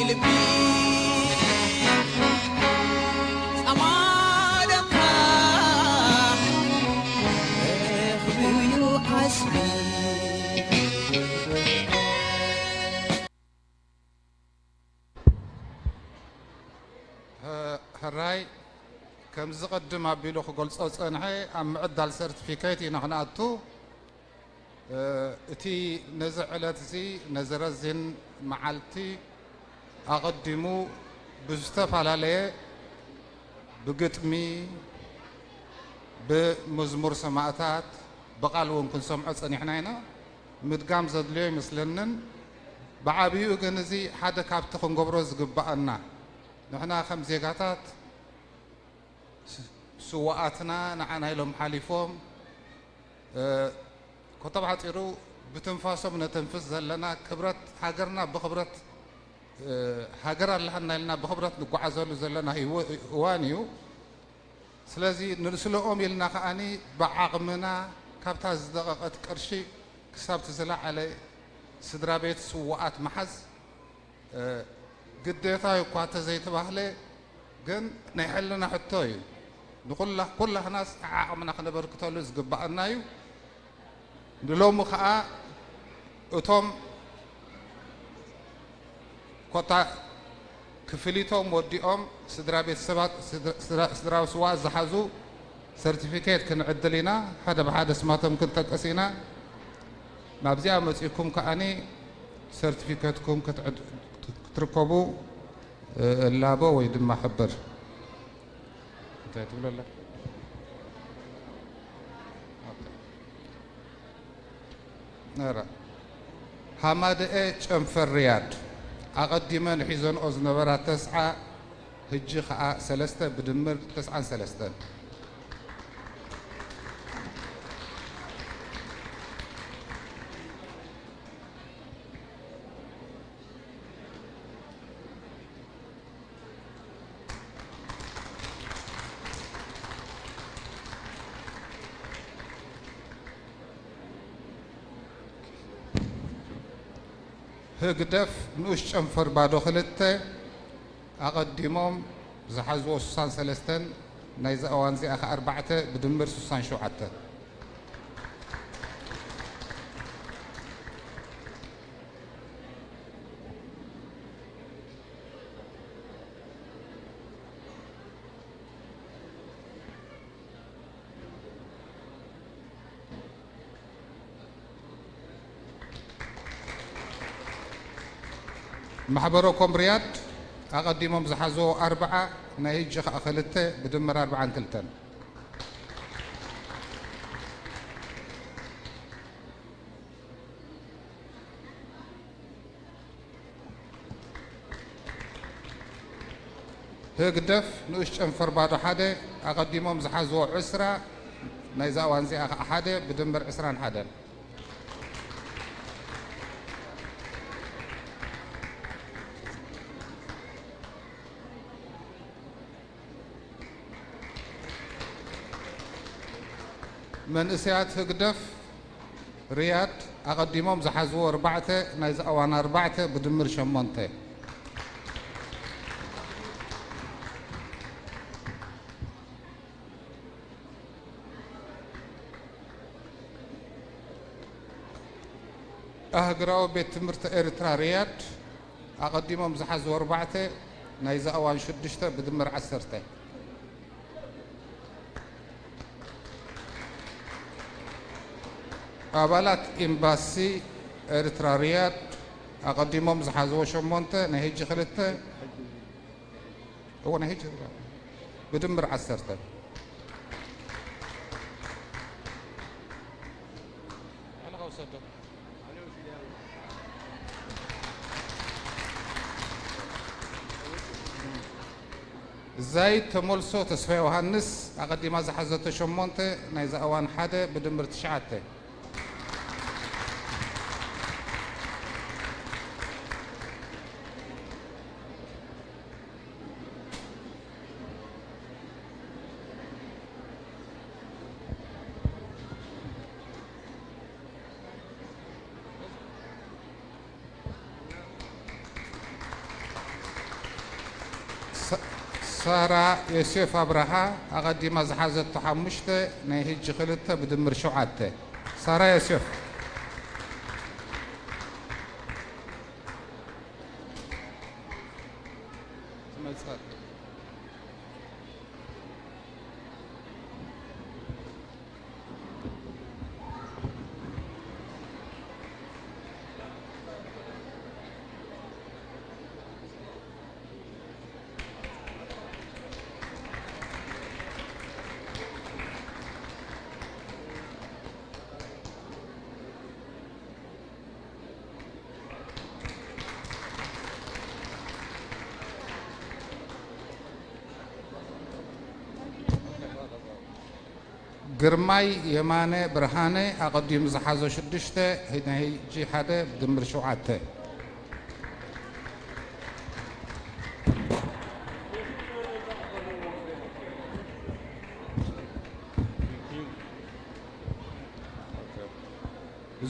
ልቢ፣ ጻማ ደምካ ርኽብዩ ዓስቢ። ሕራይ፣ ከምዚ ቅድም ኣቢሉ ክገልጾ ዝጸንሐ፣ ኣብ ምዕዳል ሰርቲፊኬት ኢና ክንኣቱ። እቲ ነዚ ዕለት እዚ፣ ነዚ ረዚን መዓልቲ ኣቐዲሙ ብዝተፈላለየ፣ ብግጥሚ፣ ብመዝሙር ሰማእታት፣ ብቓል እውን ክንሰምዖ ጸኒሕና ኢና። ምድጋም ዘድልዮ ኣይመስለንን። ብዓብዩ ግን እዚ ሓደ ካብቲ ክንገብሮ ዝግባኣና፣ ንሕና ከም ዜጋታት፣ ስ-፣ ስውኣትና ንዓና ኢሎም ሓሊፎም፣ እ፣ ኮታ ብሓጺሩ ብትንፋሶም ነተንፍስ ዘለና፣ ክብረት ሃገርና ብኽብረት፣ እ፣ ሃገር ኣለሃና ኢልና ብኽብረት ንጓዓዘሉ ዘለና ህይወ-፣ እዋን እዩ። ስለዚ ንስለኦም ኢልና ከኣኒ ብዓቕምና ካብታ ዝደቐቐት ቅርሺ ክሳብ እቲ ዝለዓለ ስድራ ቤት ስውኣት ምሓዝ፣ እ፣ ግዴታ እዩ እኳ እንተዘይተባህለ፣ ግን ናይ ሕልና ሕቶ እዩ። ንኹላ-፣ ኩላህናስ ዓቕምና ክነበርክተሉ ዝግባኣና እዩ። ንሎሚ ኸኣ እቶም ኮታ ክፍሊቶም ወዲኦም ስድራ ቤተሰባት፣ ስድራ-፣ ስድራ-፣ ስድራዊ ስውኣት ዝሓዙ ሰርቲፊኬት ክንዕድል ኢና። ሓደ ብሓደ ስማቶም ክንጠቅስ ኢና። ናብዚኣ መጺእኩም ከኣኒ ሰርቲፊኬትኩም ክትዕድ-፣ ክትርከቡ እላቦ ወይ ድማ ሕብር። እንታይ ትብሎ ኣላ? ኦኬ። ነራ። ሃማደኤ ጨንፈር ሪያድ፣ ኣቐዲመን ሒዘንኦ ዝነበራ ተስዓ፣ ህጂ ኸኣ ሰለስተ ብድምር ተስዓን ሰለስተን። ህግደፍ ንኡሽ ጨንፈር ባዶ ክልተ ኣቐዲሞም ዝሓዝዎ ስሳን ሰለስተን፣ ናይዛ እዋን እዚኣ ኸኣ ኣርባዕተ ብድምር ስሳን ሸውዓተ። ማሕበረኮም ሪያድ ኣቐዲሞም ዝሓዝዎ ኣርብዓ፣ ናይ ህጂ ኸኣ ክልተ፣ ብድምር ኣርብዓን ክልተን። ህግደፍ ንኡሽ ጨንፈር ባዶ ሓደ ኣቐዲሞም ዝሓዝዎ ዕስራ፣ ናይዛ እዋን እዚኣ ኸዓ ሓደ፣ ብድምር ዕስራን ሓደን። መንእሰያት ህግደፍ ሪያድ ኣቐዲሞም ዝሓዝዎ ኣርባዕተ፣ ናይዚ እዋን ኣርባዕተ፣ ብድምር ሸሞንተ። ኣህግራዊ ቤት ትምህርቲ ኤርትራ ሪያድ ኣቐዲሞም ዝሓዝዎ ኣርባዕተ፣ ናይዚ እዋን ሽዱሽተ፣ ብድምር ዓሰርተ። ኣባላት ኤምባሲ ኤርትራ ሪያድ ኣቐዲሞም ዝሓዝዎ ሸሞንተ፣ ናይ ሕጂ ክልተ፣ እዎ፣ ናይ ሕጂ ብድምር ዓሰርተ። ዛይድ ተመልሶ ተስፋ ዮሃንስ ኣቐዲማ ዝሓዘቶ ሸሞንተ፣ ናይዛ እዋን ሓደ ብድምር ትሽዓተ። ሳ-፣ ሳራ ዮሴፍ ኣብርሃ ኣቐዲማ ዝሓዘቶ ሓሙሽተ፣ ናይ ህጂ ክልተ ብድምር ሸውዓተ። ሳራ ዮሴፍ። ትመጽእ። ግርማይ የማነ ብርሃነ ኣቐዲሙ ዝሓዞ ሽዱሽተ፣ ናይ ሕጂ ሓደ ብድምር ሸውዓተ።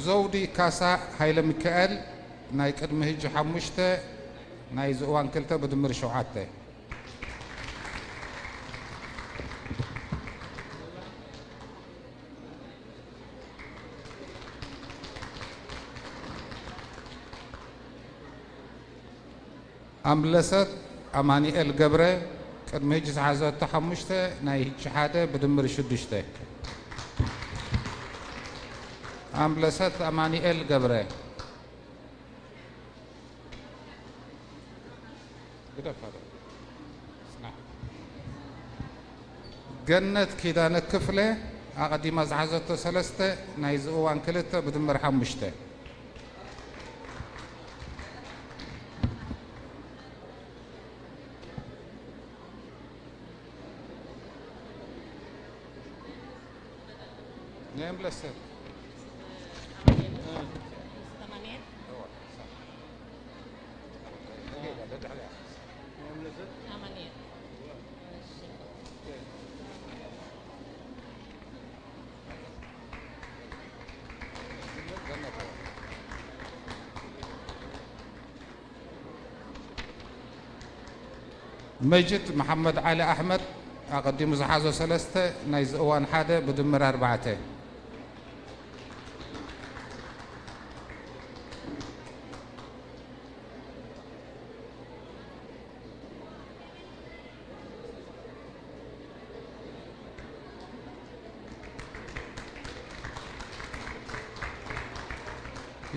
ዘውዲ ካሳ ሃይለ ሚካኤል ናይ ቅድሚ ሕጂ ሓሙሽተ፣ ናይ ዝእዋን ክልተ ብድምር ሸውዓተ። ኣምለሰት ኣማኑኤል ገብረ ቅድሚ ሕጂ ዝሓዘቶ ሓሙሽተ፣ ናይ ሕጂ ሓደ ብድምር ሽዱሽተ። ኣምለሰት ኣማኑኤል ገብረ። ግደፋ ዶ። ጽናሕ። ገነት ኪዳነ ክፍለ ኣቐዲማ ዝሓዘቶ ሰለስተ፣ ናይዚ እዋን ክልተ ብድምር ሓሙሽተ። ናይ ኣምለሰት። መጅድ መሓመድ ዓሊ ኣሕመድ ኣቐዲሙ ዝሓዞ ሰለስተ፣ ናይዚ እዋን ሓደ ብድምር ኣርባዕተ።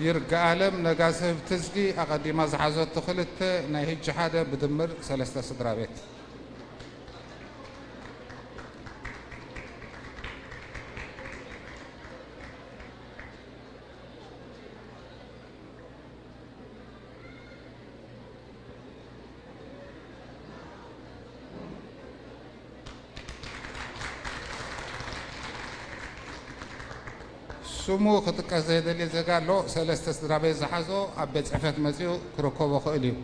ይርጋኣለም ነጋሲ ህብትዝጊ ኣቐዲማ ዝሓዘቶ ክልተ፣ ናይ ህጂ ሓደ ብድምር ሰለስተ ስድራ ቤት። ስሙ ክጥቀስ ዘይደሊ ዜጋ ኣሎ። ሰለስተ ስድራ ቤት ዝሓዞ ኣብ ቤት ጽሕፈት መጺኡ ክርከቦ ክእል እዩ።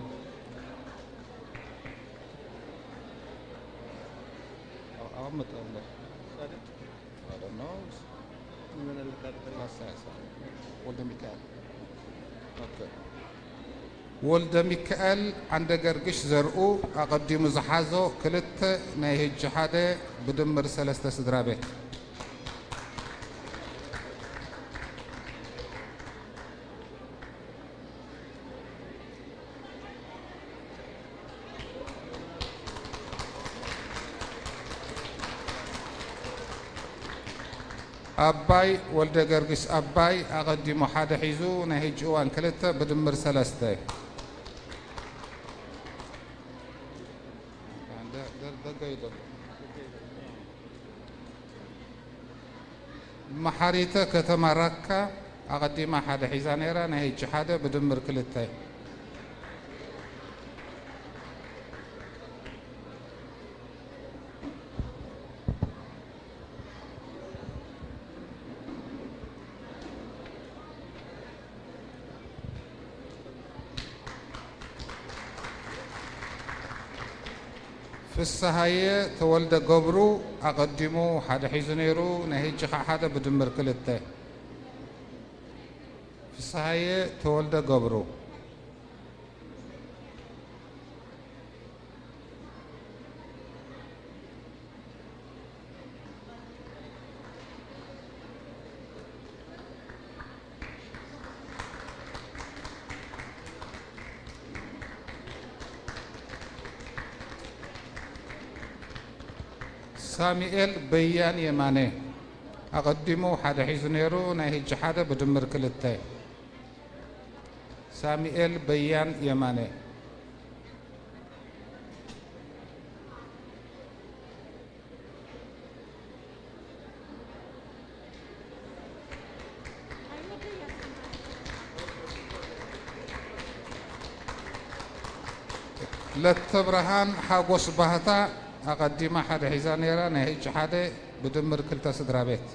ኣቐምጥ ኣሎ። I don't know። ወልደ ሚካኤል። ኦኬ። ወልደ ሚካኤል ዓንደ ገርግሽ ዘርኡ ኣቐዲሙ ዝሓዞ ክልተ፣ ናይ ህጂ ሓደ፣ ብድምር ሰለስተ ስድራ ቤት። ኣባይ ወልደ ገርግስ ኣባይ ኣቐዲሙ ሓደ ሒዙ፣ ናይ ህጂ እዋን ክልተ ብድምር ሰለስተ። መሓሪተ ከተማ ራካ ኣቐዲማ ሓደ ሒዛ ነይራ፣ ናይ ህጂ ሓደ ብድምር ክልተ። ፍስሃየ ተወልደ ገብሩ ኣቐዲሙ ሓደ ሒዙ ነይሩ፣ ናይ ሕጂ ኸዓ ሓደ ብድምር ክልተ። ፍስሃየ ተወልደ ገብሩ። ሳሙኤል በያን የማነ ኣቐዲሙ ሓደ ሒዙ ነይሩ፣ ናይ ሕጂ ሓደ ብድምር ክልተ። ሳሙኤል በያን የማነ። ለተብርሃን ሓጎስ ባህታ ኣቐዲማ ሓደ ሒዛ ነይራ፣ ናይ ሕጂ ሓደ ብድምር ክልተ ስድራ ቤት።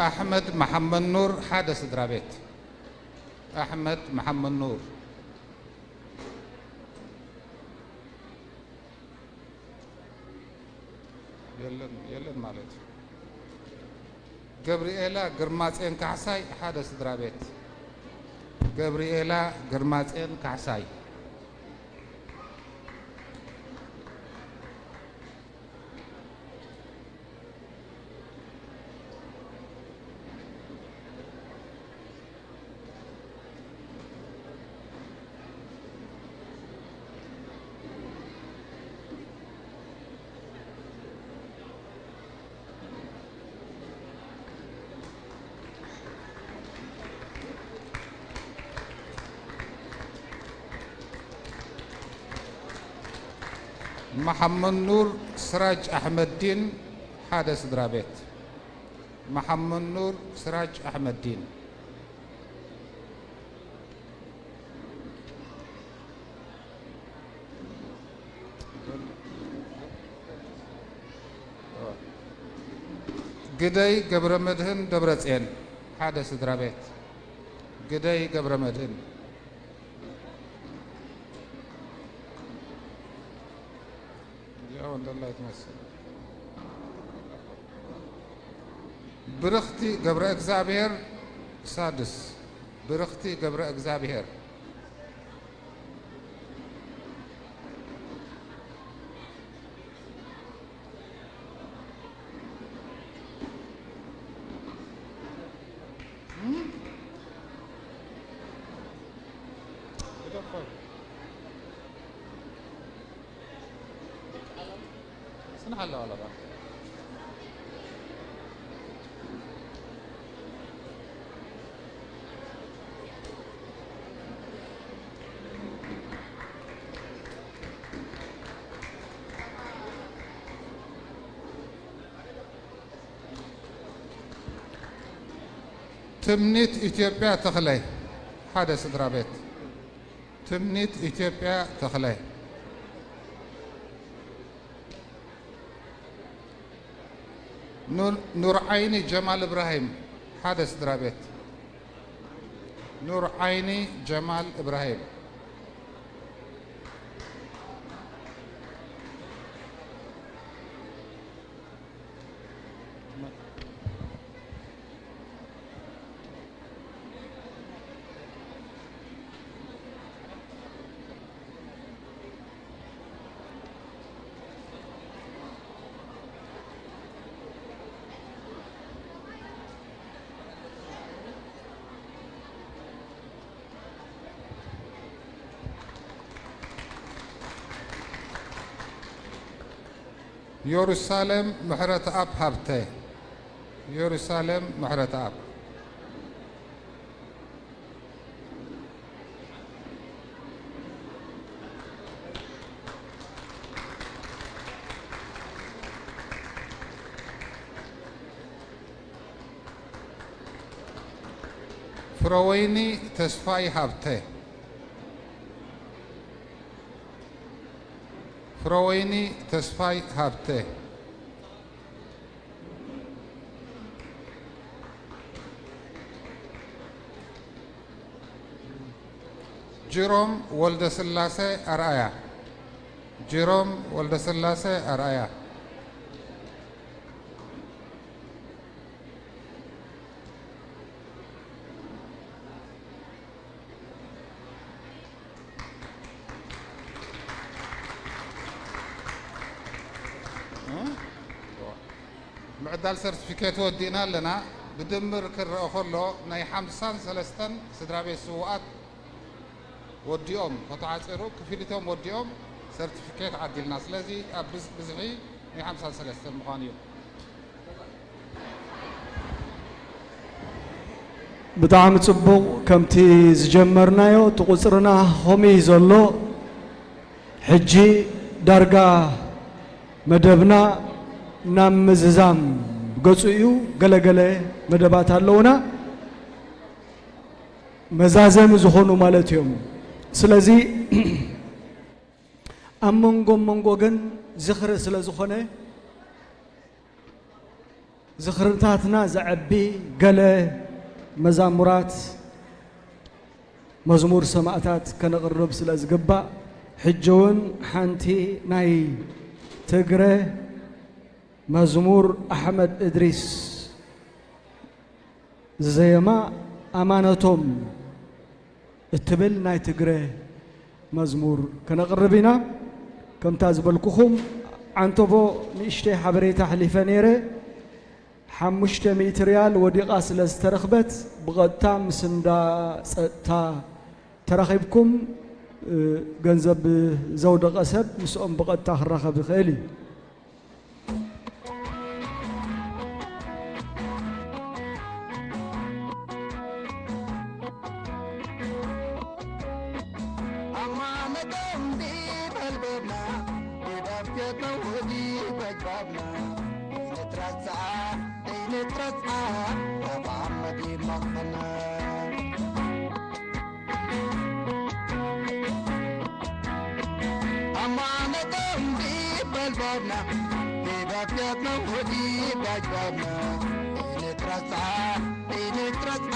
ኣሕመድ መሓመድ ኑር ሓደ ስድራ ቤት። ኣሕመድ መሓመድ ኑር። የለን፣ የለን ማለት እዩ። ገብርኤላ ግርማጼን ካሕሳይ ሓደ ስድራ ቤት። ገብርኤላ ግርማጼን ካሕሳይ። መሓመድ ኑር ስራጅ ኣሕመዲን ሓደ ስድራ ቤት። መሓመድ ኑር ስራጅ ኣሕመዲን። ግደይ ገብረ መድህን ደብረጽዮን ሓደ ስድራ ቤት። ግደይ ገብረ መድህን። እዚኣ እውን ደላይ ትመስል። ብርኽቲ ገብረ እግዚኣብሔር ሳድስ። ብርኽቲ ገብረ እግዚኣብሔር። ጽንሕ ኣለዋ ኣለባ። ትምኒት ኢትዮጵያ ተኽለ ሓደ ስድራ ቤት። ትምኒት ኢትዮጵያ ተኽለ። ኑር፣ ኑርዓይኒ ጀማል እብራሂም ሓደ ስድራ ቤት። ኑርዓይኒ ጀማል እብራሂም። የሩሳሌም ምሕረተኣብ ሃብተ። የሩሳሌም ምሕረተኣብ። ፍረወይኒ ተስፋይ ሃብተ። ፍረወይኒ ተስፋይ ሃብተ። ጅሮም ወልደስላሰ ኣርኣያ። ጅሮም ወልደስላሰ ኣርኣያ። ምዕዳል ሰርቲፊኬት ወዲእና ኣለና። ብድምር ክረአ ከሎ ናይ ሓምሳን ሰለስተን ስድራ ቤት ስዉኣት ወዲኦም፣ ከተሓጺሩ ክፍሊቶም ወዲኦም ሰርቲፊኬት ዓዲልና። ስለዚ ኣብ ብዝ-፣ ብዝሒ ናይ ሓምሳን ሰለስተን ምዃኑ እዩ። ብጣዕሚ ጽቡቕ። ከምቲ ዝጀመርናዮ፣ እቲ ቁጽርና ከምኡ እዩ ዘሎ። ሕጂ ዳርጋ መደብና ናብ ምዝዛም ገጹ እዩ። ገለገለ መደባት ኣለዉና፣ መዛዘሚ ዝኾኑ ማለት እዮም። ስለዚ ኣብ መንጎ መንጎ ግን ዝኽሪ ስለ ዝኾነ፣ ዝኽርታትና ዘዐቢ ገለ መዛሙራት መዝሙር ሰማእታት ከነቕርብ ስለ ዝግባእ፣ ሕጂ እውን ሓንቲ ናይ ትግረ መዝሙር ኣሕመድ እድሪስ ዝዘየማ ኣማነቶም እትብል ናይ ትግረ መዝሙር ከነቕርብ ኢና። ከምታ ዝበልኩኹም፣ ዓንተቦ ንእሽተይ ሓበሬታ ኣሕሊፈ ነይረ። ሓሙሽተ ሚእቲ ሪያል ወዲቓ ስለ ዝተረኽበት፣ ብቐጥታ ምስ እንዳ ጸጥታ ተራኺብኩም፣ እ፣ ገንዘብ ዘውደቐ ሰብ ምስኦም ብቐጥታ ክራኸብ ይኽእል እዩ። ኣማነቶም ዲበልበብና፣ ዲበብ ጌትነው ዲበጅባብና፣ ኢንትረስዓ፣ ኢንትረስዓ፣ ተባመዲ መቕና። ኣማነቶም ዲበልበብና፣ ዲበብ ጌትነው ዲበጅባብና፣ ኢንትረስዓ፣ ኢንትረስዓ፣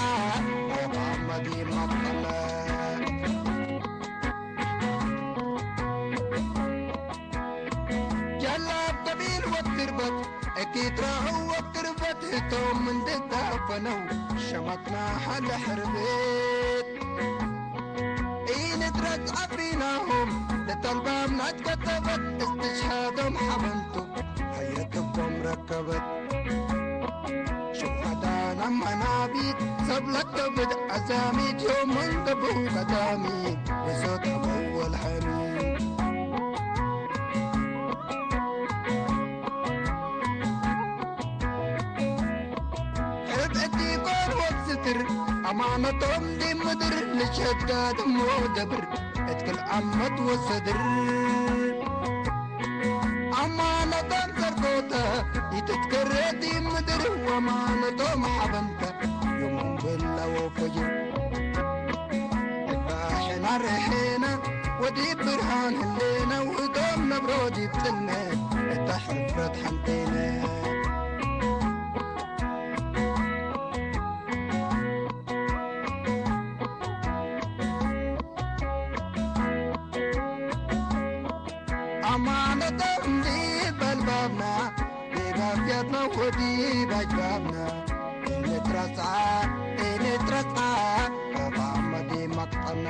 ተባመዲ መቕና። ጀላብ ቀቢል ወትርበት፣ እኪትራሁ ወትርበት፣ ህቶም እንድታፈነው፣ ሸመትና ሃለ ሕርብት። ኢንትረት ኣፍሪናሆም፣ ለጠልባም ናትከተበት፣ እስትሽሃዶም ሓበንቱ፣ ሃየትቦም ረከበት። ሹሃዳን ኣማናቢት፣ ሰብ ለከብድ ኣዛሚት፣ ዮም መንገቡ ቀዳሚ፣ ብሶት ኣወል ሓሚ። ሕብእቲ ቆርወት ስትር፣ ኣማነቶም ዲ ምድር፣ ንሸዳ ድሞ ደብር፣ እትክል ኣመት ወሰድር። ኣማነቶም ዘርጎተ፣ ይትትከረቲ ምድር፣ ወማነቶም ሓበንተ፣ ዮሞም ብላዎ ፈጅር። እታ ሕና ርሕና፣ ወዲ ብርሃን ህሌና፣ ውህቶም ነብሮ ዲብ ጽልመት፣ እታ ሕፍረት ሓንቴነ። ኣማነቶም ዲበልባብና፣ ዲባፍያትና ወዲብ ኣጅባብና፣ ኢንትረስዓ፣ ኢንትረስዓ፣ ኣባመዲ መቅጠነ።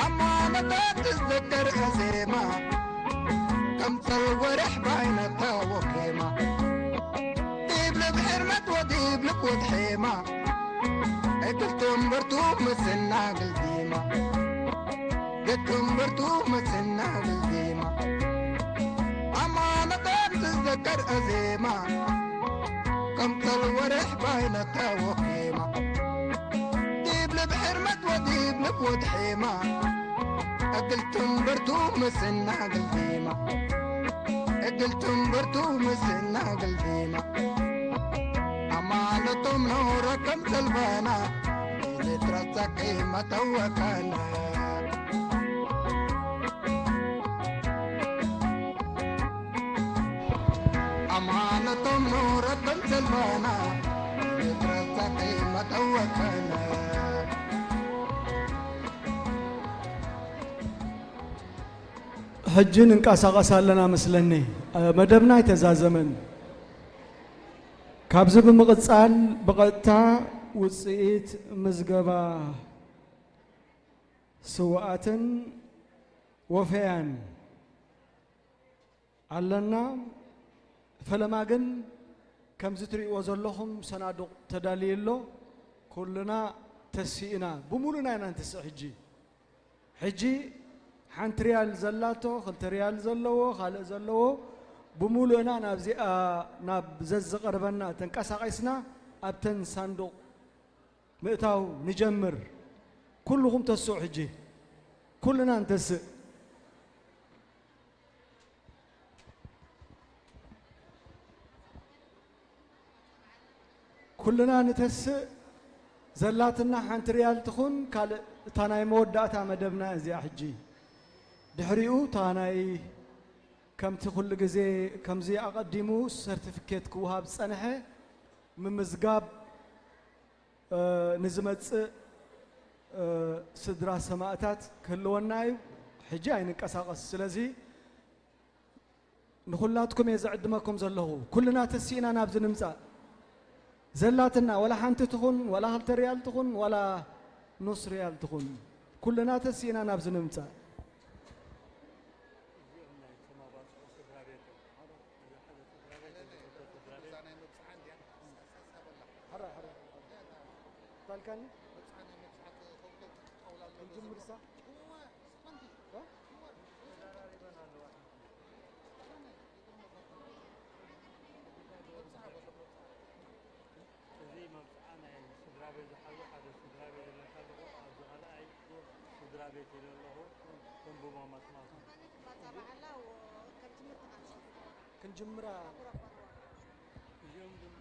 ኣማነታ ትዘከር ኣዜማ፣ ከምሰል ወርሕ ባይነታ ወኬማ። ዲብ ልብ ሕርመት ወዲብ ልብ ወድሒማ፣ እግል ትንበርቱ ምስና ግልዲማ። ግል ትንበርቱ ምስና ግልዲማ። ኣማነታ ትዘከር ኣዜማ፣ ከምሰል ወርሕ ባይነታ ወኬማ። ዲብ ልብ ሕርመት ወዲብ ልብ ወድሒማ፣ እግል ትንበርቱ ምስና ግልዲማ። እግል ትንበርቱ ምስና ግልዲማ። ኣማነቶም ነውረ ከም ዘልባና፣ ኤርትራ ጸቂማ ተወካና። ኣማነቶም ነውረ ከም ዘልባና፣ ኤርትራ ጸቂማ ተወካና። ሕጂ ንንቀሳቐስ ኣለና መስለኒ። መደብና ኣይተዛዘመን። ካብዚ ብምቕጻል ብቐጥታ ውጽኢት ምዝገባ ስውኣትን ወፈያን ኣለና። ፈለማ ግን ከምዚ ትርእይዎ ዘለኹም ሰናዱቕ ተዳልዩ ኣሎ። ኩልና ተሲእና፣ ብምሉእና ኢና ንትስእ ሕጂ። ሕጂ ሓንቲ ሪያል ዘላቶ፣ ክልተ ሪያል ዘለዎ፣ ካልእ ዘለዎ፣ ብምሉእና ናብዚኣ፣ ናብ ዘዝቐርበና ተንቀሳቒስና ኣብተን ሳንዱቕ ምእታው ንጀምር። ኩልኹም ተስኡ ሕጂ። ኩልና ንተስእ። ኩልና ንተስእ። ዘላትና ሓንቲ ሪያል ትኹን ካልእ፣ እታ ናይ መወዳእታ መደብና እዚኣ ሕጂ። ድሕሪኡ እታ ናይ፣ ከምቲ ኩሉ ግዜ፣ ከምዚ ኣቐዲሙ ሰርቲፊኬት ክወሃብ ዝጸንሐ ምምዝጋብ፣ እ፣ ንዝመጽእ፣ እ፣ ስድራ ሰማእታት ክህልወና እዩ። ሕጂ ኣይንቀሳቐስ። ስለዚ ንኹላትኩም እየ ዝዕድመኩም ዘለኹ። ኩልና ተሲእና ናብዚ ንምጻእ። ዘላትና ዋላ ሓንቲ ትኹን፣ ዋላ ክልተ ሪያል ትኹን፣ ዋላ ኑስ ሪያል ትኹን፣ ኩልና ተሲእና ናብዚ ንምጻእ። ታልካኒ? ክንጅምርሳ? እዚ መብጽዓ ናይ ስድራ ቤት ዝሓዙ ሓደ ስድራ ቤት ኢለካ ኣለኹ። ኣብዚ ካልኣይ ስድራ ቤት ኢለ ኣለኹ። ከም ቡማ ማስማስ ክንጅምራ። እዚኦም ግን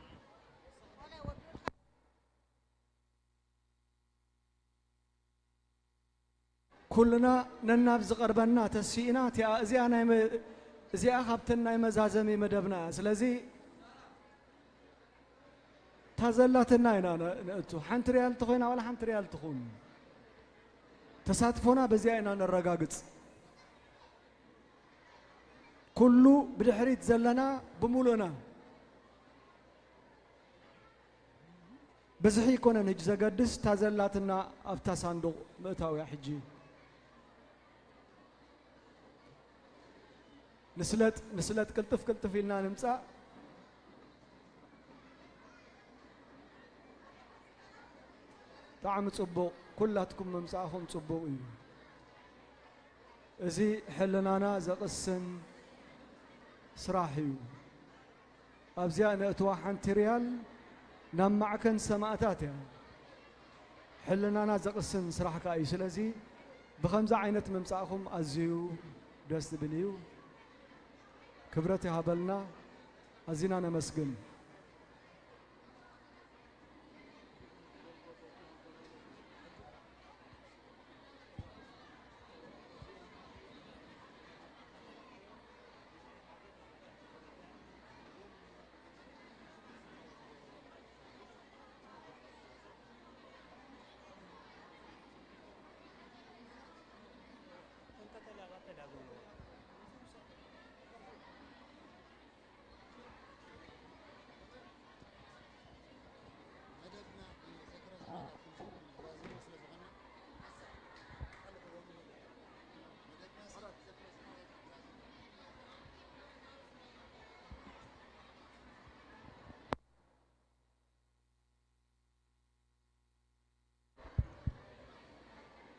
ኩልና ነናብ ዝቐርበና ተሲእና፣ እቲኣ፣ እዚኣ ናይ መ-፣ እዚኣ ካብተን ናይ መዛዘሚ መደብና እያ። ስለዚ እታ ዘላትና ኢና ነ-፣ ነእቱ። ሓንቲ ሪያል ተኾይና ዋላ ሓንቲ ሪያል ትኹን፣ ተሳትፎና በዚኣ ኢና ነረጋግጽ። ኩሉ ብድሕሪት ዘለና ብምሉእና ብዝሒ ኣይኮነን ሕጂ ዘገድስ፣ እታ ዘላትና ኣብታ ሳንዱቕ ምእታው እያ። ሕጂ ንስለጥ፣ ንስለጥ፣ ቅልጥፍ ቅልጥፍ ኢልና ንምጻእ። ብጣዕሚ ጽቡቕ፣ ኩላትኩም ምምጻእኹም ጽቡቕ እዩ። እዚ ሕልናና ዘቕስን ስራሕ እዩ። ኣብዚኣ ነእትዋ ሓንቲ ሪያል ናብ ማዕከን ሰማእታት እያ። ሕልናና ዘቕስን ስራሕ ከኣ እዩ። ስለዚ ብኸምዚ ዓይነት ምምጻእኹም ኣዝዩ ደስ ዝብል እዩ። ክብረት ይሃበልና። ኣዚና ነመስግን።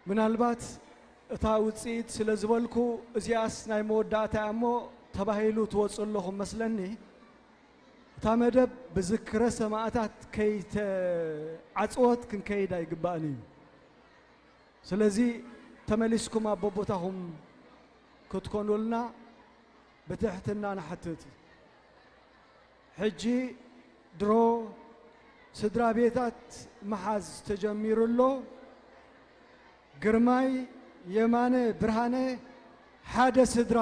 ምናልባት እታ ውጽኢት ስለ ዝበልኩ፣ እዚኣስ ናይ መወዳእታ እያ እሞ ተባሂሉ ትወጹ ኣለኹም መስለኒ። እታ መደብ ብዝክረ ሰማእታት ከይተዓጽወት ክንከይድ ኣይግባእን እዩ። ስለዚ ተመሊስኩም ኣብ ቦቦታኹም ክትኮኑልና ብትሕትና ንሓትት። ሕጂ ድሮ ስድራ ቤታት ምሓዝ ተጀሚሩ ኣሎ። ግርማይ የማነ ብርሃነ ሓደ ስድራ።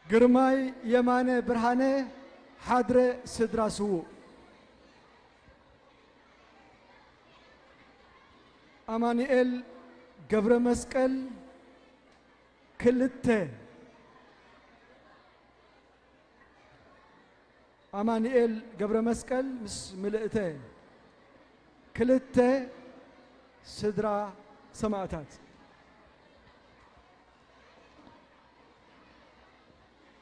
ግርማይ የማነ ብርሃነ ሓድረ ስድራ ስዉእ። ኣማኑኤል ገብረ መስቀል ክልተ። ኣማኑኤል ገብረ መስቀል ምስ ምልእተ ክልተ ስድራ ሰማእታት።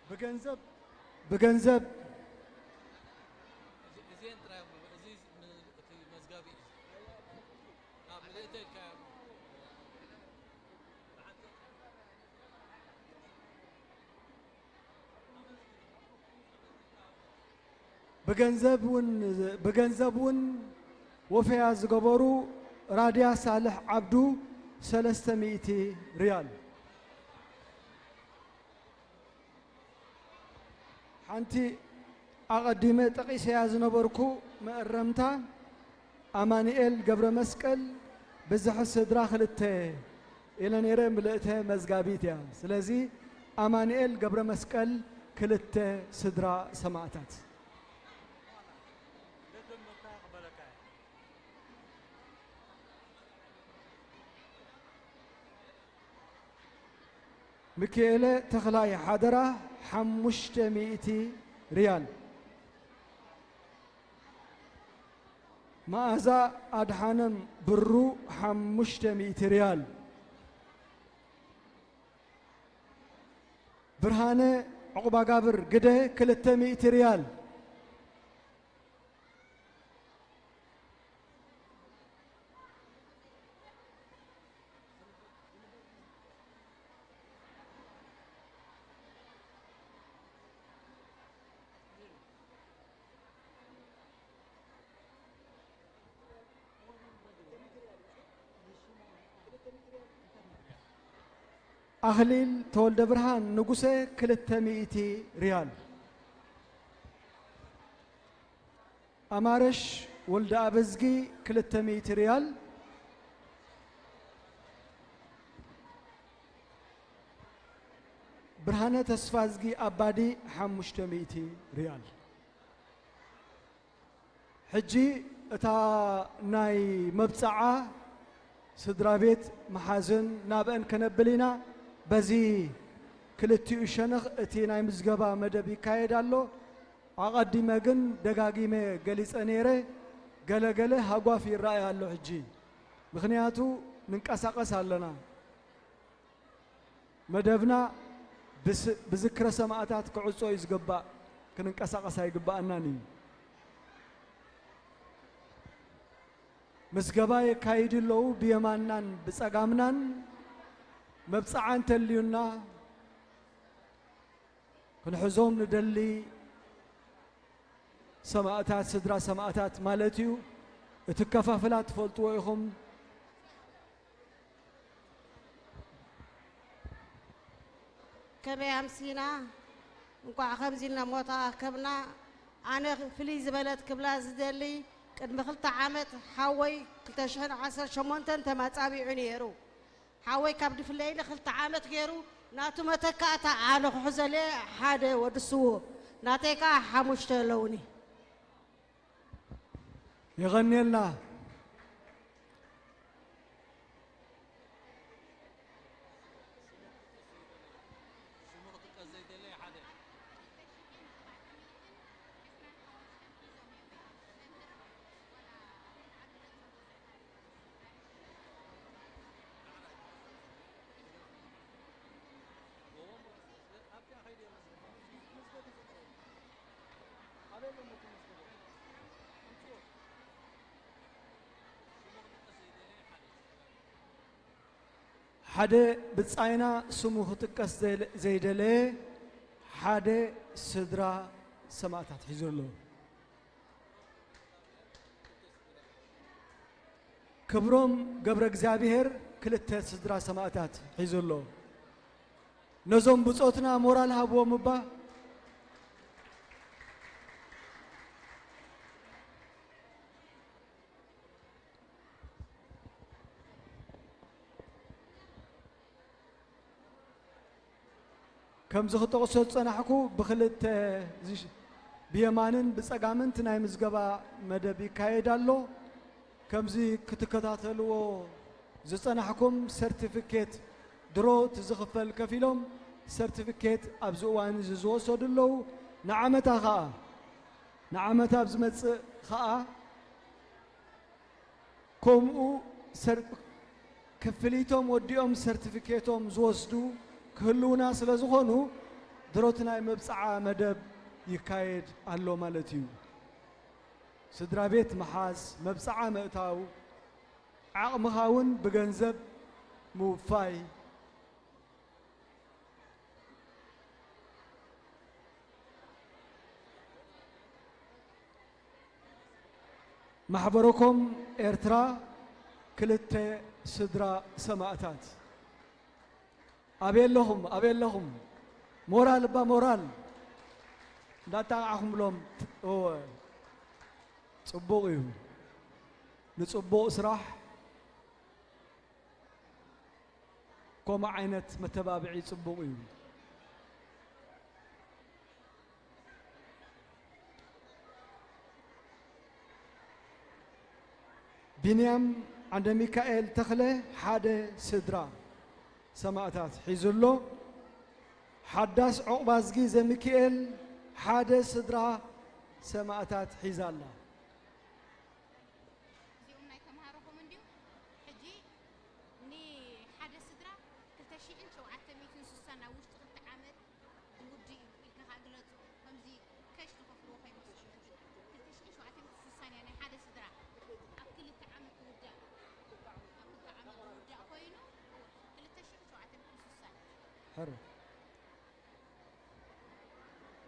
ብገንዘብ ብገንዘብ እዚኤን ጥራይ እሞ፣ እዚ ም-፣ እቲ መዝጋቢ እዩ። ኣብ ምልእተ ኢልካ ብገንዘብ እውን፣ ብገንዘብ እውን ወፈያ ዝገበሩ ራድያ ሳልሕ ዓብዱ ሰለስተ ሚእቲ ሪያል። ሓንቲ ኣቐዲመ ጠቒሰያ ዝነበርኩ መእረምታ፣ ኣማኑኤል ገብረ መስቀል ብዝሒ ስድራ ክልተ ኢለ ነይረ፣ ምልእተ መዝጋቢት እያ። ስለዚ ኣማኑኤል ገብረ መስቀል ክልተ ስድራ ሰማእታት። ሚኪኤለ ተኽላይ ሓደራ ሓሙሽተ ሚእቲ ሪያል። መኣዛ ኣድሓኖም ብሩ ሓሙሽተ ሚእቲ ሪያል። ብርሃነ ዑቕባጋብር ግደ ክልተ ሚእቲ ሪያል። ኣኽሊል ተወልደ ብርሃን ንጉሰ ክልተ ሚእቲ ሪያል። ኣማረሽ ወልደኣብዝጊ ክልተ ሚእቲ ሪያል። ብርሃነ ተስፋዝጊ ኣባዲ ሓሙሽተ ሚእቲ ሪያል። ሕጂ እታ ናይ መብጽዓ ስድራ ቤት መሓዝን ናብአን ከነብል ኢና። በዚ ክልቲኡ ሸነኽ እቲ ናይ ምዝገባ መደብ ይካየድ ኣሎ። ኣቐዲመ ግን ደጋጊመ ገሊጸ ነይረ፣ ገለ ገለ ሃጓፍ ይረኣይ ኣሎ ሕጂ። ምኽንያቱ ንንቀሳቐስ ኣለና። መደብና ብስ-፣ ብዝክረ ሰማእታት ክዕጾ እዩ ዝግባእ፣ ክንንቀሳቐስ ኣይግባኣናን እዩ። ምዝገባ የካይዱ ኣለዉ፣ ብየማንናን ብጸጋምናን። መብጽዓ እንተልዩና ክንሕዞም ንደሊ ሰማእታት፣ ስድራ ሰማእታት ማለት እዩ። እቲ ከፋፍላ ትፈልጥዎ ኢኹም። ከመይ ኣምሲና? እንቋዕ ከምዚ ኢልና ሞት ኣኸብና። ኣነ ፍልይ ዝበለት ክብላ ዝደሊ፣ ቅድሚ ክልተ ዓመት ሓወይ ክልተ ሽሕን ዓሰርተ ሸሞንተን ተማጻቢዑ ነይሩ። ሓወይ ካብ ድፍለይለ ክልተ ዓመት ገይሩ ናቱ መተካእታ ኣነ ክሕዘለ ሓደ ወዲ ስዎ ናተይ ከኣ ሓሙሽተ ኣለውኒ። የቐንየልና። ሓደ ብጻይና ስሙ ክጥቀስ ዘይለ-፣ ዘይደለየ ሓደ ስድራ ሰማእታት ሒዙ ኣሎ። ክብሮም ገብረ እግዚኣብሔር ክልተ ስድራ ሰማእታት ሒዙ ኣሎ። ነዞም ብጾትና ሞራል ሃብዎም እባ። ከምዚ ክጠቕሶ ዝጸናሕኩ ብኽልተ ዝሽ-፣ ብየማንን ብጸጋምን እቲ ናይ ምዝገባ መደብ ይካየድ ኣሎ። ከምዚ ክትከታተልዎ ዝጸናሕኩም ሰርቲፊኬት ድሮ እቲ ዝኽፈል ከፊሎም ሰርቲፊኬት ኣብዚ እዋን እዚ ዝወሰዱ ኣለዉ። ንዓመታ ኸኣ፣ ንዓመት ኣብ ዝመጽእ ኸኣ ከምኡ ሰር-፣ ክፍሊቶም ወዲኦም ሰርቲፊኬቶም ዝወስዱ ክህልዉና ስለ ዝኾኑ፣ ድሮቲ ናይ መብጽዓ መደብ ይካየድ ኣሎ ማለት እዩ። ስድራ ቤት ምሓዝ፣ መብጽዓ ምእታው፣ ዓቕምኻ እውን ብገንዘብ ምውፋይ፣ ማሕበረኮም ኤርትራ ክልተ ስድራ ሰማእታት። ኣበይ ኣለኹም? ኣበይ ኣለኹም? ሞራል እባ ሞራል እንዳጣቕዓኹምሎም። እወ፣ ጽቡቕ እዩ። ንጽቡቕ ስራሕ ከምኡ ዓይነት መተባብዒ ጽቡቕ እዩ። ቢንያም ዓንደሚካኤል ተኽለ ሓደ ስድራ ሰማእታት ሒዙ ኣሎ። ሓዳስ ዑቕባዝጊ ዘሚካኤል ሓደ ስድራ ሰማእታት ሒዛ ኣላ። እዚኦም ናይ ተምሃሮኹም እንድዩ። ሕጂ ንሓደ ስድራ ክልተ ሽሕን ሸውዓተ ሚእትን ስሳን ኣብ ውሽጢ ክልተ ዓመት ዝውድእ እዩ ኢልካ ከኣ ግለጹ። ከምዚ ከሽ ትኸፍልዎ ከይመስለኩም። ክልተ ሽሕን ሸውዓተ ሚእትን ስሳን እያ ናይ ሓደ ስድራ። ኣብ ክልተ ዓመት ዝውዳእ፣ ኣብ ክልተ ዓመት ዝውዳእ ኮይኑ፣ ክልተ ሽሕን ሸውዓተ ሚእትን ስሳን። ሕር።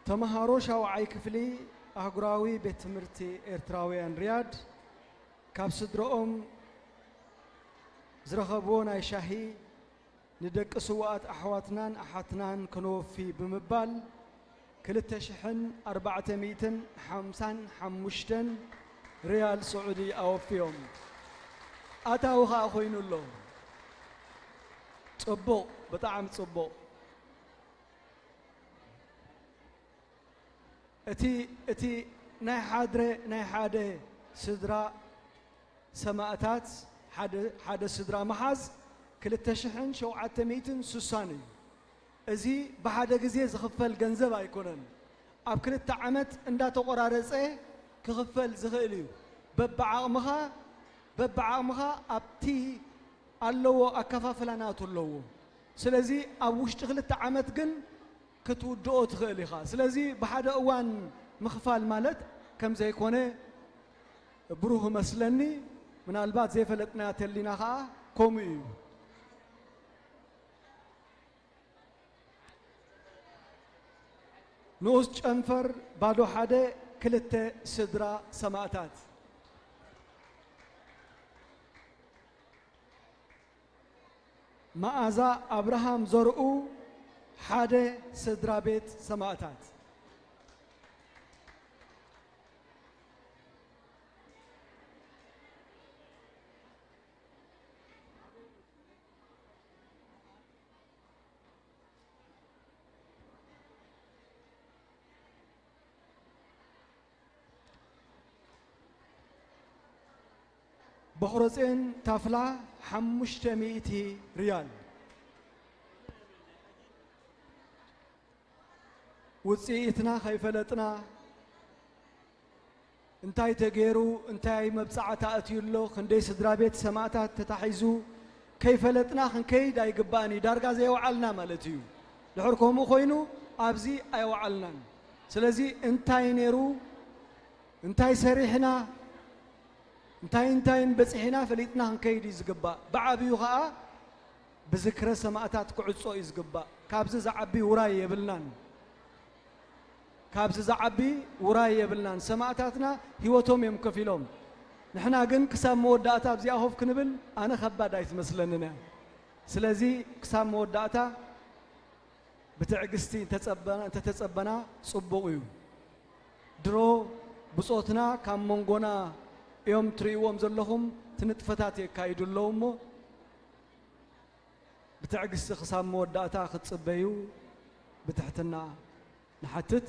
ተምሃሮ ሻውዓይ ክፍሊ ኣህጉራዊ ቤት ትምህርቲ ኤርትራውያን ሪያድ፣ ካብ ስድረኦም ዝረኸብዎ ናይ ሻሂ ንደቂ ስዉኣት ኣሕዋትናን ኣሓትናን ከነወፊ ብምባል፣ ክልተ ሽሕን ኣርባዕተ ሚእትን ሓምሳን ሓሙሽተን ሪያል ስዑዲ ኣወፍዮም። ኣታዊ ኸኣ ኮይኑ ኣሎ። ጽቡቕ፣ ብጣዕሚ ጽቡቕ። እቲ፣ እቲ ናይ ሓድረ፣ ናይ ሓደ ስድራ ሰማእታት፣ ሓደ፣ ሓደ ስድራ ምሓዝ ክልተ ሽሕን ሸውዓተ ሚእትን ስሳን እዩ። እዚ ብሓደ ግዜ ዝኽፈል ገንዘብ ኣይኮነን። ኣብ ክልተ ዓመት እንዳተቖራረጸ ክኽፈል ዝኽእል እዩ። በብዓቕምኻ፣ በብዓቕምኻ ኣብቲ ኣለዎ ኣከፋፍላ ናቱ ኣለዎ። ስለዚ ኣብ ውሽጢ ክልተ ዓመት ግን ክትውድኦ ትኽእል ኢኻ። ስለዚ ብሓደ እዋን ምኽፋል ማለት ከም ዘይኮነ ብሩህ እመስለኒ። ምናልባት ዘይፈለጥናዮ ተሊና ኸኣ ከምኡ እዩ። ንኡስ ጨንፈር ባዶ ሓደ ክልተ ስድራ ሰማእታት። መኣዛ ኣብርሃም ዘርኡ ሓደ ስድራ ቤት ሰማእታት። በኽረጼን ታፍላ ሓሙሽተ ሚእቲ ሪያል። ውጽኢትና ከይፈለጥና እንታይ ተገይሩ፣ እንታይ መብጻዕታ ኣትዩ ኣሎ፣ ክንደይ ስድራ ቤት ሰማእታት ተታሒዙ ከይፈለጥና ክንከይድ ኣይግባእን እዩ። ዳርጋ ዘየውዓልና ማለት እዩ። ድሕር ከምኡ ኮይኑ ኣብዚ ኣይወዓልናን። ስለዚ እንታይ ነይሩ፣ እንታይ ሰሪሕና፣ እንታይ እንታይን በጺሕና ፈሊጥና ክንከይድ እዩ ዝግባእ። ብዓብዩ ኸኣ ብዝክረ ሰማእታት ክዕጾ እዩ ዝግባእ። ካብዚ ዝዓቢ ውራይ የብልናን። ካብዚ ዝዓቢ ውራይ የብልናን። ሰማእታትና ህይወቶም እዮም ከፊሎም። ንሕና ግን ክሳብ መወዳእታ ኣብዚኣ ኮፍ ክንብል ኣነ ከባድ ኣይትመስለንን እያ። ስለዚ ክሳብ መወዳእታ ብትዕግስቲ እንተጸበና፣ እንተተጸበና ጽቡቕ እዩ። ድሮ ብጾትና ካብ መንጎና እዮም ትርእይዎም ዘለኹም፣ እቲ ንጥፈታት የካይዱ ኣለዉ እሞ፣ ብትዕግስቲ ክሳብ መወዳእታ ክትጽበዩ ብትሕትና ንሓትት።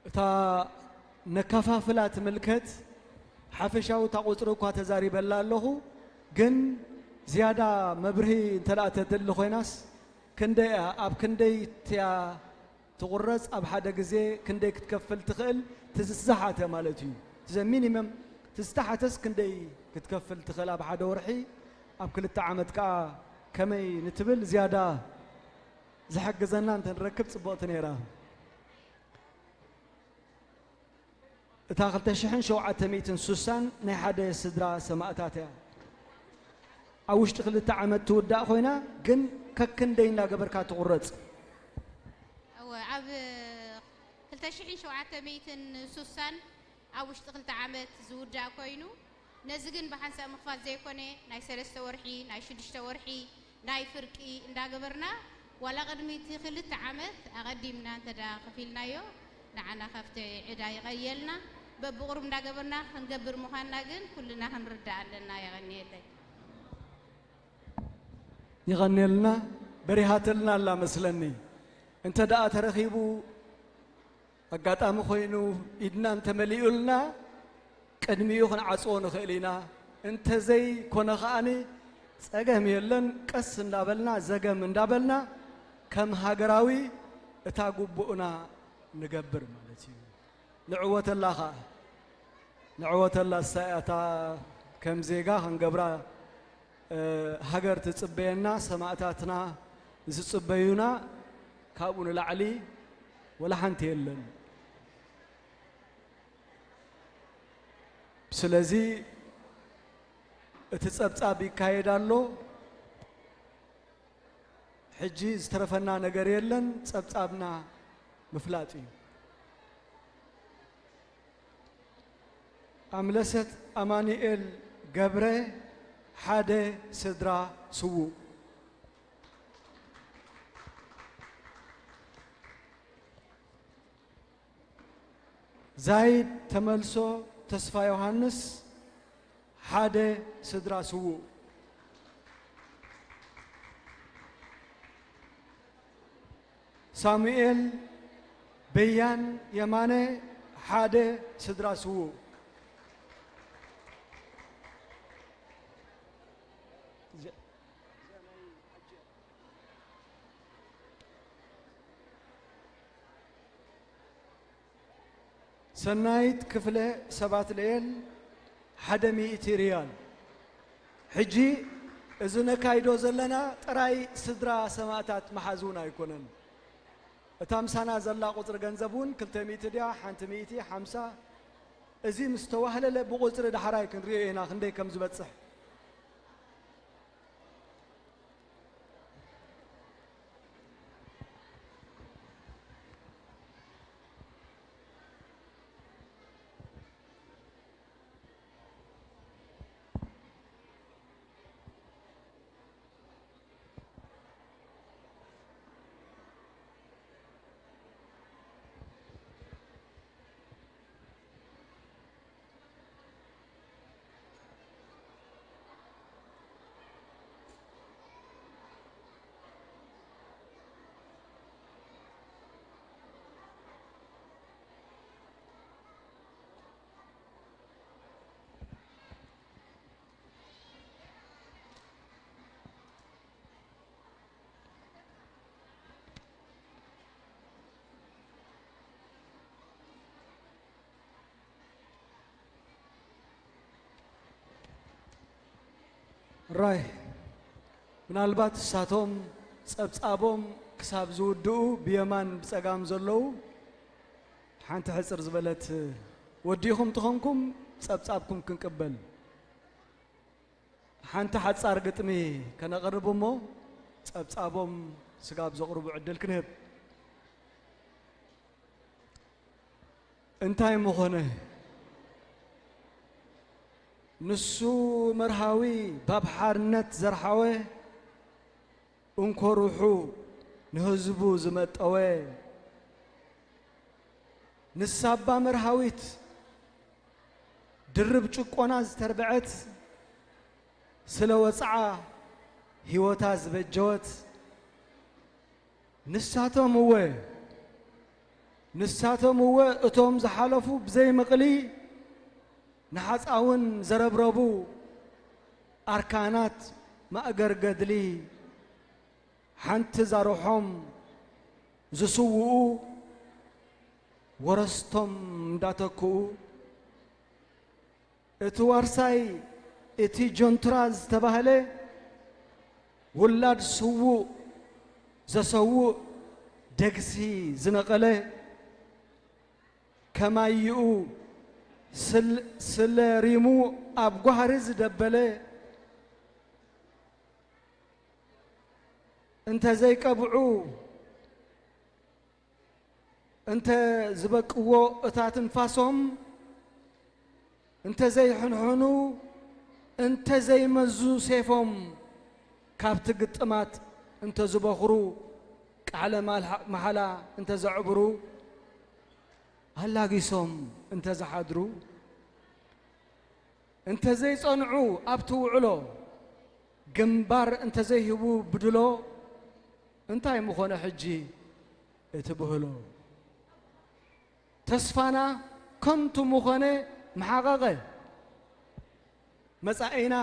እታ ነካፋፍላ ትምልከት ሓፈሻዊ እታ ቁጽሪ እኳ ተዛሪበላ ኣለኹ፣ ግን ዝያዳ መብርሂ እንተ ደኣ ተድሊ ኮይናስ፣ ክንደይ እያ፣ ኣብ ክንደይ እያ ትቑረጽ፣ ኣብ ሓደ ግዜ ክንደይ ክትከፍል ትኽእል፣ እቲ ዝዝሓተ ማለት እዩ። እቲ ዘ ሚኒመም፣ እቲ ዝተሓተስ ክንደይ ክትከፍል ትኽእል ኣብ ሓደ ወርሒ፣ ኣብ ክልተ ዓመት ከኣ ከመይ ንትብል ዝያዳ ዝሕግዘና እንተ ንረክብ ጽብቕቲ ነይራ። እታ ክልተ ሽሕን ሸውዓተ ሚእትን ሱሳን ናይ ሓደ ስድራ ሰማእታት እያ። ኣብ ውሽጢ ክልተ ዓመት ትውዳእ ኮይና፣ ግን ከክንደይ እንዳገበርካ ትቑረጽ? እወ፣ ኣብ ክልተ ሽሕን ሸውዓተ ሚእትን ሱሳን ኣብ ውሽጢ ክልተ ዓመት ዝውዳእ ኮይኑ፣ ነዚ ግን ብሓንሳእ ምኽፋል ዘይኮነ፣ ናይ ሰለስተ ወርሒ፣ ናይ ሽዱሽተ ወርሒ፣ ናይ ፍርቂ እንዳገበርና፣ ዋላ ቅድሚ እቲ ክልተ ዓመት ኣቐዲምና እንተ ደኣ ከፊልናዮ፣ ንዓና ካብቲ ዕዳ ይቐየልና። በብቑሩብ እንዳገበርና ክንገብር ምዃንና ግን ኩልና ክንርዳእ ኣለና። የቐንየለይ። ይቐንየልና። በሪሃትልና ኣላ መስለኒ። እንተ ደኣ ተረኺቡ ኣጋጣሚ ኮይኑ ኢድና እንተመሊኡልና ቅድሚኡ ክንዓጽዎ ንኽእል ኢና። እንተዘይኮነ ከኣኒ ጸገም የለን። ቀስ እንዳበልና ዘገም እንዳበልና ከም ሃገራዊ እታ ግቡእና ንገብር ማለት እዩ። ንዕወተላ ኸኣ፣ ንዕወተላ እሳ እያ እታ ከም ዜጋ ክንገብራ፣ እ፣ ሃገር ትጽበየና፣ ሰማእታትና ዝጽበዩና ካብኡ ንላዕሊ ወላ ሓንቲ የለን። ስለዚ እቲ ጸብጻብ ይካየድ ኣሎ። ሕጂ ዝተረፈና ነገር የለን፣ ጸብጻብና ምፍላጥ እዩ። ኣምለሰት ኣማኑኤል ገብረ፣ ሓደ ስድራ ስዉእ። ዛይድ ተመልሶ ተስፋ ዮሃንስ፣ ሓደ ስድራ ስዉእ። ሳሙኤል በያን የማነ፣ ሓደ ስድራ ስዉእ። ሰናይት ክፍለ፣ ሰባት ልኤል፣ ሓደ ሚእቲ ሪያል። ሕጂ እዚ ነካይዶ ዘለና ጥራይ ስድራ ሰማእታት ምሓዝ እውን ኣይኮነን። እታ ምሳና ዘላ ቁጽሪ ገንዘብ እውን ክልተ ሚእቲ ድያ፣ ሓንቲ ሚእቲ፣ ሓምሳ፣ እዚ ምስ ተዋህለለ ብቁጽሪ ዳሕራይ ክንሪኦ ኢና ክንደይ ከም ዝበጽሕ። ራይ፣ ምናልባት እሳቶም ጸብጻቦም ክሳብ ዝውድኡ ብየማን ብጸጋም ዘለዉ ሓንቲ ሕጽር ዝበለት፣ ወዲኹም ተኾንኩም ጸብጻብኩም ክንቅበል። ሓንቲ ሓጻር ግጥሚ ከነቕርብ እሞ ጸብጻቦም ስጋብ ዘቕርቡ ዕድል ክንህብ። እንታይ ምኾነ? ንሱ መርሃዊ ባብ ሓርነት ዘርሓወ፣ እንኮ ሩሑ ንህዝቡ ዝመጠወ፣ ንሳባ መርሃዊት ድርብ ጭቆና ዝተርበዐት፣ ስለ ወጽዓ ህይወታ ዝበጀወት፣ ንሳቶም እወ፣ ንሳቶም እወ እቶም ዝሓለፉ ብዘይ ምቕሊ ንሓጻውን ዘረብረቡ ኣርካናት ማእገር ገድሊ፣ ሓንቲ ዛርሖም ዝስውኡ ወረስቶም እንዳተክኡ፣ እቲ ዋርሳይ እቲ ጆንትራ ዝተባህለ ውላድ ስዉእ ዘሰውእ ደግሲ ዝነቐለ፣ ከማይኡ ስል-፣ ስለ ሪሙ ኣብ ጓህሪ ዝደበለ፣ እንተ ዘይቀብዑ፣ እንተ ዝበቅዎ እታ ትንፋሶም፣ እንተ ዘይሕንሕኑ፣ እንተ ዘይመዙ ሴፎም፣ ካብቲ ግጥማት እንተ ዝበኹሩ፣ ቃለ ማልሓ-፣ መሓላ እንተ ዘዕብሩ፣ ኣላጊሶም እንተ ዝሓድሩ፣ እንተ ዘይጸንዑ ኣብቲ ውዕሎ፣ ግንባር እንተ ዘይህቡ ብድሎ፣ እንታይ ምኾነ ሕጂ እቲ ብህሎ? ተስፋና ከንቱ ምኾነ፣ መሓቐቐ። መጻኢና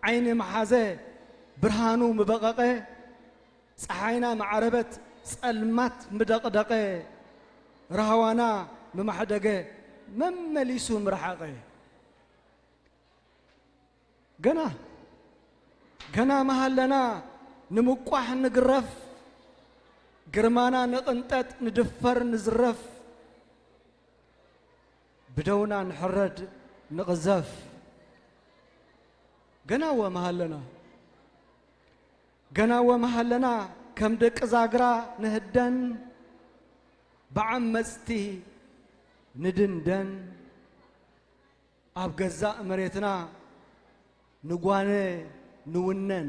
ዓይኒ መሓዘ፣ ብርሃኑ ምበቐቐ። ጸሓይና መዓረበት፣ ጸልማት ምደቕደቐ። ራህዋና ምማሕደገ፣ መመሊሱ ምረሓቐ። ገና፣ ገና መሃለና ንምቋሕ ንግረፍ፣ ግርማና ንቕንጠጥ ንድፈር ንዝረፍ፣ ብደውና ንሕረድ ንቕዘፍ። ገና ወ መሃለና፣ ገና ወ መሃለና ከም ደቂ ዛግራ ንህደን፣ ብዓመጽቲ ንድንደን። ኣብ ገዛእ መሬትና ንጓነ ንውነን።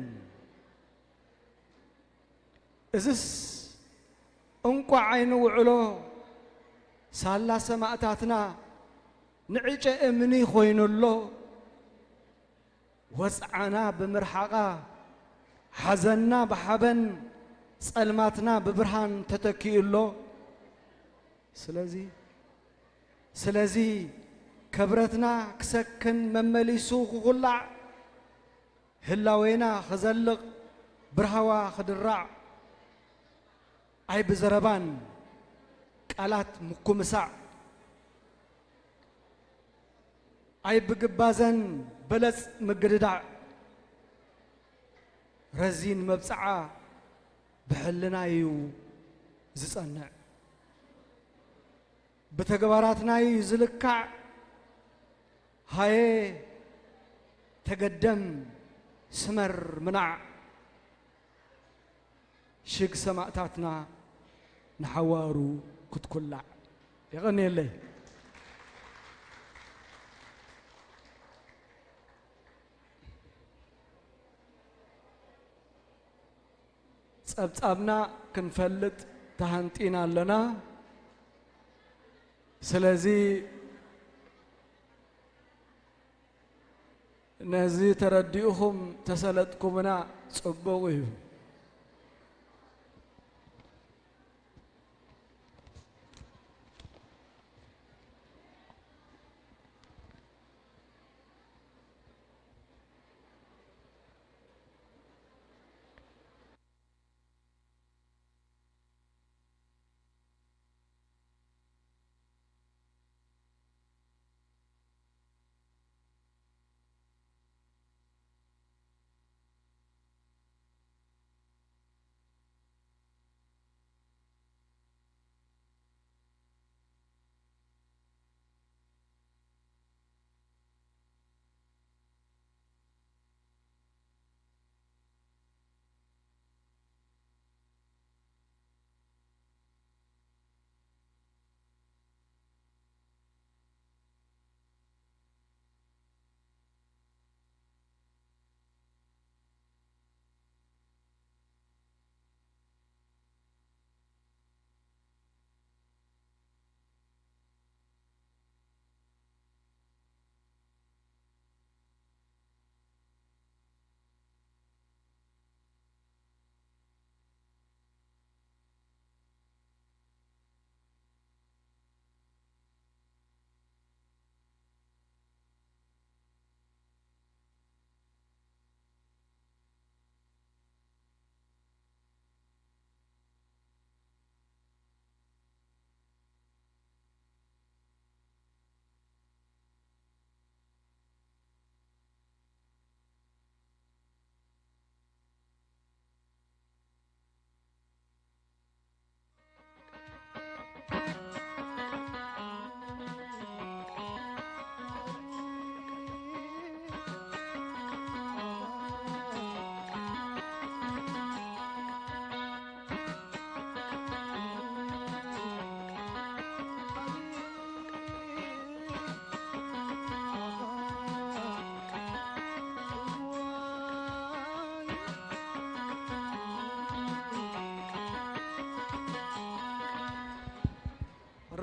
እዝስ እንቋዕ ዓይኒ ውዕሎ ሳላ ሰማእታትና ንዕጨ እምኒ ኮይኑ ኣሎ። ወጽዓና ብምርሓቓ፣ ሓዘንና ብሓበን፣ ጸልማትና ብብርሃን ተተኪኡ ኣሎ። ስለዚ፣ ስለዚ ክብረትና ክሰክን መመሊሱ ክኹላዕ፣ ህላዌና ክዘልቕ ብርሃዋ ክድራዕ፣ ኣይ ብዘረባን ቃላት ምኩምሳዕ፣ ኣይ ብግባዘን በለጽ ምግድዳዕ፣ ረዚን መብጽዓ ብሕልና እዩ ዝጸንዕ። ብተግባራትና እዩ ዝልካዕ። ሃየ ተገደም ስመር ምናዕ። ሽግ ሰማእታትና ንሓዋሩ ክትኩላዕ። የቐንየለይ። ጸብጻብና ክንፈልጥ ተሃንጢና ኣለና። ስለዚ ነዚ ተረዲእኹም ተሰለጥኩምና ጽቡቕ እዩ።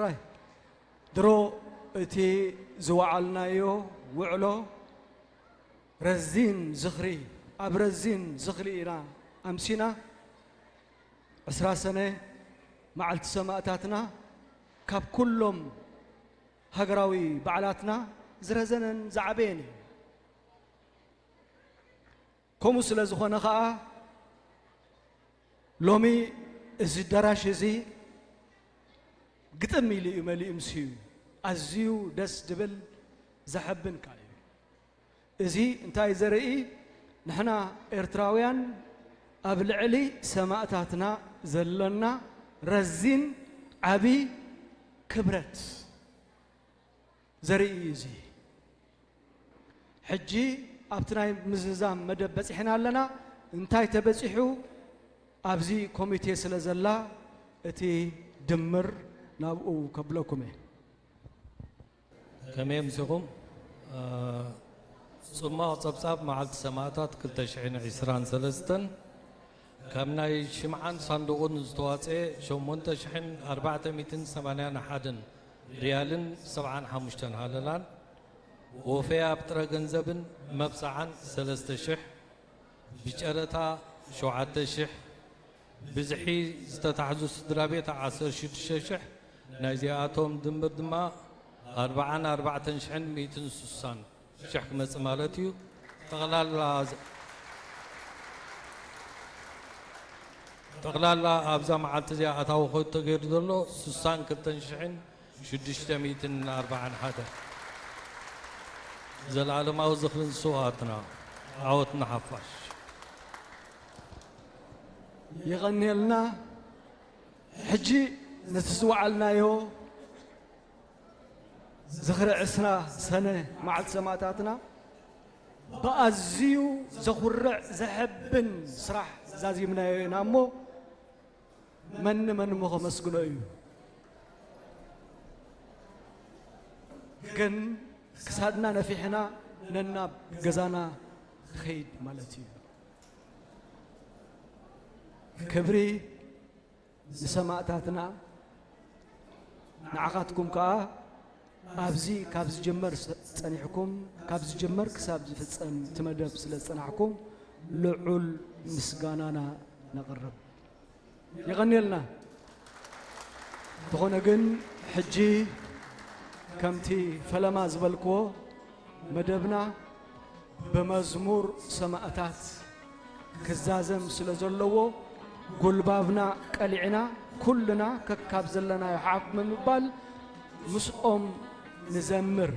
ጥራይ። ድሮ እቲ ዝወዓልናዮ ውዕሎ ረዚን ዝኽሪ፣ ኣብ ረዚን ዝኽሪ ኢና ኣምሲና። ዕስራ ሰነ መዓልቲ ሰማእታትና ካብ ኩሎም ሃገራዊ በዓላትና ዝረዘነን ዝዓበየን እዩ። ከምኡ ስለ ዝኾነ ኸኣ ሎሚ እዚ ኣዳራሽ እዚ ግጥም ኢሉ እዩ መሊኡ ምስዩ። ኣዝዩ ደስ ድብል ዘሐብን ከኣ እዩ። እዚ እንታይ ዘርኢ? ንሕና ኤርትራውያን ኣብ ልዕሊ ሰማእታትና ዘለና ረዚን ዓቢ ክብረት ዘርኢ እዩ። እዚ ሕጂ ኣብቲ ናይ ምዝዛም መደብ በጺሕና ኣለና። እንታይ ተበጺሑ? ኣብዚ ኮሚቴ ስለ ዘላ እቲ ድምር ናብኡ ከብለኩም እየ። ከመይ ኣምሲኹም? ጽማቕ ጸብጻብ መዓልቲ ሰማእታት ክልተ ሽሕን ዕስራን ሰለስተን፣ ካብ ናይ ሽምዓን ሳንዱቕን ዝተዋጽኤ ሸሞንተ ሽሕን ኣርባዕተ ሚእትን ሰማንያን ሓደን ሪያልን ሰብዓን ሓሙሽተን ሃለላን፣ ወፈያ ኣብ ጥረ ገንዘብን መብጽዓን ሰለስተ ሽሕ፣ ብጨረታ ሸውዓተ ሽሕ፣ ብዝሒ ዝተታሕዙ ስድራ ቤት ዓሰርተ ሽዱሽተ ሽሕ፣ ናይዚኣቶም ድምር ድማ ኣርብዓን ኣርባዕተን ሽሕን ሚእትን ስሳን ሽሕ ክመጽእ ማለት እዩ። ጠቕላላ ጠቕላላ ኣብዛ መዓልቲ እዚኣ ኣታዊ ኮይኑ ተገይሩ ዘሎ ስሳን ክልተን ሽሕን ሽዱሽተ ሚእትን ኣርባዓን ሓደን። ዘለኣለማዊ ዝኽሪ ንስውኣትና። ዓወት ንሓፋሽ። የቐንየልና። ሕጂ ነቲ ዝወዓልናዮ ዝኽሪ ዕስራ ሰነ መዓልቲ ሰማእታትና ብኣዝዩ ዘኹርዕ ዘሐብን ስራሕ ዛዚምናዮ ኢና እሞ መን ንመን እሞ ከመስግኖ እዩ። ግን ክሳድና ነፊሕና ነናብ ገዛና ንኸይድ ማለት እዩ። ክብሪ ንሰማእታትና። ንዓኻትኩም ከኣ ኣብዚ ካብ ዝጅመር ጸኒሕኩም ካብ ዝጅመር ክሳብ ዝፍጸም እቲ መደብ ስለ ዝጸናሕኩም ልዑል ምስጋናና ነቕርብ። የቐንየልና። እንተኾነ ግን ሕጂ ከምቲ ፈለማ ዝበልክዎ መደብና ብመዝሙር ሰማእታት ክዛዘም ስለ ዘለዎ ጉልባብና ቀሊዕና ኩልና ከካብ ዘለናዮ ሓፍ ብምባል ምስኦም ንዘምር።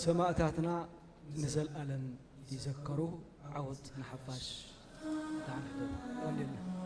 ሰማእታትና ንዘልኣለም ይዘከሩ። ዓወት ንሓፋሽ። ደሓን ሕደሩ። ቀንዴልና።